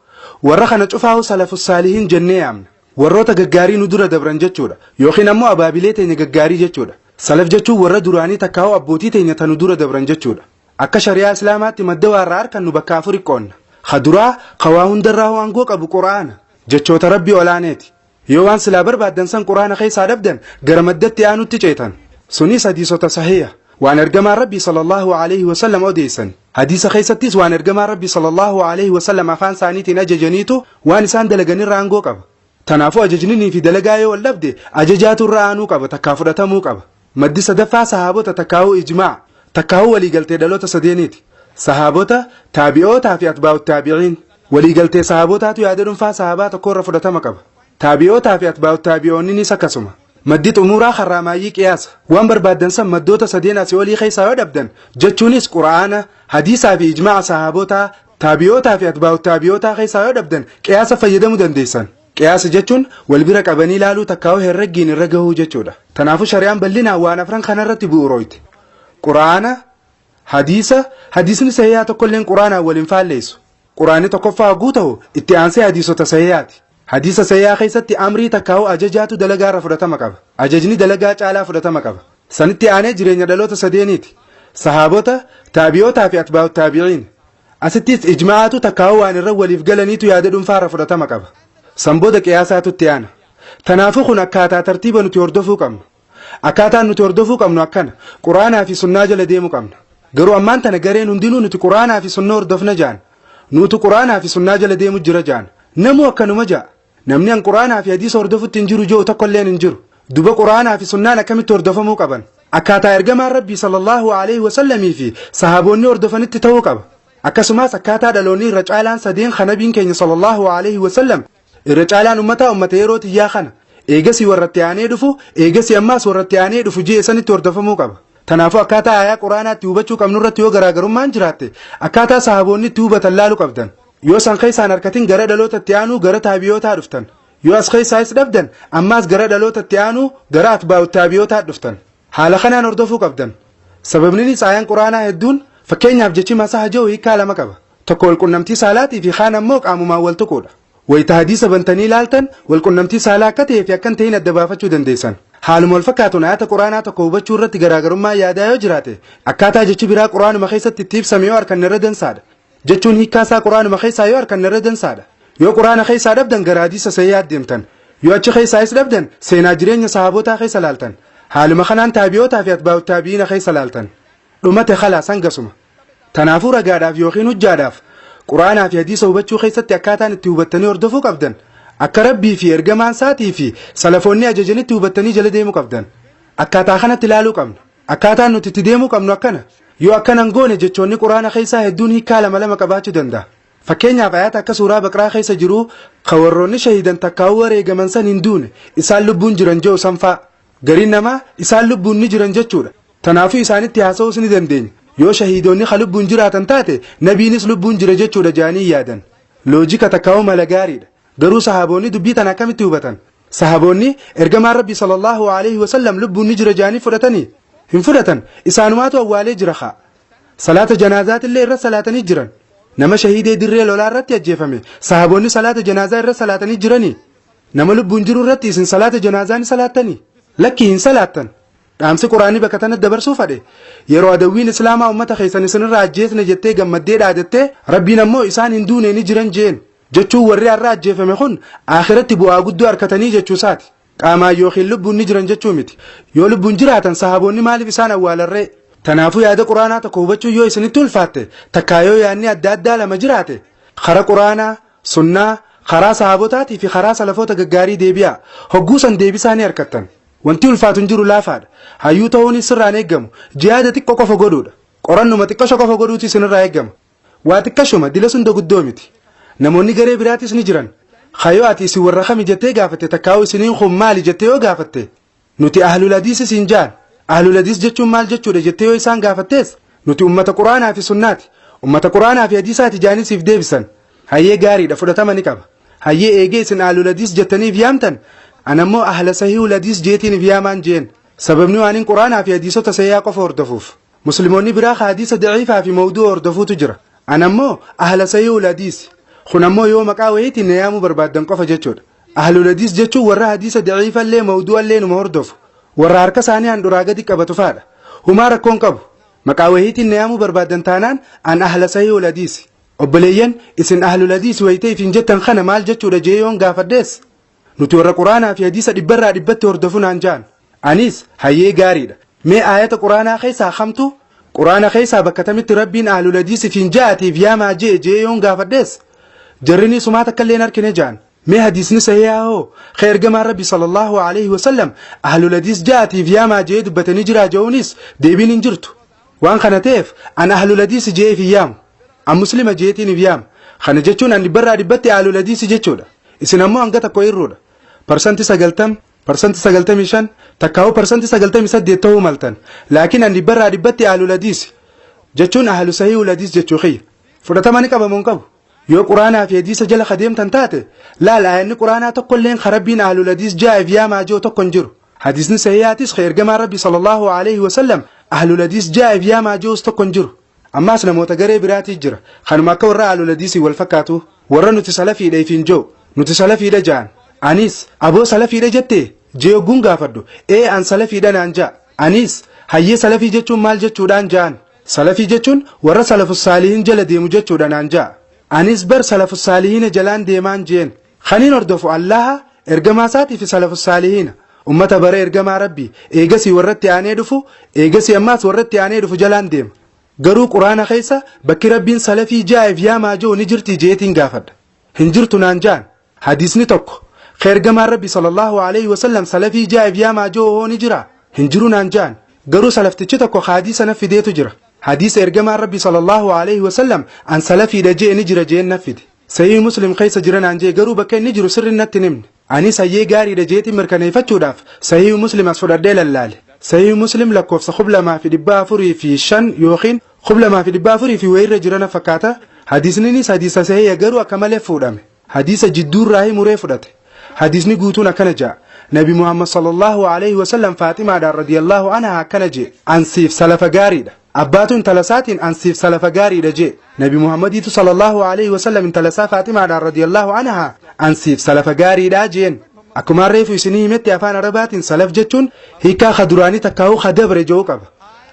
Warra kana cufaa'u salafu saalihiin jennee yaamna. Warroota gaggaarii nu dura dabran jechuudha. Yookiin ammoo abaabilee teenya gaggaarii jechuudha. Salaf jechuun warra duraanii takkaa'u abbootii teenya tanu dura dabran jechuudha. Akka shari'aa Islaamaatti madda waarraa harkannu bakka afuri qoonna. Ka duraa ka waa hundarraa aangoo qabu Qur'aana. Jechoota Rabbii olaaneeti. Yoo waan silaa barbaaddan san Qur'aana keessaa dhabdan gara maddatti aanutti ceetan. Sunis hadiisota sahiha. Waan ergamaan Rabbii sallallahu alaihi wasallam odeessan. Hadiisa keessattis waan ergamaan Rabbii sallallahu alaihi wasallam afaan isaaniitiin ajajaniitu waan isaan dalaganirra aangoo qaba. Tanaafuu ajajninii fi dalagaa yoo wal dhabde ajajaatu irra aanuu qaba takkaa fudhatamuu qaba. Maddi sadaffaa sahaabota takkaa'uu ijmaa takkaa'uu waliigaltee dhaloota sadeeniiti. Sahaabota, taabi'ootaa fi atbaa'u taabi'iin. Waliigaltee sahaabotaatu yaada dhuunfaa sahaabaa tokko irra fudhatama qaba. Taabi'ootaa fi atbaa'u taabi'oonninis akkasuma. Maddi xumuraa harraamaayyii qiyaasa. Waan barbaaddan san maddoota sadeen asii olii keessaa yoo dhabdan jechuunis Qura'aana, hadiisaa fi ijmaa'a sahaabotaa, taabi'ootaa fi atbaa'u taabi'ootaa keessaa yoo dhabdan qiyaasa fayyadamuu dandeessan. Qiyaasa jechuun wal bira qabanii ilaaluu takkaa'uu herreggiin irra gahuu jechuudha. Tanaafuu shari'aan bal'inaan waan afran kanarratti bu'uurooyti. Qura'aana, hadiisa, hadiisni sahihaa tokkolleen Qura'aanaan wal hin faalleessu. Qura'aanni tokkoffaa hogguu ta'u itti aansee hadiisota sahihaati. Hadiisa sahihaa keessatti amrii takkaa'uu ajajaatu dalagaarra fudhatama qaba. Ajajni dalagaa caalaa fudhatama qaba. Sanitti aanee jireenya dhaloota sadeeniiti. Sahaabota, taabi'ootaa fi atbaa'u taabi'iin. Asittis ijmaa'aatu takkaa'uu waan irra waliif galaniitu yaada dhuunfaarra fudhatama qaba. San booda qiyaasaatu itti aana. Tanaafuu kun akkaataa tartiiba nuti hordofuu qabnu. Akkaataan nuti hordofuu qabnu akkana. Quraanaa fi sunnaa jala deemuu qabna. Garuu ammaan tana gareen hundinuu nuti Quraanaa fi sunnaa hordofna jaan. Nuutu Quraanaa fi sunnaa jala deemu jira jaan. Namuu akkanuma ja'a. Namni an Quraanaa fi hadiisa hordofutti hin jiru jiru tokkolleen hin jiru. Duba Quraanaa fi sunnaan akkamitti hordofamuu qaban? Akkaataa ergamaan Rabbii sallallahu alaihi wasallamii fi sahaabonni hordofanitti ta'uu qaba. Akkasumas akkaataa dhaloonni irra caalaan sadeen kanabiin keenya sallallahu alaihi wasallam irra caalaan ummataa ummata yeroo tiyyaa kana eegasii warratti aanee dhufu eegasii ammaas warratti aanee dhufu jee sanitti hordofamuu qaba. Tanaafuu akkaataa aayaa Quraanaatti hubachuu qabnu irratti yoo garaagarummaan jiraatte akkaataa sahaboonni itti hubatan laaluu qabdan. Yoo san keessaan harkatin gara dhaloota itti aanuu gara taabiyootaa dhuftan. Yoo as keessaayis dhabdan ammaas gara dhaloota itti aanuu gara atbaa'u taabiyootaa dhuftan. Haala kanaan hordofuu qabdan. Sababninis aayaan Quraanaa hedduun fakkeenyaaf jechi masaha jiru hiikaa lama qaba. Tokko walqunnamtii saalaatii fi kaan ammoo qaamumaan wal tuquudha. Wayita hadiisa bantanii ilaaltan walqunnamtii saalaa akka ta'ee fi akka hin ta'in adda baafachuu dandeessan. Haaluma wal fakkaatuun ayata Quraanaa tokko hubachuu irratti garaagarummaa yaadaa yoo jiraate akkaataa jechi biraa Quraanuma keessatti itti ibsame yoo harkanne irra dansaadha. Jechuun hiikkaa isaa Quraanuma keessaa yoo harkanne irra dansaadha. Yoo Quraana keessaa dhabdan gara hadiisa sahihaa deemtan. Yoo achi keessaayis dhabdan seenaa jireenya sahaabotaa keessa laaltan. Haaluma kanaan taabiyootaa fi atbaa'u taabi'iina keessa laaltan. Dhumate khalaas hangasuma. Tanaafuu ragaadhaaf yookiin hujjaadhaaf Quraanaa fi hadiisa hubachuu keessatti akkaataan itti hubattanii hordofuu qabdan akka Rabbii fi ergamaan isaatii fi salafoonni ajajanitti hubattanii jala deemuu qabdan. Akkaataa kanatti ilaaluu qabna. Akkaataan nuti itti deemuu qabnu akkana. Yoo akkana hin goone jechoonni Quraana keessaa hedduun hiikkaa lama lama qabaachuu danda'a. Fakkeenyaaf ayata akka suuraa Baqraa keessa jiru ka warroonni shahiidan takkaa'uu wareegaman san hin duune isaan lubbuun jiran jiru san fa'a. Gariin namaa isaan lubbuun ni jiran jechuudha. Tanaafuu isaanitti haasa'uus ni dandeenya. Yoo shahiidonni ka lubbuun jiraatan taate nabiinis lubbuun jira jechuudha jedhanii yaadan. Loojika takkaa'uu mala gaariidha. Garuu sahaboonni dubbii tana akkamitti hubatan? Sahaboonni ergamaan Rabbii sallallahu alaihi wasallam lubbuun ni jira jedhanii fudhatanii? Hin fudhatan. Isaanumaatu awwaalee jira haa. Salaata janaazaatillee irra salaatanii jiran. Nama shahiidee dirree lolaa irratti ajjeefame sahaboonni salaata janaazaa irra salaatanii jiranii? Nama lubbuun jiru irratti isin salaata janaazaa ni salaattanii? Lakki hin salaattan. Dhaamsi Quraanii bakka tanatti dabarsuu fadhe yeroo adawwiin Islaamaa ummata keessan isinirraa ajjeesne jettee gammaddee dhaadattee Rabbiin ammoo isaan hin duune ni jiran jeen jechuun warri har'a ajjeefame kun akhiratti bu'aa guddoo harkatanii jechuusaati. Qaamaan yookiin lubbuun ni jiran jechuu miti. Yoo lubbuun jiraatan sahaboonni maaliif isaan awwaalarree? Tanaafuu yaada Quraanaa tokko hubachuu yoo isinitti ulfaatte takkaa yoo yaadni adda addaa lama jiraate karaa Quraanaa, sunnaa, karaa sahabotaatii fi karaa salafoota gaggaarii deebi'aa. Hogguu san deebisaa ni harkattan. Wanti ulfaatu hin jiru laafaadha. Hayyuu ta'uunis sirraan eeggamu. Jihaada xiqqoo qofa godhuudha. Qorannuma xiqqasho qofa godhuutu isinirraa eeggama. Waa xiqqashuma dila sunda guddoo miti. Namoonni garee biraatis ni jiran. Hayoo ati isin warra kami jettee gaafatte takkaa'u isiniin kun maali jettee yoo gaafatte nuti ahlul hadiis isin jaan. Ahlul hadiis jechuun maal jechuudha jettee yoo isaan gaafattees nuti ummata Quraanaa fi sunnaati. Ummata Quraanaa fi hadiisaati jaanii siif deebisan. Hayyee gaariidha fudhatama ni qaba. Hayyee eegee isin ahlul hadiis jettaniif yaamtan anammoo ahla sahiihul hadiis jeetiiniif yaamaan jeen. Sababni waan hin Quraanaa fi hadiisota sahiihaa qofa hordofuuf. Musliimoonni biraa hadiisa daciifaa fi mawduu hordofuutu jira. Anammoo ahla sahiihul hadiis. Kun ammoo yoo maqaa wayiitiin na yaamuu barbaaddan qofa jechuudha. Ahlul hadiis jechuun warra hadiisa daciifallee mawduu'allee numa hordofu. Warra harka isaanii handhuraa gadi qabatu faadha. Humaa rakkoon qabu. Maqaa wayiitiin na yaamuu barbaaddan taanaan an ahla sahiihul hadiisi. Obboleeyyan, isin ahlul hadiis wayitee ifin jettan kana maal jechuudha jee yoon gaafadhees, nuti warra quraanaa fi hadiisa dhibbarraa dhibbatti hordofu naan jaan. Anis hayyee, gaariidha, mee aayata quraanaa keessaa kamtu, quraana keessaa bakka tamitti rabbiin ahlul hadiis ifin ja'atiif yaamaa jee yoon gaafadhees, jarrini sumaa takka illee hin argine jaan. Mee hadiisni sahihaa hoo ka ergamaan rabbi sallallahu alaihi wasallam ahlul hadiis ja'atiif yaamaa jee dubbatanii jiraa je'uunis deebiin hin jirtu. Waan kana ta'eef an ahlul hadiisi jee if hin yaamu, an muslima jeetiin if yaama. Kana jechuun an dhibbarraa dhibbatti ahlul hadiisi jechuudha. Isin ammoo hanga tokko irruudha, 90%, 95%, takkaa'u 98% ta'uu maltan. Laakiin an dhibbarraa dhibbatti ahlul hadiisi jechuun ahlu sahiihul hadiis jechuu kiyya. Fudhatama ni qabamu hin qabu yoo quraanaa fi hadiisa jala kadeemtan taate. Laal, aayanni quraanaa tokkolleen ka rabbiin ahlul hadiis jaa'eef yaamaa jiru tokko hin jiru. Hadiisni sahihaatis ka ergamaan rabbi sallallahu alaihi wasallam ahlul hadiis jaa'eef yaamaa jirus tokko hin jiru. Ammaas namoota garee biraatii jira, kanuma akka warra ahlul hadiisii wal fakkaatu, warra nuti salafiidha ifiin jiru, nuti salafiidha ja'an. Anis aboo, salafiidha jettee jee hogguun gaafadhu, ee, an salafiidha naan ja'a. Anis hayyee, salafii jechuun maal jechuudhaan ja'an. Salafii jechuun warra salafus saalihiin jala deemu jechuudha naan ja'a. Anis bar salafus saalihiina jalaan deemaan jeen. Kaniin hordofu Allaha, ergamaa isaatii fi salafus saalihiina, ummata bara ergamaa rabbii, eegasii warratti aanee dhufu, eegasii ammaas warratti aanee dhufu jalaan deema. Garuu quraana keessa bakki rabbiin salafii jaa'eef yaamaa jiru ni jirti jeetiin gaafadha. Hin jirtu naan ja'an. Hadiisni tokko ka ergamaan rabbi sallallahu alaihi wasallam salafii jaa'eef yaamaa jiru hoo ni jira? Hin jiru naan ja'an. Garuu salaftichi tokko ka hadiisa na fideetu jira. Hadiisa ergamaan rabbi sallallahu alaihi wasallam an salafiidha jee ni jira jeen na fide. Sahih Muslim keessa jira naan jee, garuu bakka inni jiru sirri natti hin himne. Anis hayyee, gaariidha jeetiin mirkaneeffachuudhaaf Sahih Muslim as fudhadhee lallaale. Sahih Muslim lakkoofsa 2405 yookiin 2400 fi wayirra jira na fakkaata. Hadiisninis hadiisa sahiha, garuu akka malee fuudhame. Hadiisa jidduurraa muree fudhate. Hadiisni guutuun akkana ja'a: Nabi Muhammad sallallahu alaihi wasallam Faaximaadhaan radiyallahu anha akkana jee: "Ansiif salafa gaariidha." Abbaatu intala isaatiin "Ansiif salafa gaariidha" jee. Nabi Muhammadiitu sallallahu alaihi wasallam intala isaa Faaximaadhaan radiyallahu anha "Ansiif salafa gaariidha" jeen. Akkuma reefu isinii himetti, afaan Arabaatiin salaf jechuun hiikaa ka duraanii takkaa'uu ka dabre jedhu qaba.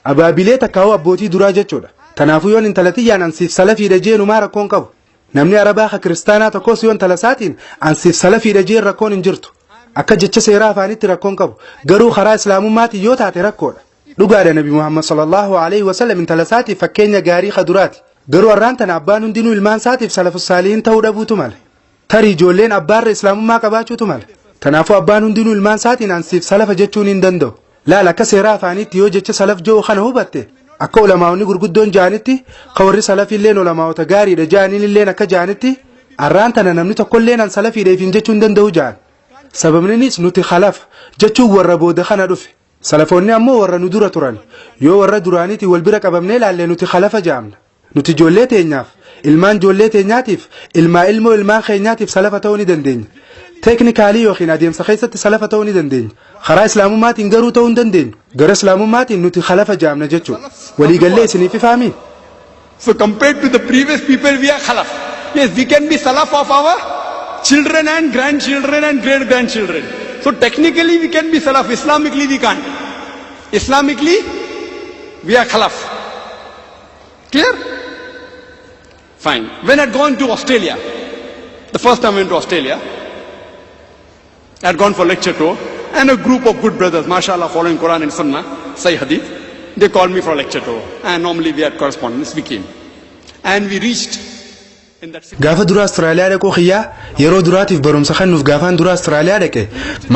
Abaabilee takkaa'uu abbootii duraa jechuudha. Kanaafuu yoon intala tiyyaan "Ansiif salafiidha" jeenumaa rakkoon qabu. Namni Arabaa ka kiristaanaa tokkos yoon intala isaatiin "Ansiif salafiidha" jeen rakkoon hin jirtu. Akka jecha seeraa afaanitti rakkoon qabu. Garuu karaa islaamummaatiin yoo taate rakkoodha. Dhugaadha, Nabi Muhammad sallallahu alaihi wasallam intala isaatiif fakkeenya gaarii ka duraati. Garuu har'aan tana abbaan hundinuu ilmaan isaatiif salafus saalihiin ta'uu dhabuutu mala. Tarii ijoolleen abbaarra islaamummaa qabaachuutu mala. Kanaafuu abbaan hundinuu ilmaan isaatiin "Ansiif salafa" jechuun hin danda'u. Laal, akka seeraa afaaniitti yoo jecha salaf jedhu kana hubatte, akka ulamaa'onni gurguddoon ja'anitti, ka warri salafiilleen ulamaa'ota gaariidha ja'aniin illeen akka ja'anitti, har'aan tana namni tokkolleen "An salafiidha" ifiin jechuu hin danda'u ja'an. Sababninis nuti khalafa jechuun warra booda kana dhufe. Salafoonni ammoo warra nu dura turan. Yoo warra duraaniitiin wal bira qabamnee ilaalle nuti khalafa ja'amna. Nuti ijoollee teenyaaf, ilmaan ijoollee teenyaatiif, ilmaa ilmoo ilmaan keenyaatiif salafa ta'uu ni dandeenya. Technically yookiin adeemsa keessatti salafa ta'uu ni dandeenya. Karaa islaamummaatiin garuu ta'uu hin dandeenyu. Gara islaamummaatiin nuti khalafa ja'amna jechuudha. Waliigallee isiniif ifaami? So compared to the previous people, we are khalaf. Yes, we can be salaf of our children and grandchildren and great grandchildren. So technically we can be salaf. Islamically we can't. Islamically, we are khalaf. Clear? Fine. When I'd gone to Australia, the first time I went to Australia, I'd gone for lecture tour, and a group of good brothers, mashallah, following Quran and Sunnah, Sahih Hadith, they called me for a lecture tour. And normally we had correspondence, we came. And we reached in that city. Gaafa dura Austraaliyaa dhaquu kiyyaa, yeroo duraatiif barumsa kennuuf gaafaan dura Austraaliyaa dhaqe,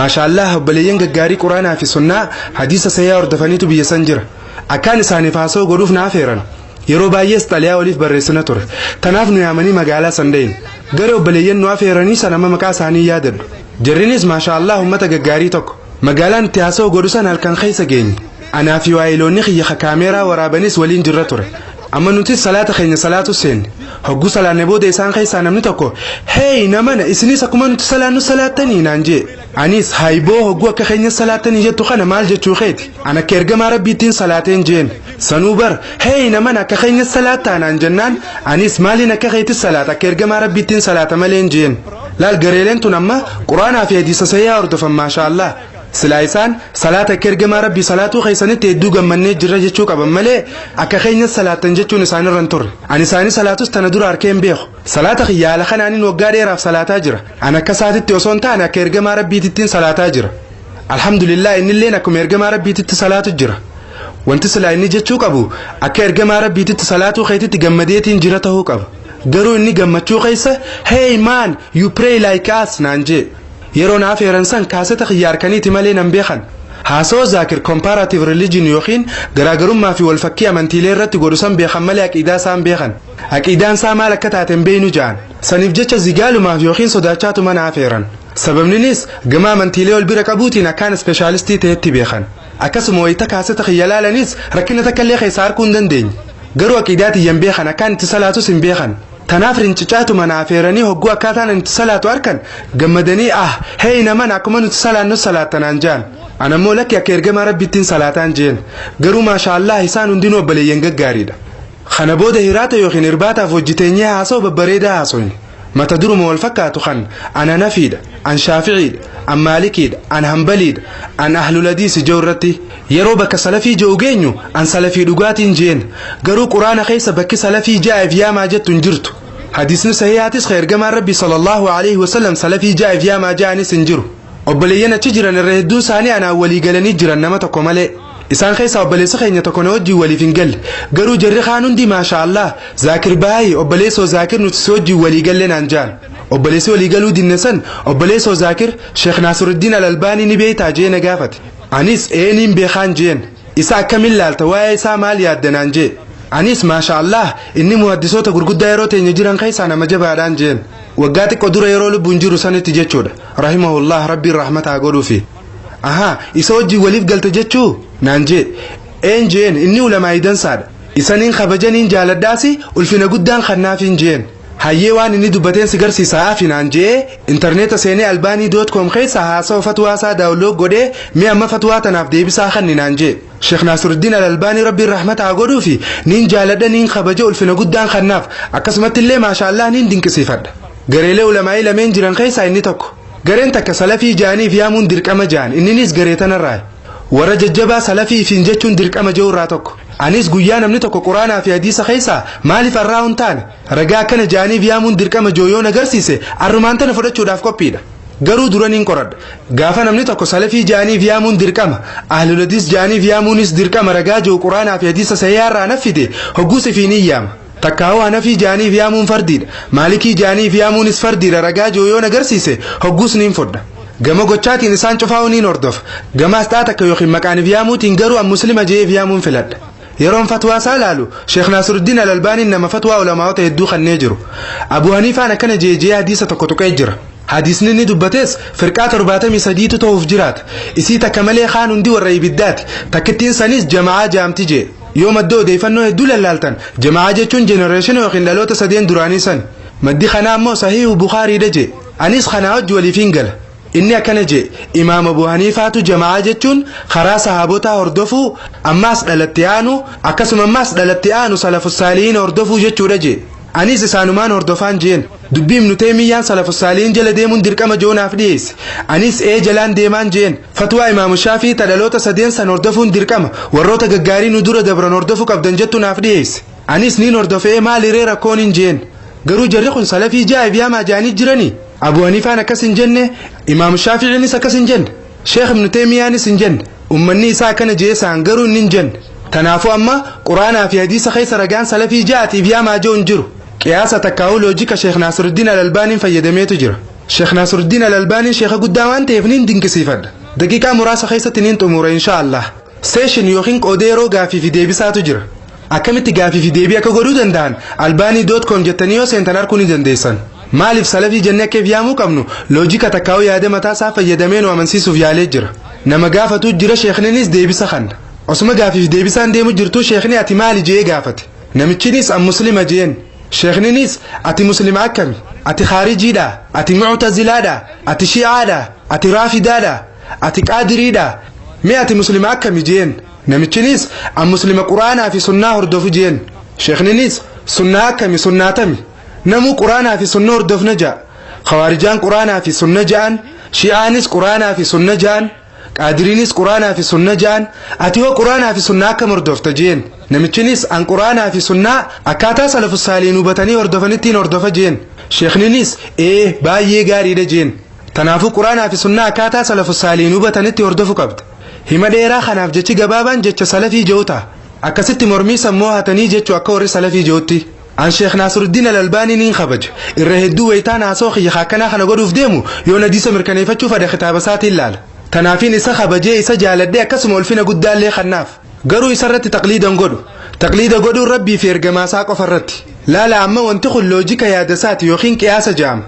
maashaallah, obboleeyyan gaggaarii quraanaa fi sunnaa hadiisa sayyaa hordofaniitu biyya san jira. Akkaan isaaniif haasa'u godhuuf na afeeran. Yeroo baay'ees xalayaa waliif barreessina ture. Tanaaf nu yaamanii magaalaa san dhayin. Gara obboleeyyan nu afeeranii sana amma maqaa isaanii yaadadhu. Jarrinis maashaallah ummata gaggaarii tokko. Magaalaan itti haasa'u godhu san halkan keessa geenye. Anaa fi waayiloonni kiyya kaameeraa waraabanis waliin jirra ture. Amma nutis salaata keenya salaatu seenne. Hogguu salaanne booda isaan keessaa namni tokko, "Hey namana, isinis akkuma nuti salaannu salaattanii?" naan jee. Anis, "Hayboo, hogguu akka keenya salaattanii jettu kana maal jechuu keeti? An akka ergamaa rabbiittiin salaateen" jeen. Sanuu bar, "Hey namana, akka keenya salaattaa?" naan jennaan, anis, "Maaliin akka keetis salaata? Akka ergamaa rabbiittiin salaata maleen" jeen. Laal, gareeleen tun amma quraanaa fi hadiisa sayyaa hordofan, maasha Allah. Silaa isaan salaata akka ergamaa rabbii salaatuu keessanitti hedduu gammannee jirra jechuu qaban malee akka keenyas salaattan jechuun isaanirra hin turre. Ani isaanii salaatus tana dura arkee hin beeku. Salaata kiyya haala kanaanin waggaa dheeraaf salaataa jira. Ani akka isaatitti osoo hin taane akka ergamaa rabbiitittiin salaataa jira. Alhamdulillah, innilleen akkuma ergamaa rabbiititti salaatu jira. Wanti silaa inni jechuu qabu akka ergamaa rabbiititti salaatuu keetitti gammadeetiin jira ta'uu qaba. Garuu inni gammachuu keessa, "Hey man, you pray like us," naan jee. Yeroo naaf heeran san kaaseta kiyya harkaniiti malee nan beekan. Haasoo Zaakir comparative religion yookiin garaagarummaa fi walfakkii amantiilee irratti godhu san beekan malee aqiidaa isaan beekan. Aqiidaan isaa maal akka taate hin beeynu ja'an. Saniif jecha zigaalumaaf yookiin sodaachaatuma naaf heeran. Sababninis gama amantiilee wal bira qabuutiin akkaan specialistii ta'etti beekan. Akkasuma wayita kaaseta kiyya laalanis rakkina takka illee keessaa arguu hin dandeenye. Garuu aqiidaa tiyyan beekan, akkaan itti salaatus hin beekan. Tanaaf rincicaatuma naaf heeranii hogguu akkaataan itti salaatu harkan gammadanii, "Ah, hey naman, akkuma nuti salaannus salaattanaan," jaan. Anammoo, "Lakki, akka ergamaa rabbittiin salaataan," jeen. Garuu maashaallah, isaan hundinuu obboleeyyan gaggaariidha. Kana booda hiraata yookiin irbaataaf hojjiteenyee haasoo babbareedaa haasoyne. Mata duruma wal fakkaatu kan an Hanafiidha, an Shaaficiidha, an Maalikiidha, an Hambaliidha, an Ahluladiisi jiru irratti yeroo bakka salafii jiru geenyu, an salafii dhugaatiin jeen. Garuu Quraana keessa bakki salafii jaa'eef yaamaa jettu hin jirtu. Hadiisni sahihaatis ka ergamaan rabbi sallallahu alaihi wasallam salafii jaa'eef yaamaa ja'anis hin jiru. Obboleeyyan achi jiran irra hedduun isaanii anaan walii galanii jiran, nama tokko malee. Isaan keessaa obboleessa keenya tokko na wajjin waliif hin galle. Garuu jarri kaan hundi, "Maasha Allah, Zaakir baay'ee, obboleessoo Zaakir, nuti si wajjin walii galle," naan jaan. Obboleessi walii galuu dinne san, "Obboleessoo Zaakir, Sheekh Naasiruddin Alalbaanii ni beeytaa?" jee na gaafate. Anis, "Eeniin beekaan," jeen. "Isa akkamiin laalta? Waa'ee isaa maal yaadda?" naan jee. Anis, "Maasha Allah, inni muhaddisoota gurguddaa yeroo teenya jiran keessaa nama jabaadhaan," jeen. Waggaa xiqqoo dura yeroo lubbuun jiru sanitti jechuudha. Rahimahullah, rabbiin rahmataa godhuufi. "Ahaa, isa wajjin waliif galte jechuu?" naan jee. "Een," jeen, "inni ulamaa dansaadha. Isaniin kabajaniin jaaladhaasi, ulfina guddaan kannaafiin," jeen. "Hayyee, waan inni dubbateen si garsiisaa afi," naan jee. Intarneeta seenee albaanii.com keessa haasawa fatwaasaa download godhee, "Mi'a amma fatwaa tanaaf deebisaa kanni," naan jee. Sheekh Naasiruddin Alalbaanii, rabbiin rahmataa godhuufi, niin jaaladha, niin kabaja, ulfina guddaan kannaaf. Akkasumatti illee maashaallah, niin dinqisiifadha. Gareelee ulamaa'ii lameen jiran keessaa inni tokko. Gareen takka salafii jaaniif yaamuun dirqama jaan, inninis garee tanarraa. Warra jajjabaa salafii ifiin jechuun dirqama jiru tokko. Anis guyyaa namni tokko Quraanaa fi hadiisa keessaa maaliif arraa hin taane ragaa akkana jaaniif yaamuun dirqama jiru yoon agarsiise, arrumaan tana fudhachuudhaaf qophiidha. Garuu dura niin qoradha. Gaafa namni tokko salafii jaaniif yaamuun dirqama, ahluladiis jaaniif yaamuunis dirqama ragaa jiru Quraanaa fi hadiisa sahihaarraa naffide, hogguus ifiin hin yaama. Takkaawuu Hanafii jaaniif yaamuun fardiidha, Maalikii jaaniif yaamuunis fardiidha ragaa jiru yoon agarsiise, hogguus niin fudha. Gama gochaatiin isaan cufaa'uu niin hordofa. Gama asxaa takka yookiin maqaaniif yaamuutiin garuu an muslima je'eef yaamuun filadha. Yeroon fatwaa isaa laalu, Sheekh Naasiruddin Alalbaaniin nama fatwaa ulamaa'ota hedduu kannee jiru. Abu Haniifaan akkana jeejee hadiisa tokko tuqee jira. Hadiisni inni dubbates firqaa 73tu ta'uuf jiraata. Isii takka malee kaan hundi warra ibiddaati. Takkittiin sanis jama'aa jaamti jee. Yoo madda odeeffannoo hedduu lallaaltan, jama'aa jechuun generation yookiin dhaloota sadeen duraanii san. Maddi kanaa immoo Sahiihu Bukaariidha jee. Anis kanaa wajji waliif hin gala. Inni akkana jee: Imaam Abu Haniifaatu jama'aa jechuun karaa sahaabotaa hordofuu, ammaas dhalatti aanu, akkasuma ammaas dhalatti aanu salafusaalihiin hordofuu jechuudha jee. Anis isaanumaan hordofaan jeen. Dubbii Ibnu Teemiyyaan salafusaalihiin jala deemuun dirqama joonaaf dhiyeesse, anis ee jalaan deemaan jeen. Fatwaa Imaamu Shaafii ta dhaloota sadeen san hordofuun dirqama, warroota gaggaarii nu dura dabran hordofuu qabdan jettu naaf dhiyeesse, anis niin hordofee, maaliree rakkoon hin jeen. Garuu jarri kun salafii jaa'eef yaamaa jaanii jiranii. Abu Haniifaan akkas hin jenne, Imaamu Shaaficiinis akkas hin jenne, Sheekh Ibnu Teemiyaanis hin jenne. Ummanni isaa akkana jeesaan, garuu inni hin jenne. Tanaafuu amma Quraanaa fi hadiisa keessa ragaan salafii ja'aatiif yaamaa jiru hin jiru. Qiyaasa takkaa'uu loojika Sheekh Naasiruddin Alalbaaniin fayyadameetu jira. Sheekh Naasiruddin Alalbaaniin sheekha guddaa waan ta'eef niin dinqisiifadha. Daqiiqaa muraasa keessatti niin xumura, insha Allah. Session yookiin qoodee yeroo gaafii fi deebisaatu jira. Akkamitti gaafii fi deebii akka godhuu danda'an albaanii.com jettanii yoo seentan arguu ni dandeessan. Maaliif salafii jennee akka yaamuu qabnu loojika takkaa'uu yaada mataa isaa fayyadamee nu amansiisuuf yaalee jira. Nama gaafatu jira, sheekninis deebisa kanna. Osuma gaafii fi deebisaan deemu jirtuu, sheekni "Ati maali?" jee gaafate. Namichinis, "An muslima," jeen. Sheekninis, "Ati muslima akkami? Ati khaarijiidha? Ati muctazilaadha? Ati shi'aadha? Ati raafidaadha? Ati qaadiriidha? Mee ati muslima akkami?" jeen. Namichinis, "An muslima Quraanaa fi sunnaa hordofu," jeen. Sheekninis, "Sunnaa akkami? Sunnaatami? Namuu Quraanaa fi sunna hordofna ja'a. Khawaarijaan Quraanaa fi sunna ja'an, shi'aanis Quraanaa fi sunna ja'an. Qaadiriinis quraanaa fi sunna ja'an. Ati hoo quraanaa fi sunnaa akkam hordofta jeen. Namichinis an quraanaa fi sunnaa akkaataa salafu saaliin hubatanii hordofanittiin hordofa jeen. Sheekninis ee baay'ee gaariidha jeen. Tanaafuu quraanaa fi sunnaa akkaataa salafu saaliin hubatanitti hordofu qabda. Hima dheeraa kanaaf jechi gabaabaan jecha salafii je'u ta'a. Akkasitti mormii sammuu hatanii jechuu akka warri salafii je'utti. An Sheekh Naasiruddiin Al-Albaanii niin kabaja. Irra hedduu wayitaan haasoo kiyya akkanaa kana godhuuf deemu yoo hadiisa mirkaneeffachuu fedhe kitaaba isaatiin ilaala. Tanaafiin isa kabajee isa jaaladhee akkasuma ulfina guddaallee kannaaf. Garuu isarratti taqliidan godhu. Taqliida godhuun rabbii fi ergamaasaa qofa irratti. Laala amma wanti kun loojika yaadasaati yookiin qiyaasa jedhama.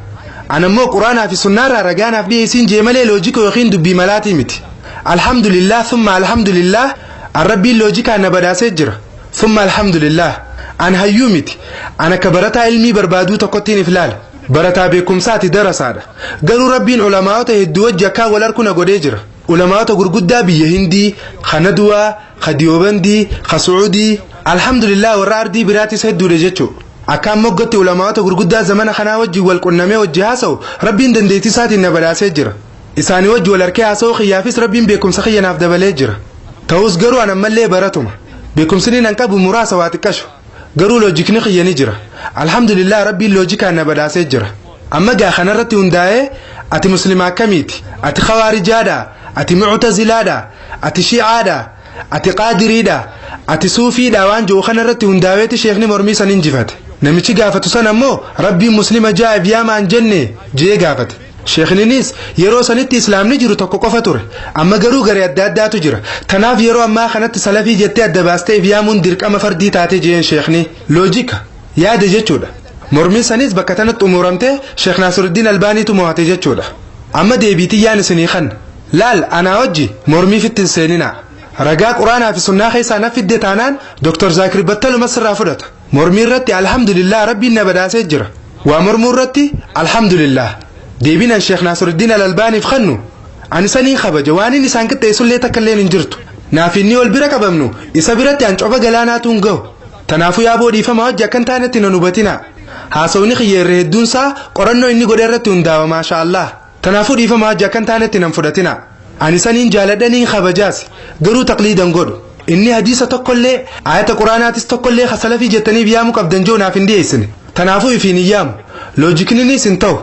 An ammoo quraanaa fi sunnaarraa ragaanaaf dhiyeessiin jee malee loojika yookiin dubbii malaatii miti. Alhamdulillah thumma alhamdulillah an rabbiin loojikaan na badhaasee jira. Thumma alhamdulillah an hayyuu miti. An akka barataa ilmii barbaaduu tokkottiin if laala. Barataa beekumsaati darasaadha. Garuu rabbiin ulamaa'ota hedduu wajji akkaan wal harku na godhee jira. Ulamaa'ota gurguddaa biyya Hindii, ka Naduwaa, ka Diyoobandii, ka Sucuudii, alhamdulillah warra ardii biraatis hedduudha jechuudha. Akkaan moggatti ulamaa'ota gurguddaa zamana kanaa wajjin wal qunnamee wajji haasa'u rabbiin dandeettii isaatiin na badhaasee jira. Isaanii wajji wal harkee haasa'uu kiyyaafis rabbiin beekumsa kiyya naaf dabalee jira. Ta'us garuu an ammallee baratuma. Beekumsi nan qabu muraasa waa xiqqashu. Garuu loojikni kiyya ni jira. Alhamdulillah rabbiin loojikaan na badhaasee jira. Amma gaa kanarratti hundaa'ee ati muslima akkamiiti? Ati khawaarijaadha? Ati muctazilaadha? Ati shiicaadha? Ati qaadiriidha? Ati suufiidha? Waan jiru kanarratti hundaa'eeti sheekni mormii san injifate. Namichi gaafatu san ammoo rabbiin muslima jaa'eef yaamaan jenne jee gaafate. Sheekninis yeroo sanitti islaamni jiru tokko qofa ture. Amma garuu garee adda addaatu jira. Tanaaf yeroo ammaa kanatti salafii jettee adda baastee if yaamuun dirqama fardii taate jeen sheekni. Loojika yaada jechuudha. Mormiin sanis bakka tanatti xumuramtee Sheekh Naasiruddiin Albaaniitu mo'ate jechuudha. Amma deebiitiyyaan isinii kan. Laal anaa wajji mormiif itti hin seeninaa. Ragaa quraanaa fi sunnaa keessaa na fidde taanaan Dr. Zaakir Battaluma sirraa fudhata. Mormii irratti alhamdulillah rabbiin na badhaasee jira. Waa mormuu irratti alhamdulillah. Deebiin an Sheekh Naasiruddiin Al-Albaaniif kannu ani saniin kabaja waan inni isaan qixxeessullee takka illee hin jirtu. Naaf inni wal bira qabamnu isa biratti an coba galaanaatu hin gahu. Tanaafuu yaaboo dhiifama wajji akkan taanetti nan hubatina. Haasawni kiyya irra hedduunsaa qorannoo inni godhe irratti hundaa'a maasha Allah. Tanaafuu dhiifama wajji akkan taanetti nan fudhatina. Ani saniin jaaladhaniin kabajaas garuu taqliidan godhu. Inni hadiisa tokkollee ayata quraanaatis tokkollee hasalafii jettaniif yaamuu qabdan joo naaf hin dhiyeessine. Tanaafuu ifiin hin yaamu. Loojikninis hin ta'u.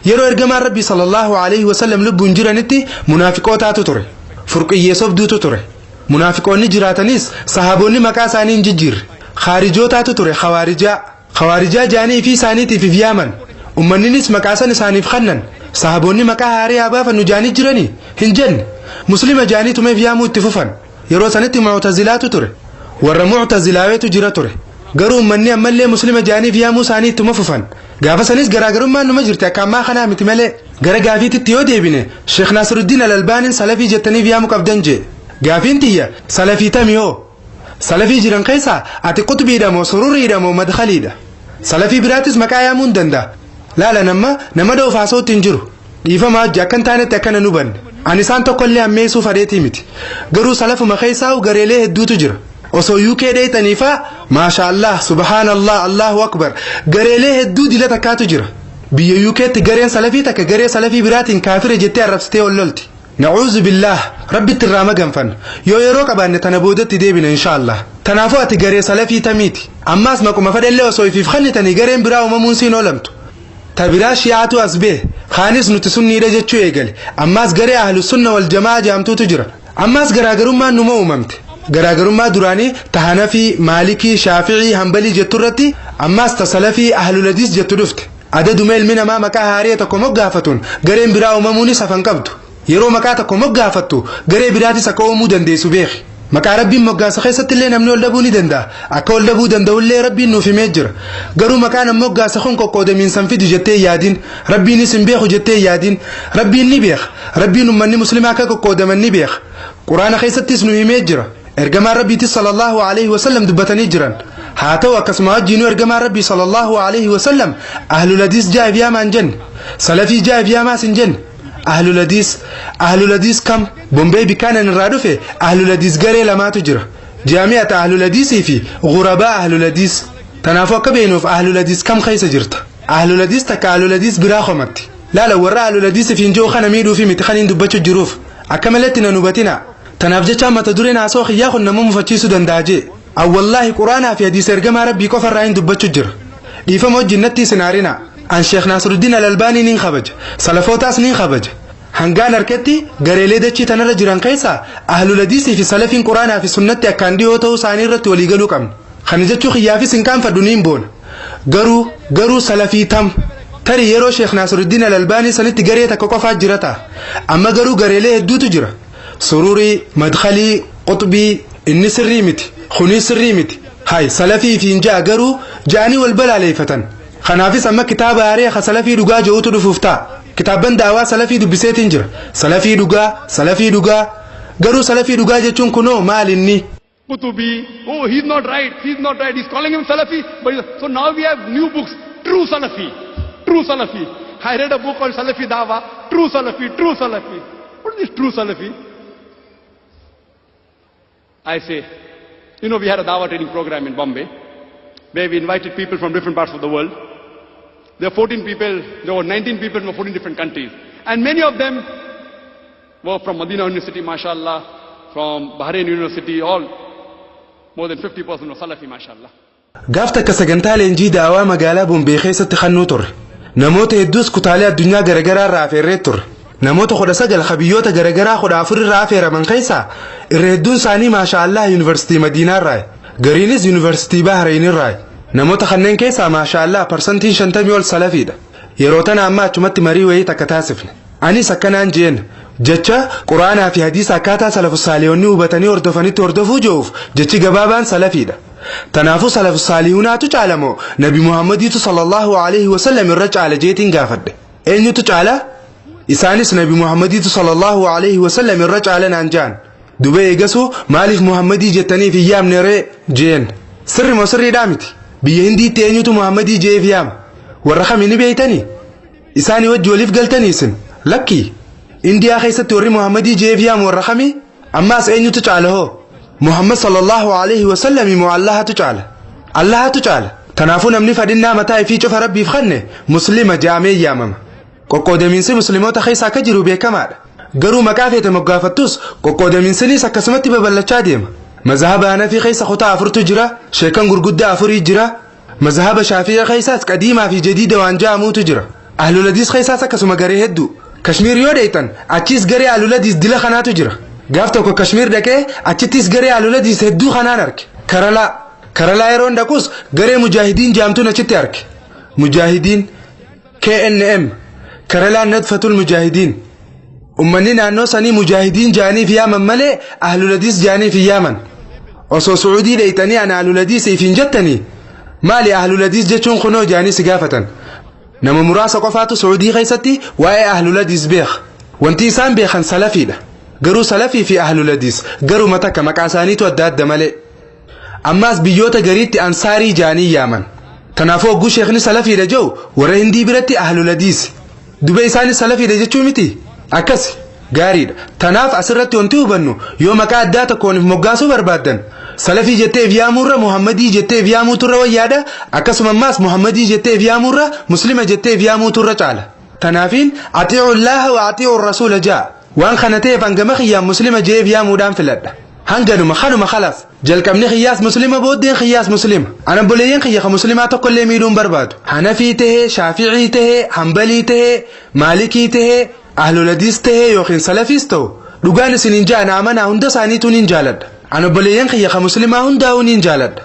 Yeroo ergamaan rabbii sallallahu alaihi wasallam lubbuun jiranitti munaafiqootaatu ture. Furqiyyee sobduutu ture. Munaafiqoonni jiraatanis sahaabonni maqaa isaanii hin jijjiirre. Khaarijootaatu ture khawaarijaa. Khawaarijaa jaanii fi isaaniitiif if yaaman. Ummanninis maqaa san isaaniif kannan. Sahaabonni maqaa haarii haa baafannu jaanii jiranii hin jenne. Muslima jaanii tumeef yaamuu itti fufan. Yeroo sanitti mu'tazilaatu ture. Warra mu'tazilaaweetu jira ture. Garuu ummanni ammallee muslima jaaniif yaamuu isaanii ittuma fufan. Gaafa sanis garaagarummaan numa jirti akka ammaa kanaa miti malee. Gara gaafiititti yoo deebine Sheekh Naasiruddiin Al-Albaaniin salafii jettaniif yaamuu qabdan jee. Gaafiin tiyya salafii tami hoo? Salafii jiran keessaa ati qutbiidha moo sururiidha moo madkhaliidha? Salafii biraatis maqaa yaamuu hin danda'a. Laala nama nama dhoof haasa'utti hin jiru. Dhiifama hojii akkan taanetti akkana nu banne. Ani isaan tokkollee ammeessuu fadheetii miti. Garuu salafuma keessaa gareelee hedduutu jira. Osoo UK dheeyxaniifaa maasha Allah subhaanallah Allahu akbar gareelee hedduu dila takkaatu jira. Biyya UK'tti gareen salafii takka garee salafii biraatiin kaafira jettee arrabsitee ol lolti. Na'uuzu billaah rabbitti irraa maganfanna yoo yeroo qabaanne tana boodatti deebina inshaallah. Tanaafuu ati garee salafii tamiiti. Ammaas maquma fadhallee osoo ifiif kannitanii gareen biraa uumamuun siin oolamtu. Ta biraa shi'aatu as bee kaanis nuti sunniidha jechuu eegale. Ammaas garee ahlu sunna wal jamaa jaamtuutu jira. Ammaas garaagarummaan numa uumamte. Garaagarummaa duraanii ta Hanafii, Maalikii, Shaafi'ii, Hanbalii jettu irratti ammaas ta Salafii, Ahluladiis jettu dhufte. Adaduma ilmi namaa maqaa haarii tokko moggaafatuun gareen biraa uumamuunis hafan qabdu. Yeroo maqaa tokko moggaafattu garee biraatis akka uumuu dandeessu beeki. Maqaa rabbiin moggaasa keessatti illee namni ol dhabuu ni danda'a. Akka ol dhabuu danda'ullee rabbiin nuuf himee jira. Garuu maqaan moggaasa kun qoqqoodamiinsan fidu jettee yaadin. Rabbiinis hin beeku jettee yaadin. Rabbiin ni beeka. Rabbiin uummanni muslimaa akka qoqqoodaman ni beeka. Quraana keessattis nu himee jira. Ergamaan rabbiitis sallallahu alaihi wasallam dubbatanii jiran. Haa ta'u akkasuma wajjiinuu ergamaan rabbii sallallahu alaihi wasallam ahlul hadiis jaa'if yaamaa hin jenne. Salafii jaa'if yaamaas hin jenne. Ahlul hadiis kam Bombay bikkaanan irraa dhufe ahlul hadiis garee lamaatu jira. Jaami'ata ahlul hadiisii fi ghurabaa ahlul hadiis. Tanaafuu akka beenuuf ahlul hadiis kam keessa jirta? Ahlul hadiis takka ahlul hadiis biraa komatti. Laala warra ahlul hadiis fi hinjoo kana miidhuufi miti kan hin dubbachuu jiruuf. Akka malatti nan hubatina. Tanaaf jecha mata dureen haasoo kiyyaa kun nama mufachiisuu danda'a jee. An wallaahi quraanaa fi hadiisa ergamaa rabbii qofarraa hin dubbachuu jira. Dhiifama wajjin natti isin haarina. An Sheekh Naasiruddiin Al-Albaanii niin kabaja. Salafootaas niin kabaja. Hangaan harkatti gareelee dachii tanarra jiran keessaa ahlul hadiisii fi salafiin quraanaa fi sunnatti akkaan dhiyoo ta'uu isaanii irratti waliigaluu qabna. Kana jechuu kiyyaafis hin qaanfadhu niin boona. Garuu salafii tam tarii yeroo Sheekh Naasiruddiin Al-Albaanii sanitti garee takka qofaa jira ta'a. Amma garuu gareelee hedduutu jira. Sururii, madkalii, qutbii inni sirrii miti, kunii sirrii miti. Hay salafii fi hin ja'a garuu ja'anii wal balaaleeffatan. Kanaafis amma kitaaba haaree ka salafii dhugaa jiruutu dhufuuf ta'a. Kitaabban daawaa salafii dubbiseetiin jira. Salafii dhugaa, salafii dhugaa. Garuu salafii dhugaa jechuun kunoo maal inni? Qutubi, oh, he's not right, he's not right, he's calling him Salafi. But so now we have new books, True Salafi, True Salafi. I read a book called Salafi Dawa, True Salafi, True Salafi. What is this True Salafi? I say, you know, we had a Dawa training program in Bombay, where we invited people from different parts of the world. There were 14 people, there were 19 people from 14 different countries. And many of them were from Medina University, mashallah, from Bahrain University, all more than 50% were Salafi, mashallah. Gaaf takka sagantaa leenjii daawaa magaalaa Bombee keessatti xannuu turre. Namoota hedduus kutaalee addunyaa garaagaraa irraa afeerree turre. Namoota 19 kabiyyoota garaagaraa 14 irraa afeeraman keessaa irra hedduun isaanii maasha Allah yuunivarsiitii Madiinaa irraa. Gariinis yuunivarsiitii Bahrain irraa. Namoota kanneen keessaa maasha Allah 50% ol salafiidha. Yeroo tana amma achumatti marii wayii takka taasifne. Anis akkanaan jeen jecha quraanaa fi hadiisa akkaataa salafu saaliyoonni hubatanii hordofanitti hordofuu jiruuf jechi gabaabaan salafiidha. Tanaafuu salafu saalihuunaatu caalamoo Nabi Muhammadiitu sallallahu alaihi wasallam irra caala jeetiin gaafadhe. Eenyutu caala? Isaanis Nabi Muhammadiitu sallallahu alaihi wasallam irra caala naan jaan. Duba eegasuu maaliif Muhammadii jettaniif hin yaamne ree jeen. Sirri moo sirriidhaa miti? Biyya Hindiitti eenyutu Muhammadii jeef yaama? Warra kamii ni beeytanii? Isaanii wajji waliif galtanii isin? Lakkii. Indiyaa keessatti warri Muhammadii jeef yaamu warra kamii? Ammaas eenyutu caala hoo? Muhammad sallallahu alaihi wasallam immoo Allahatu caala. Allahatu caala. Kanaafuu namni fadhinnaa mataa ifii cufa rabbiif kenne muslima jaamee yaamama. Qoqqoodamiinsi musliimoota keessa akka jiru beekamaadha. Garuu maqaa feete moggaafattus qoqqoodamiinsinis akkasumatti babal'achaa deema. Mazhaba Hanafii keessa kutaa afurtu jira, sheekan gurguddaa afurii jira. Mazhaba Shaafi'ii keessaas qadiimaa fi jadiida waan ja'amuutu jira. Ahlul Hadiis keessaas akkasuma garee hedduu. Kashmiir yoo dheeytan achiis garee Ahlul Hadiis dila kanaatu jira. Gaaf tokko Kashmiir dhaqee achittis garee Ahlul Hadiis hedduu kanaan arge. Karalaa yeroon dhaqus garee Mujaahidiin jaamtuun achitti arge. Mujaahidiin KNM Karalaan Nadfatul Mujaahidiin. Ummanni naannoo sanii Mujaahidiin jaaniif yaaman malee Ahlul Hadiis jaaniif hin yaaman. Osoo Sucuudii dheeytanii ana Ahlul Hadiis hin jettanii maali Ahlul Hadiis jechuun kunoo jaanii si gaafatan. Nama muraasa qofaatu Sucuudii keessatti waa'ee Ahlul Hadiis beeka. Wanti isaan beekan salafiidha. Garuu salafii fi Ahlul Hadiis garuma takka maqaa isaaniitu adda adda malee. Ammaas biyyoota gariitti ansaarii jaanii yaaman. Kanaafuu hogguu sheekni salafiidha jedhu warra Hindii biratti Ahlul Hadiis. Dubee isaanis salafiidha jechuu miti? Akkas gaariidha. Tanaaf asirratti wanti hubannu yoo maqaa addaa tokkoon moggaasuu barbaaddan salafii jetteef yaamuurra Muhammadii jetteef yaamuuturra wayyaadha. Akkasuma ammaas Muhammadii jetteef yaamuurra Muslima jetteef yaamuuturra caala. Tanaafiin atiicu Allaaha wa atiicu Rasuula ja'a. Waan kana ta'eef hangama kiyyaan Muslima jeef yaamuudhaan filadha. Hanganuma kanuma khalaas jalqabni kiyyaas muslima booddeen kiyyaas muslima. Ana obboleeyyan kiyya ka muslimaa tokkollee miidhuun barbaadu. Hanafii tahee, Shaafi'ii tahee, Hanbalii tahee, Maalikii tahee, Ahlul Hadiis tahee yookiin Salafiis ta'u dhugaan isin hin ja'an amanaa hunda isaaniituu niin jaaladha. Ana obboleeyyan kiyya ka muslimaa hundaa'uu niin jaaladha.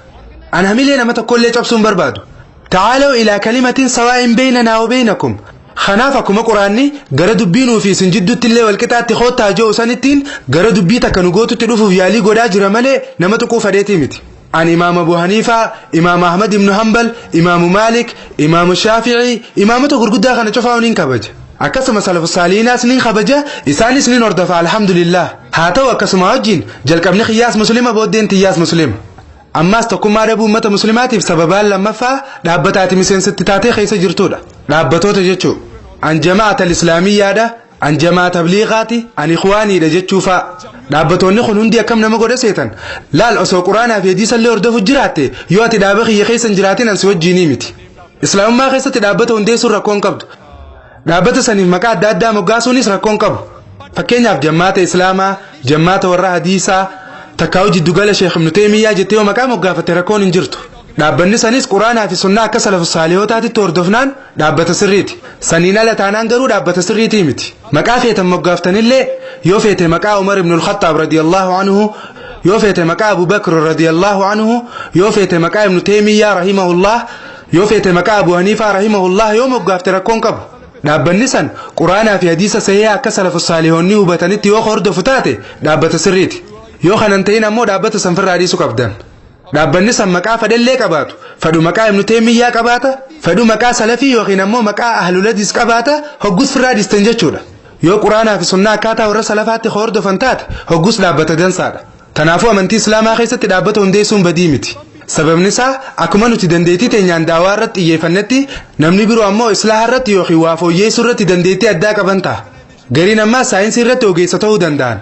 Ana hamilee nama tokkollee cabsuun barbaadu. Ta'aalaw ilaa kalimatin sawaa'in beynanaa wa beynakum. Kanaaf akkuma quraanni gara dubbiinuu fi isin jidduutti illee walqixaatti koottaa jiru sanittiin gara dubbii takka nu gootutti dhufuuf yaalii godhaa jira malee nama tuquu fadheetii miti. Ani Imaam Abu Haniifaa, Imaam Ahmad ibn Hanbal, Imaamu Maalik, Imaamu Shaafi'ii, imaamota gurguddaa kana cufaa niin kabaja. Akkasuma salafu saaliinaas niin kabaja, isaanis niin hordofa alhamdulillah. Haa ta'u akkasuma wajjin jalqabni kiyyaas muslima booddeen tiyyaas muslima. Ammaas tokkummaa dhabuu uummata muslimaatiif sababaan lammaffaa dhaabbataati miseensatti taatee keessa jirtudha. Dhaabbatoota jechuu an jamaata islaamiyyaadha, an jamaa tabliiqaati, an ikhwaaniidha jechuufaa. Dhaabbatoonni kun hundi akkam nama godha seetan? Laal osoo quraanaa fi hadiisallee hordofu jiraatte yoo ati dhaaba kiyya keessa hin jiraatin an si wajjiinii miti. Islaamummaa keessatti dhaabbata hundeessuun rakkoo hin qabdu. Dhaabbata saniif maqaa adda addaa moggaasuunis rakkoo hin qabu. Fakkeenyaaf jammaata Islaamaa, jammaata warra hadiisaa, takkaa'u jiddugala Sheekh Ibnu Teemiyyaa jettee yoo maqaa moggaafatte rakkoon hin jirtu. Dhaabbanni sanis Quraanaa fi sunnaa akka salafu saalihootaatitti hordofnaan dhaabbata sirriiti. Saniin ala taanaan garuu dhaabbata sirriitii miti. Maqaa feetan moggaaftanillee, yoo feete maqaa Umar ibn al-Khattaab radiyallahu anhu, yoo feete maqaa Abu Bakr radiyallahu anhu, yoo feete maqaa Ibnu Teemiyyaa rahimahullah, yoo feete maqaa Abu Haniifaa rahimahullah yoo moggaafte rakkoon qabu. Dhaabbanni san Quraanaa fi hadiisa sahihaa akka salafu saalihoonni hubatanitti yoo hordofu taate dhaabbata sirriiti. Yoo kanan ta'in ammoo dhaabbata san firraa dhiisuu qabdan. Dhaabbanni san maqaa fedhellee qabaatu, fedhu maqaa Ibnu Teemiyyaa qabaata, fedhu maqaa salafii yookiin ammoo maqaa ahlul hadiis qabaata, hoggus firraa dhiistan jechuudha. Yoo Quraanaa fi sunnaa akkaataa warra salafaatti hordofan taate hoggus dhaabbata dansaadha. Kanaafuu amantii Islaamaa keessatti dhaabbata hundeessuun badii miti. Sababni isaa akkuma nuti dandeettii teenyaan daawaa irratti xiyyeeffannetti namni biroo ammoo islaaha irratti yookiin waa fooyyeessuu irratti dandeettii addaa qaban ta'a. Gariin ammaa saayinsii irratti ogeessa ta'uu danda'an.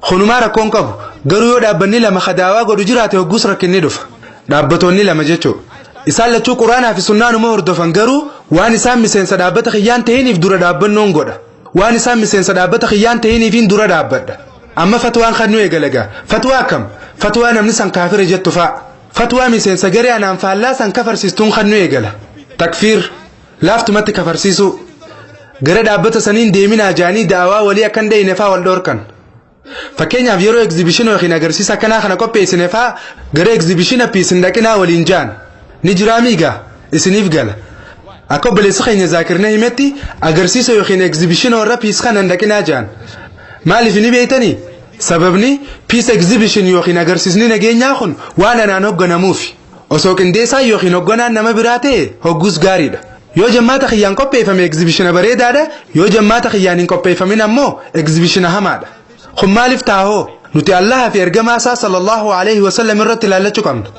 Kunumaa rakkoon qabu, garuu yoo dhaabbanni lama kadaawaa godhu jiraate hoggus rakkinni dhufa. Dhaabbatoonni lama jechuudha. Isaan lachuu Quraanaa fi sunnaanuma hordofan, garuu waan isaan miseensa dhaabbata kiyyaan ta'iniif dura dhaabbannoon godha. Waan isaan miseensa dhaabbata kiyyaan ta'iniifiin dura dhaabbadha. Amma fatwaan kan nu eegalagaa. Fatwaa akkam? Fatwaa namni san kaafira jettu fa'a. Fatwaa miseensa garee anaan faallaa san kafarsiistuun kan nu eegala. Takfiir laaftumatti kafarsiisuu. Gara dhaabbata saniin deeminaa jaanii da'awaa walii akkan dhayine faa wal dhoorkan. Fakkeenyaaf yeroo egzibishinii yookiin agarsiisa akkanaa kana qopheessine faa gara egzibishina peace hin dhaqinaa waliin jaan. Ni jiraa miigaa? Isiniif gala. Akka obboleessi keenya Zaakirna himetti agarsiisa yookiin egzibishina warra peace kana hin dhaqinaa jaan. Maaliif ni beektanii? Sababni peace exhibition yookiin agarsiisni nageenyaa kun waan anaan hoogganamuufi. Osoo qindeessaa yookiin hoogganaan nama biraa ta'e hoggus gaariidha. Yoo jammaata kiyyaan qopheeffame egzibishina bareedaadha, yoo jammaata kiyyaan hin qopheeffamin ammoo egzibishina hamaadha. Kun maaliif taahoo? Nuti Allaha fi ergamaa isaa sallallahu alaihi wasallam irratti ilaallachuu qabna.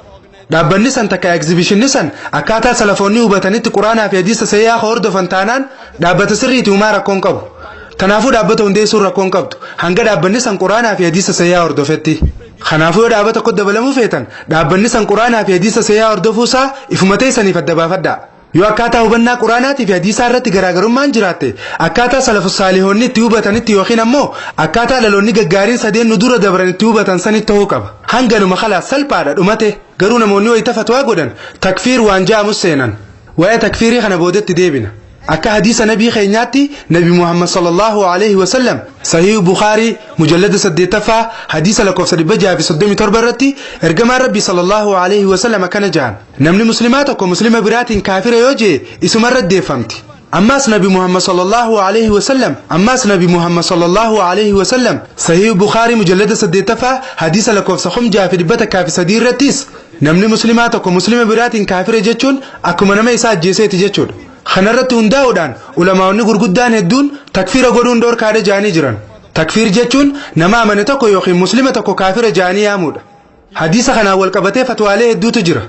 Dhaabbanni san takka egzibishinni san akkaataa salafoonni hubatanitti Quraanaa fi hadiisa sahihaa hordofan taanaan dhaabbata sirriitii humaa rakkoon qabu. Kanaafuu dhaabbata hundeessuun rakkoon qabdu hanga dhaabbanni san Quraanaa fi hadiisa sahihaa hordofetti. Kanaafuu yoo dhaabbata tokko dabalamuu feetan dhaabbanni san Quraanaa fi hadiisa sahihaa hordofuusaa ifuma teessaniif adda baafadhaa. Yoo akkaataa hubannaa Quraanaatii fi hadiisaa irratti garaagarummaan jiraatte, akkaataa salafu saalihoonni itti hubatanitti yookiin ammoo akkaataa dhaloonni gaggaariin sadeen nu dura dabran itti hubatan sanitti ta'uu qaba. Hanganuma khalaas, salphaadha, dhumate. Garuu namoonni wayita fatwaa godhan takfiir waan ja'amus seenan. Waa'ee takfiirii kana boodatti deebina. Akka hadiisa nabii keenyaatti, Nabi Muhammad sallallahu alaihi wasallam, Sahih Bukhaarii mujallada 8ffaa hadiisa lakkoofsa 637 irratti ergamaan Rabbii sallallahu alaihi wasallam akkana jedhan: "Namni muslimaa tokko muslima biraatiin kaafira yoo jee isumarra deeffamti." Ammaas Nabi Muhammad sallallahu alaihi wasallam, ammaas Nabi Muhammad sallallahu alaihi wasallam, Sahih Bukhaarii mujallada 8ffaa hadiisa lakkoofsa 6103 irrattis namni muslimaa tokko muslima biraatiin kaafira jechuun akkuma nama isaa ajjeeseeti jechuudha. Kanarratti hundaa'uudhaan ulamaa'onni gurguddaan hedduun takfiira godhuun dhoorkaadha jaanii jiran. Takfiir jechuun nama amane tokko yookiin muslima tokko kaafira jaanii yaamuudha. Hadiisa kanaan wal qabatee fatwaalee hedduutu jira.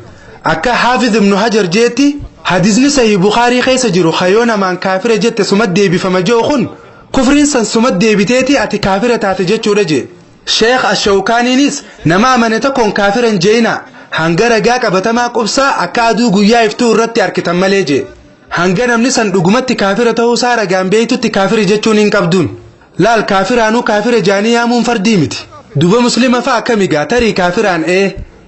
Akka Haafiz Ibnu Hajar jeetti, hadiisni Sahih Bukhaarii keessa jiru hayoo namaan kaafira jette sumat deebifama jedhu kun kufriin san sumat deebiteeti ati kaafira taate jechuudha jee. Sheekh Ashawkaaniinis nama amane tokkoon kaafira hin jeeyinaa, hanga ragaa qabatamaa qubsaa akka aduu guyyaa iftuu irratti arkitan malee jee. Hanga namni san dhugumatti kaafira ta'uusaa ragaan beeytutti kaafira jechuun hin qabduun. Laal, kaafiraanuu kaafira jaanii yaamuun fardii miti. Duba muslima fa'a akkami gaa? Tarii kaafiraan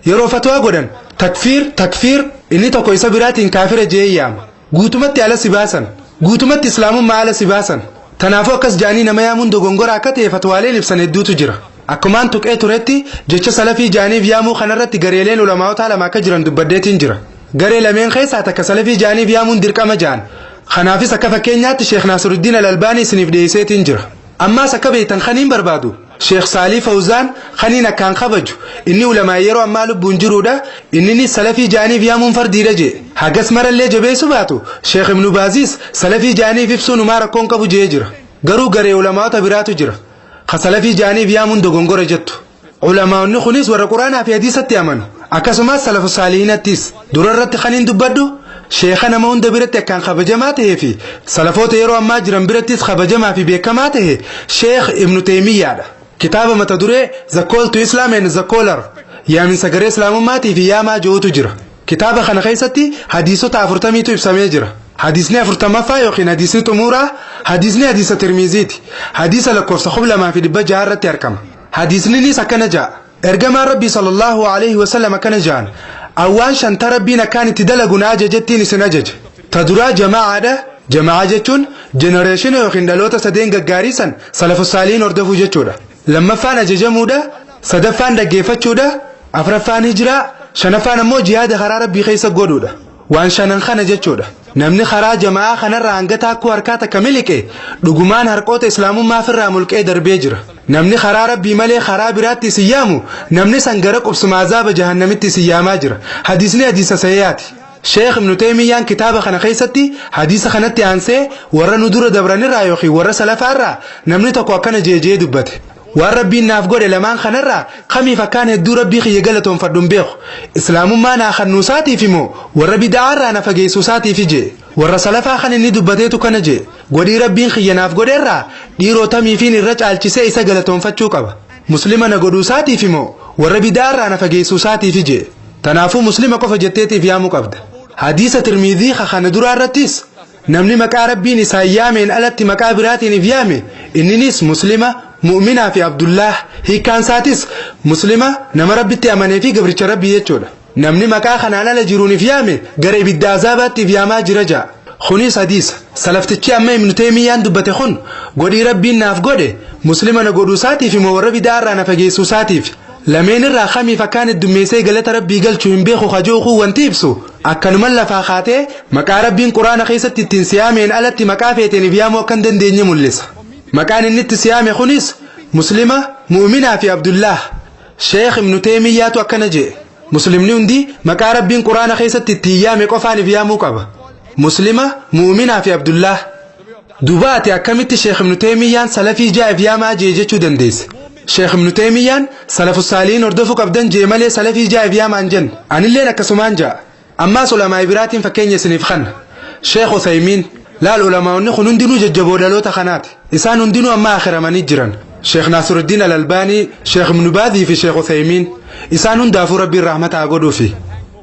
yeroo fatwaa godhan takfiir takfiir, inni tokko isa biraatiin kaafira jee yaama. Guutumatti ala si baasan. Guutumatti islaamummaa ala si baasan. Kanaafuu akkas jaanii nama yaamuun dogongora akka ta'e fatwaaleen ibsan hedduutu jira. Akkumaan tuqee turetti, jecha salafii jaaniif yaamuu kanarratti gareeleen ulamaa'otaa lama akka jiran dubbaddeetiin jira. Garee lameen keessaa takka salafii jaaniif yaamuun dirqama jaan. Kanaafis akka fakkeenyaatti Sheekh Naasiruddin Al-Albaanii isiniif dhiyeesseetiin jira. Ammaas akka beektan kaniin barbaadu, Sheekh Saalii Fawzaan kaniin akkaan kabaju, inni ulamaa yeroo ammaa lubbuun jiruudha, inninis salafii jaaniif yaamuun fardiidha jee. Hagas marallee jabeessu baatu, Sheekh Ibnu Baaziis salafii jaaniif ibsuun humaa rakkoon qabu jee jira. Garuu garee ulamaa'ota biraatu jira ka salafii jaaniif yaamuun dogongora jettu. Ulamaa'onni kunis warra Quraanaa fi hadiisatti amanu, akkasumas salafu saalihinattis. Durarratti kaniin dubbadhu sheeka nama hunda biratti akkaan kabajamaa ta'ee fi salafoota yeroo ammaa jiran birattis kabajamaa fi beekamaa ta'e, Sheekh Ibnu Teemiyyaadha. Kitaaba mata duree "The Call to Islam and the Caller", yaaminsa garee islaamummaatii fi yaamaa jirutu jira. Kitaaba kana keessatti hadiisota 40tu ibsamee jira. Hadiisni 40ffaa yookiin hadiisni xumuraa hadiisni hadiisa Tirmiziiti. Hadiisa lakkoofsa 2600 irratti argama. Hadiisninis akkana ja'a. Ergamaan Rabbii sallallahu alaihi wasallam akkana ja'an. Awwaan shanta Rabbiin akkaan itti dalagu na ajajettiin isin ajaje. Ta duraa jamaa'aadha. Jama'aa jechuun jenereeshina yookiin dhaloota sadeen gaggaarii san salafu saaliin hordofuu jechuudha. Lammaffaan ajajamuudha. Sadaffaan dhaggeeffachuudha. Afraffaan hijiraa. Shanaffaan ammoo jihaada karaa Rabbii keessa godhuudha. Waan shanan kana jechuudha. Namni karaa jama'aa kanarraa hanga taakkuu harkaa takka miliqe dhugumaan harqoota islaamummaa ofirraa mulqee darbee jira. Namni karaa Rabbii malee karaa biraatti isin yaamu namni san gara qubsuma azaaba jahannamitti isin yaamaa jira. Hadiisni hadiisa sahihaati. Sheekh Ibnu Teemiyyaan kitaaba kana keessatti hadiisa kanatti aansee warra nu dura dabranirraa yookiin warra salafaarraa namni tokko akkana jeejee dubbate. Waan Rabbiin naaf godhe lamaan kanarraa kamiif akkaan hedduu Rabbii kiyya galatoonfadhu hin beeku. Islaamummaa naa kennuusaatiif immoo warra bida'aarraa na fageessuusaatiif jee. Warra salafaa kan inni dubbateetu kana jee. Godhii Rabbiin kiyya naaf godheerraa dhiiroo tamiifiin irra caalchisee isa galatoonfachuu qaba. Muslima na godhuusaatiif immoo warra bida'aarraa na fageessuusaatiif jee. Tanaafuu muslima qofa jetteetiif yaamuu qabda. Hadiisa Tirmizii kana duraa irrattis namni maqaa Rabbiin isaan yaameen alatti maqaa biraatiin if yaame inninis muslima mu'minaa fi Abdullah hiikkaan isaatis muslima nama Rabbitti amanee fi gabricha Rabbii jechuudha. Namni maqaa kanaan ala jiruun if yaame gara ibidda azaabaatti if yaamaa jira ja'a. Kunis hadiisa. Salaftichi amma Ibnu Teemiyyaan dubbate kun godhii Rabbiin naaf godhe muslima na godhuu isaatiif immoo warra bidaarraa na fageessuu isaatiif. Lameen irraa kamiif akkaan heddummeessee galata Rabbii galchuu hin beeku kajoo wanti ibsu akkanuman lafaa kaatee maqaa Rabbiin Quraana keessatti ittiin siyaameen alatti maqaa feeteen if yaamuu akka hin dandeenye mul'isa. Maqaan inni itti siyaame kunis muslima mu'minaa fi Abdullah. Sheekh Ibnu Teemiyyaatu akkana jedhe. Muslimni hundi maqaa Rabbiin Quraana keessatti ittiin yaame qofaan if yaamuu qaba. Muslima mu'minaa fi Abdullah. Duuba ati akkamitti Sheekh Ibnu Teemiyyaan salafii ja'a if yaamaa jee jechuu dandeesse? Sheekh Ibnu Teemiyyaan salafu saaliin hordofuu qabdan jee malee salafii ja'a if yaamaan jenne. Anilleen akkasumaan ja'a. Ammaas ulamaa biraatiin fakkeenya isiniif kanna. Sheekh Uthaymiin laal ulamaa'onni kun hundinuu jajjaboo dhaloota kanaati. Isaan hundinuu amma akhiramanii jiran. Sheekh Naasiruddin Al-Albaanii, Sheekh Ibnu Baazii fi Sheekh Uthaymiin isaan hundaafuu Rabbiin rahmata haa godhuufi.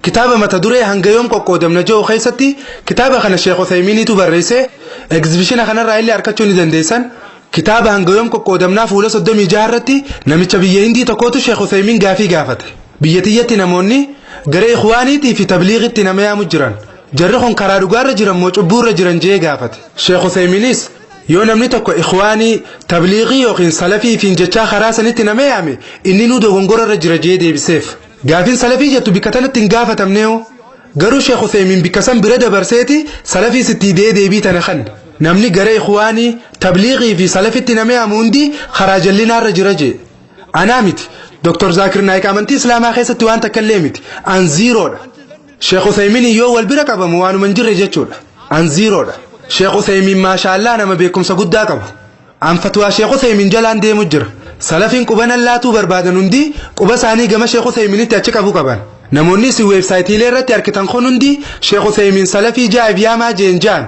Kitaaba mata duree hanga yoom qoqqoodamna jedhu keessatti kitaaba kana Sheekh Uthaymiiniitu barreesse. Egzibishina kanarraa illee argachuu ni dandeessan. Kitaaba hanga yoom qoqqoodamnaa fuula 36 irratti namicha biyya Hindii tokkotu Sheekh Uthaymiin gaafii gaafate. Biyya tiyyatti namoonni gara ikhwaaniitii fi tabliigitti nama yaamu jiran. Jarri kun karaa dhugaarra jiran moo cubbuurra jiran jee gaafate. Sheekh Uthaymiinis yoo namni tokko ikhwaanii tabliigii yookiin salafii fi jechaa karaa sanitti nama yaame inni nu dogongorarra jira jee deebiseef. Gaafiin salafii jettu bikka tanatti hin gaafatamneeoo. Garuu Sheekh Uthaymiin bikka san bira dabarseeti salafii sitti deebii tana kan. Namni gara ikhwaanii tabliigii fi salafitti nama yaamu hundi karaa jallinaarra jira jee. Anaa miti. Dr. Zaakir Naayik amantii Islaamaa keessatti waan takka illee miti. An ziiroodha. Sheekh Uthaymiin yoo wal bira qabamu waanuma hin jirre jechuudha. An ziiroodha. Sheekh Uthaymiin maashaallaa nama beekumsa guddaa qabu. An fatwaa Sheekh Uthaymiin jalaan deemu jira. Salafiin qubanan laatuu barbaadan hundi quba isaanii gama Sheekh Uthaymiinitti achi qabu qaban. Namoonni isin weebsaayitiilee irratti argitan kun hundi Sheekh Uthaymiin salafii ja'a if yaamaa jeen ja'an.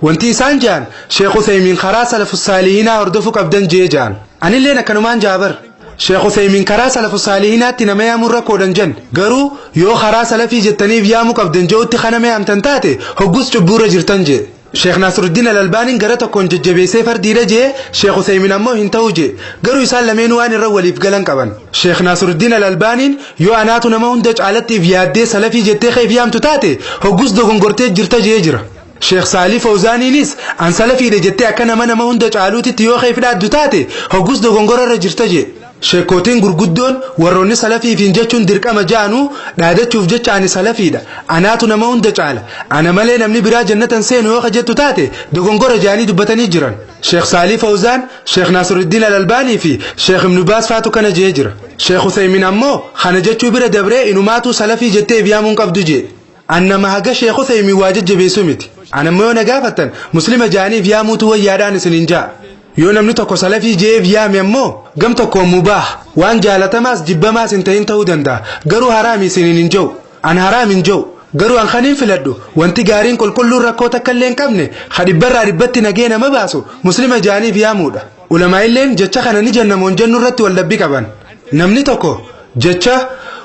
Wanti isaan ja'an Sheekh Uthaymiin karaa salafu saalihinaa hordofuu qabdan jee ja'an. Anilleen akkanumaan jaabar. Sheekh Uthaymiin karaa salafu saalihinaatti nama yaamuun rakkoodhan jen. Garuu yoo karaa salafii jettaniif yaamuu qabdan je'utti kana yaamtan taate hoggus cubbuurra jirtan jee. Sheekh Naasiruddin Al-Albaaniin gara tokkoon jajjabeessee fardiidha jee Sheekh Uthaymiin ammoo hin ta'u jee. Garuu isaan lameen waan irra waliif galan qaban. Sheekh Naasiruddin Al-Albaaniin yoo anaatu nama hunda caalattiif yaaddee salafii jettee keef yaamtu taate hoggus dogongortee jirta jee jira. Sheekh Saalih Fawzaaniinis an salafiidha jettee akka nama nama hunda caaluutitti yoo keef dhaaddu taate hoggus dogongorarra jirta jee. Sheekootiin gurguddoon warroonni salafiifiin jechuun dirqama ja'anuu dhaadachuuf jecha ani salafiidha. Anaatu nama hunda caala. Ana malee namni biraa jannatan seenu yoo jettu taate dogongora ja'anii dubbatanii jiran. Sheekh Saalih Fawzaan, Sheekh Naasiruddin Al-Albaanii fi Sheekh Ibnu Baaz faatu kana jee jira. Sheekh Uthaymiin ammoo kana jechuu bira dabree inumaatuu salafii jettee yaamuun qabdu jee. An nama haga Sheekh Uthaymiin waa jajjabeessu miti. An ammoo yoo na gaafattan muslima ja'aniif yaamuutu wayyaadhaan isiniin ja'a. Yoo namni tokko salafii jeef yaame ammoo gam tokkoon mubaah waan jaalatamaas jibbamaas hin ta'in ta'uu danda'a. Garuu haraami isiniin hin jiru. An haraam hin jiru. Garuu an kaniin filadhu wanti gaariin qulqulluun rakkoo takka illee hin qabne ka dhibbarraa dhibbatti nagee nama baasu muslima ja'aniif yaamuudha. Ulamaa illeen jecha kana ni jennamoon jennu irratti wal dhabbii qaban. Namni tokko jecha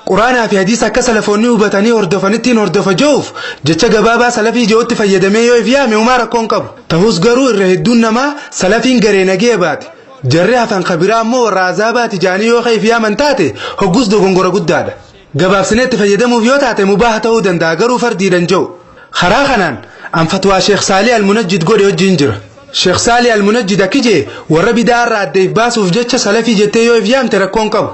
Quraanaa fi hadiisa akka salafoonni hubatanii hordofanittiin hordofa je'uuf jecha gabaabaa salafii je'utti fayyadamee yoo if yaame humaa rakkoon qabu. Ta'us garuu irra hedduun namaa salafiin garee nagee baate. Jarri hafan kabiraa ammoo warra azaabaati jaanii yoo if yaaman taate hoggus dogongora guddaadha. Gabaabsinee itti fayyadamuuf yoo taate mubaaha ta'uu danda'a garuu fardiidhan je'u. Karaa kanaan an fatwaa Sheekh Saalii Almunajjid godhe wajjin jira. Sheekh Saalii Almunajjid akki jee warra bidaa irraa adda if baasuuf jecha salafii jettee yoo if yaamte rakkoon qabu.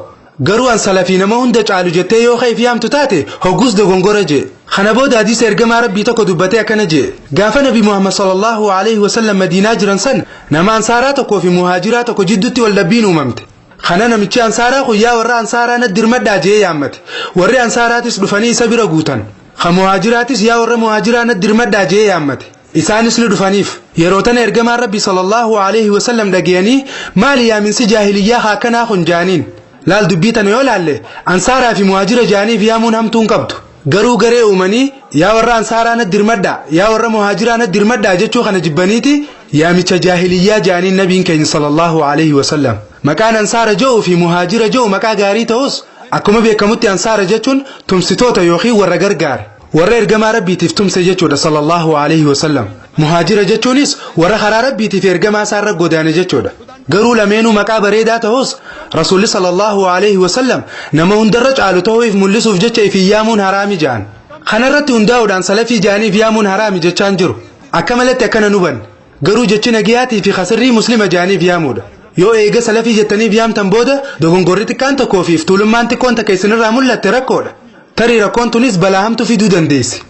Garuu an salafii nama hunda caalu jettee yoo if yaamtu taate hoggus dogongora jee. Kana booda hadiisa ergamaa rabbii tokko dubbatee akkana jee. Gaafa Nabi Muhammad sallallahu alaihi wasallam Madiinaa jiran san nama ansaaraa tokkoo fi muhaajiraa tokko jidduutti wal dhabbiin uumamte. Kana namichi ansaaraa kun yaa warra ansaaraa natti dirmadhaa jee yaammate. Warri ansaaraatis dhufanii isa bira guutan. Ka muhaajiraatis yaa warra muhaajiraa natti dirmadhaa jee yaammate. Isaanis ni dhufaniif. Yeroo tana ergamaan rabbi sallallahu alaihi wasallam dhagayanii maali yaaminsi jaahiliyyaa haa kanaa kun jaaniin. Laal dubbii tana yoo laalle ansaaraa fi muhaajira jaaniif yaamuun hamtuun qabdu. Garuu garee uumanii yaa warra ansaaraa natti dirmadhaa yaa warra muhaajiraa natti dirmadhaa jechuu kana jibbaniiti yaamicha jaahiliyyaa jaaniin nabiin keenya sallallahu alaihi wasallam. Maqaan ansaara je'uu fi muhaajira je'u maqaa gaarii ta'us akkuma beekamutti ansaara jechuun tumsitoota yookiin warra gargaare. Warra ergamaa rabbiitiif tumse jechuudha sallallahu alaihi wasallam. Muhaajira jechuunis warra karaa rabbiitiif ergamaa isaarra godaane jechuudha. Garuu lameenuu maqaa bareedaa ta'us rasuulli sallallahu alaihi wasallam nama hundarra caalu ta'uuf mul'isuuf jecha ifin yaamuun haraami ja'an. Kanarratti hundaa'uudhaan salafii ja'aniif yaamuun haraami jechaan jiru. Akka malatti akkana nu hubanne. Garuu jechi nagiyaatii fi khasirrii muslima ja'aniif yaamuudha. Yoo eega salafii jettaniif yaamtan booda dogongorri xiqqaan tokkoo fi tuulummaan xiqqoon takka isinirraa mul'atte rakkoodha. Tarii rakkoon tunis balaa hamtu fiduu dandeessi.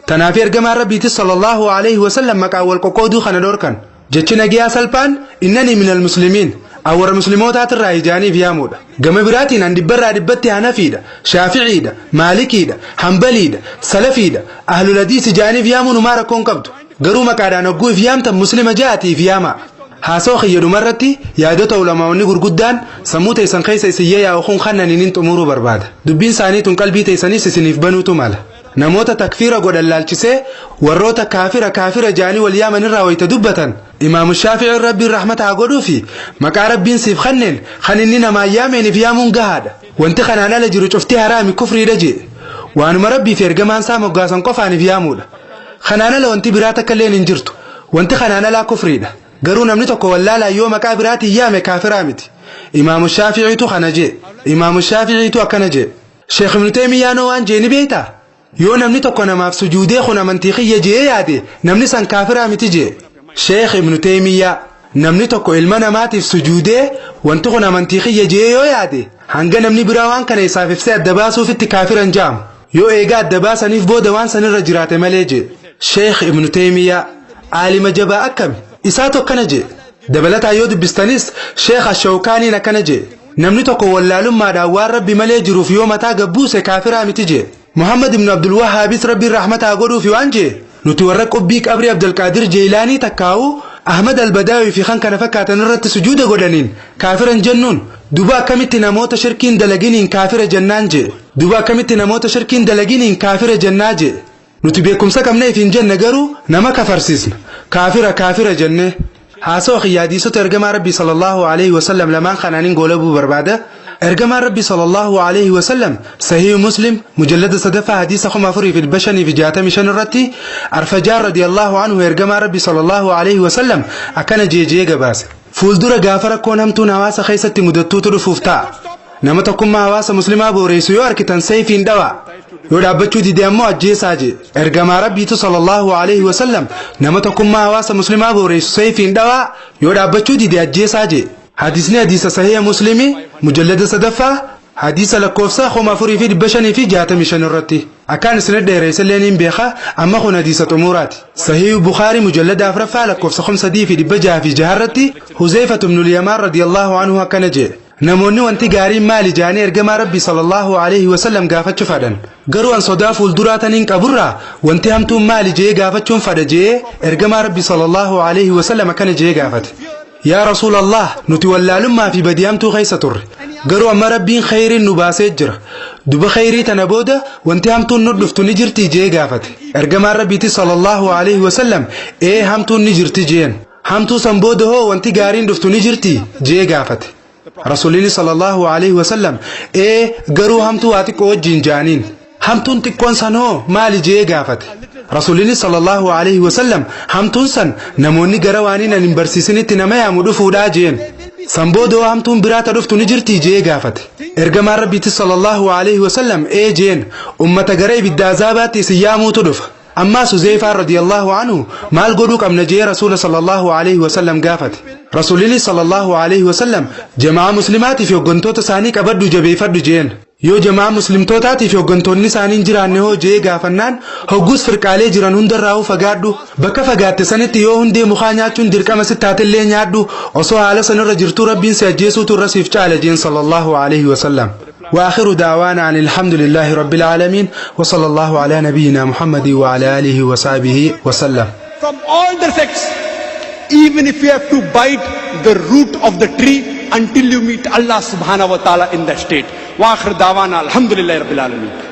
Tanaaf ergamaan rabbiitis sallallahu alaihi wasallam maqaa wal qoqqooduu kana dhorkan. Jechi nagiyaa salphaan innanii minal muslimiin awwara muslimootaati ijaaniif yaamuudha. Gama biraatiin an dhibbarraa dhibbatti hanafiidha, shaaficiidha, maalikiidha, hambaliidha, salafiidha, ahlul hadiis ijaaniif yaamuun humaa rakkoon qabdu. Garuu maqaadhaan hogguu if yaamtan muslima ja'atiif yaama. Haasoo kiyyadumarratti yaadota ulamaa'onni gurguddaan sammuu teessan keessa isin yaa'u kun kannaniin xumuruu barbaada. Dubbiin isaanii tun qalbii teessanis isiniif banuutu mala. Namoota takfiira godhan laalchisee warroota kaafira kaafira jaanii wal yaaman irraa wayita dubbatan Imaamu Shaafi'iin rabbiin rahmata haa godhuu fi maqaa rabbiin siif kanneen kan inni namaan yaameeniif yaamuun gahaadha. Wanti kanaan ala jiru cuftii haraami kufriidha jee. Waanuma rabbii fi ergamaan isaa moggaasan qofaaniif yaamuudha. Kanaan ala wanti biraa takka illeen hin jirtu. Wanti kanaan alaa kufriidha. Garuu namni tokko wallaalaa yoo maqaa biraatiin yaame kaafiraa miti. Imaamu Shaafi'iitu kana jee. Imaamu Shaafi'iitu akkana jee. Sheekh Ibnu Teemiyyaan waan jee ni beektaa? Yoo namni tokko namaaf sujuudee kun amantii kiyya jee yaade namni san kaafiraa miti jee. Sheekh Ibnu Teemiyyaa namni tokko ilma namaatiif sujuudee wanti kun amantii kiyya jee yoo yaade hanga namni biraa waan kana isaaf ibsee adda baasuufitti kaafiran jaamu. Yoo eegaa adda baasaniif booda waan sanirra jiraate malee jee. Sheekh Ibnu Teemiyyaa aalima jabaa akkami? Isaatu akkana jee. Dabalataa yoo dubbistanis Sheekh Ashawkaaniin akkana jee. Namni tokko wallaalummaadhaan waan rabbi malee jiruuf yoo mataa gabbuuse kaafiraa miti jee. Muhammad ibn Abdul Wahhaabis rabbiin rahmata haa godhuufi waan jee. Nuti warra qubbii qabrii Abdulqaadir Jeelaanii takkaa'u Ahmad Albadaawii fi kan kana fakkaatan irratti sujuuda godhaniin kaafiran jennuun duba akkamitti namoota shirkiin dalaginiin kaafira jennaan jee. Duba akkamitti namoota shirkiin dalaginiin kaafira jennaa jee. Nuti beekumsa qabna ifiin jenne garuu nama kafarsiisna. Kaafira kaafira jenne. Haasoo hadiisota ergamaa rabbii sallallahu alaihi wasallam lamaan kanaaniin goolabuu barbaada. Ergamaan rabbii sallallahu alaihi wasallam sahih Muslim mujallada sadaffaa hadiisa 4565 irratti Arfajaan radiyallahu anhu ergamaa rabbii sallallahu alaihi wasallam akkana jeejee gabaase. Fuuldura gaafa rakkoon hamtuun hawaasa keessatti mudattuutu dhufuuf ta'a. Nama tokkummaa hawaasa muslimaa booreessu yoo arkitan sayfiin dhawaa. Yoo dhaabbachuu dide ammoo ajjeesaa jee. Ergamaa rabbiitu sallallahu alaihi wasallam nama tokkummaa hawaasa muslimaa booreessu sayfiin dhawaa yoo dhaabbachuu dide ajjeesaa jee. Hadiisni hadiisa sahiha Muslimii mujallada sadaffaa hadiisa lakkoofsa 4565 irratti. Akkaan isin dheereessallee niin beeka amma kun hadiisa xumuraati. Sahiih Bukhaarii mujallada afraffaa lakkoofsa 3606 irratti Huzeyfatu ibnul Yamaan radiyallahu anhu akkana jee. Namoonni wanti gaariin maali jaanii ergamaa rabbii sallallahu alaihi wasallam gaafachuu fadhan. Garuu an sodaa fuulduraa taniin qaburraa wanti hamtuun maali jee gaafachuun fadha jee ergamaa rabbii sallallahu alaihi wasallam akkana jee gaafate. Yaa Rasuulallah nuti wallaalummaa fi badii hamtuu keessa turre. Garuu amma rabbiin khayriin nu baasee jira. Duba khayrii tana booda wanti hamtuun nu dhuftu ni jirti jee gaafate. Ergamaan rabbiitis sallallahu alaihi wasallam ee hamtuun ni jirti jeen. Hamtuu san booda hoo wanti gaariin dhuftu ni jirti jee gaafate. Rasuulli sallallahu alaihi wasallam, "Ee, garuu hamtuu waa xiqqoo wajjin," jaaniin. "Hamtuun xiqqoon san hoo maali?" jee gaafate. Rasuulli sallallahu alaihi wasallam, "Hamtuun san namoonni gara waaniin ani hin barsiisinitti nama yaamu dhufuudhaa," jeen. "San booda hamtuun biraa ta dhuftu ni jirtii?" jee gaafate. Ergamaan Rabbiitti sallallahu alaihi wasallam, "Ee," jeen, "ummata gara ibidda azaabaatti isin yaamuutu dhufa." Ammaas Huzeyfaan radiyallahu anhu, "Maal godhuu qabna?" jee Rasuula sallallahu alaihi wasallam gaafate. Rasuulli sallallahu alaihi wasallam, "Jamaa muslimaatii fi hooggantoota isaanii qabadhu, jabeeffadhu," jeen. "Yoo jamaa muslimtootaatii fi hooggantoonni isaanii hin jiraanne hoo?" jee gaafannaan, "Hoggus firqaalee jiran hundarraa fagaadhu. Bakka fagaatte sanitti yoo hundee mukaa nyaachuun dirqama sitti taatellee nyaadhu. Osoo haala sanirra jirtuu Rabbiin si ajjeesuutu irra siif caala," jeen sallallahu alaihi wasallam. وآخر دعوانا أن الحمد لله رب العالمين، وصلى الله على نبينا محمد وعلى آله وصحبه وسلم. From all the sects, even if you have to bite the root of the tree until you meet Allah subhanahu wa ta'ala in that state. وآخر دعوانا الحمد لله رب العالمين.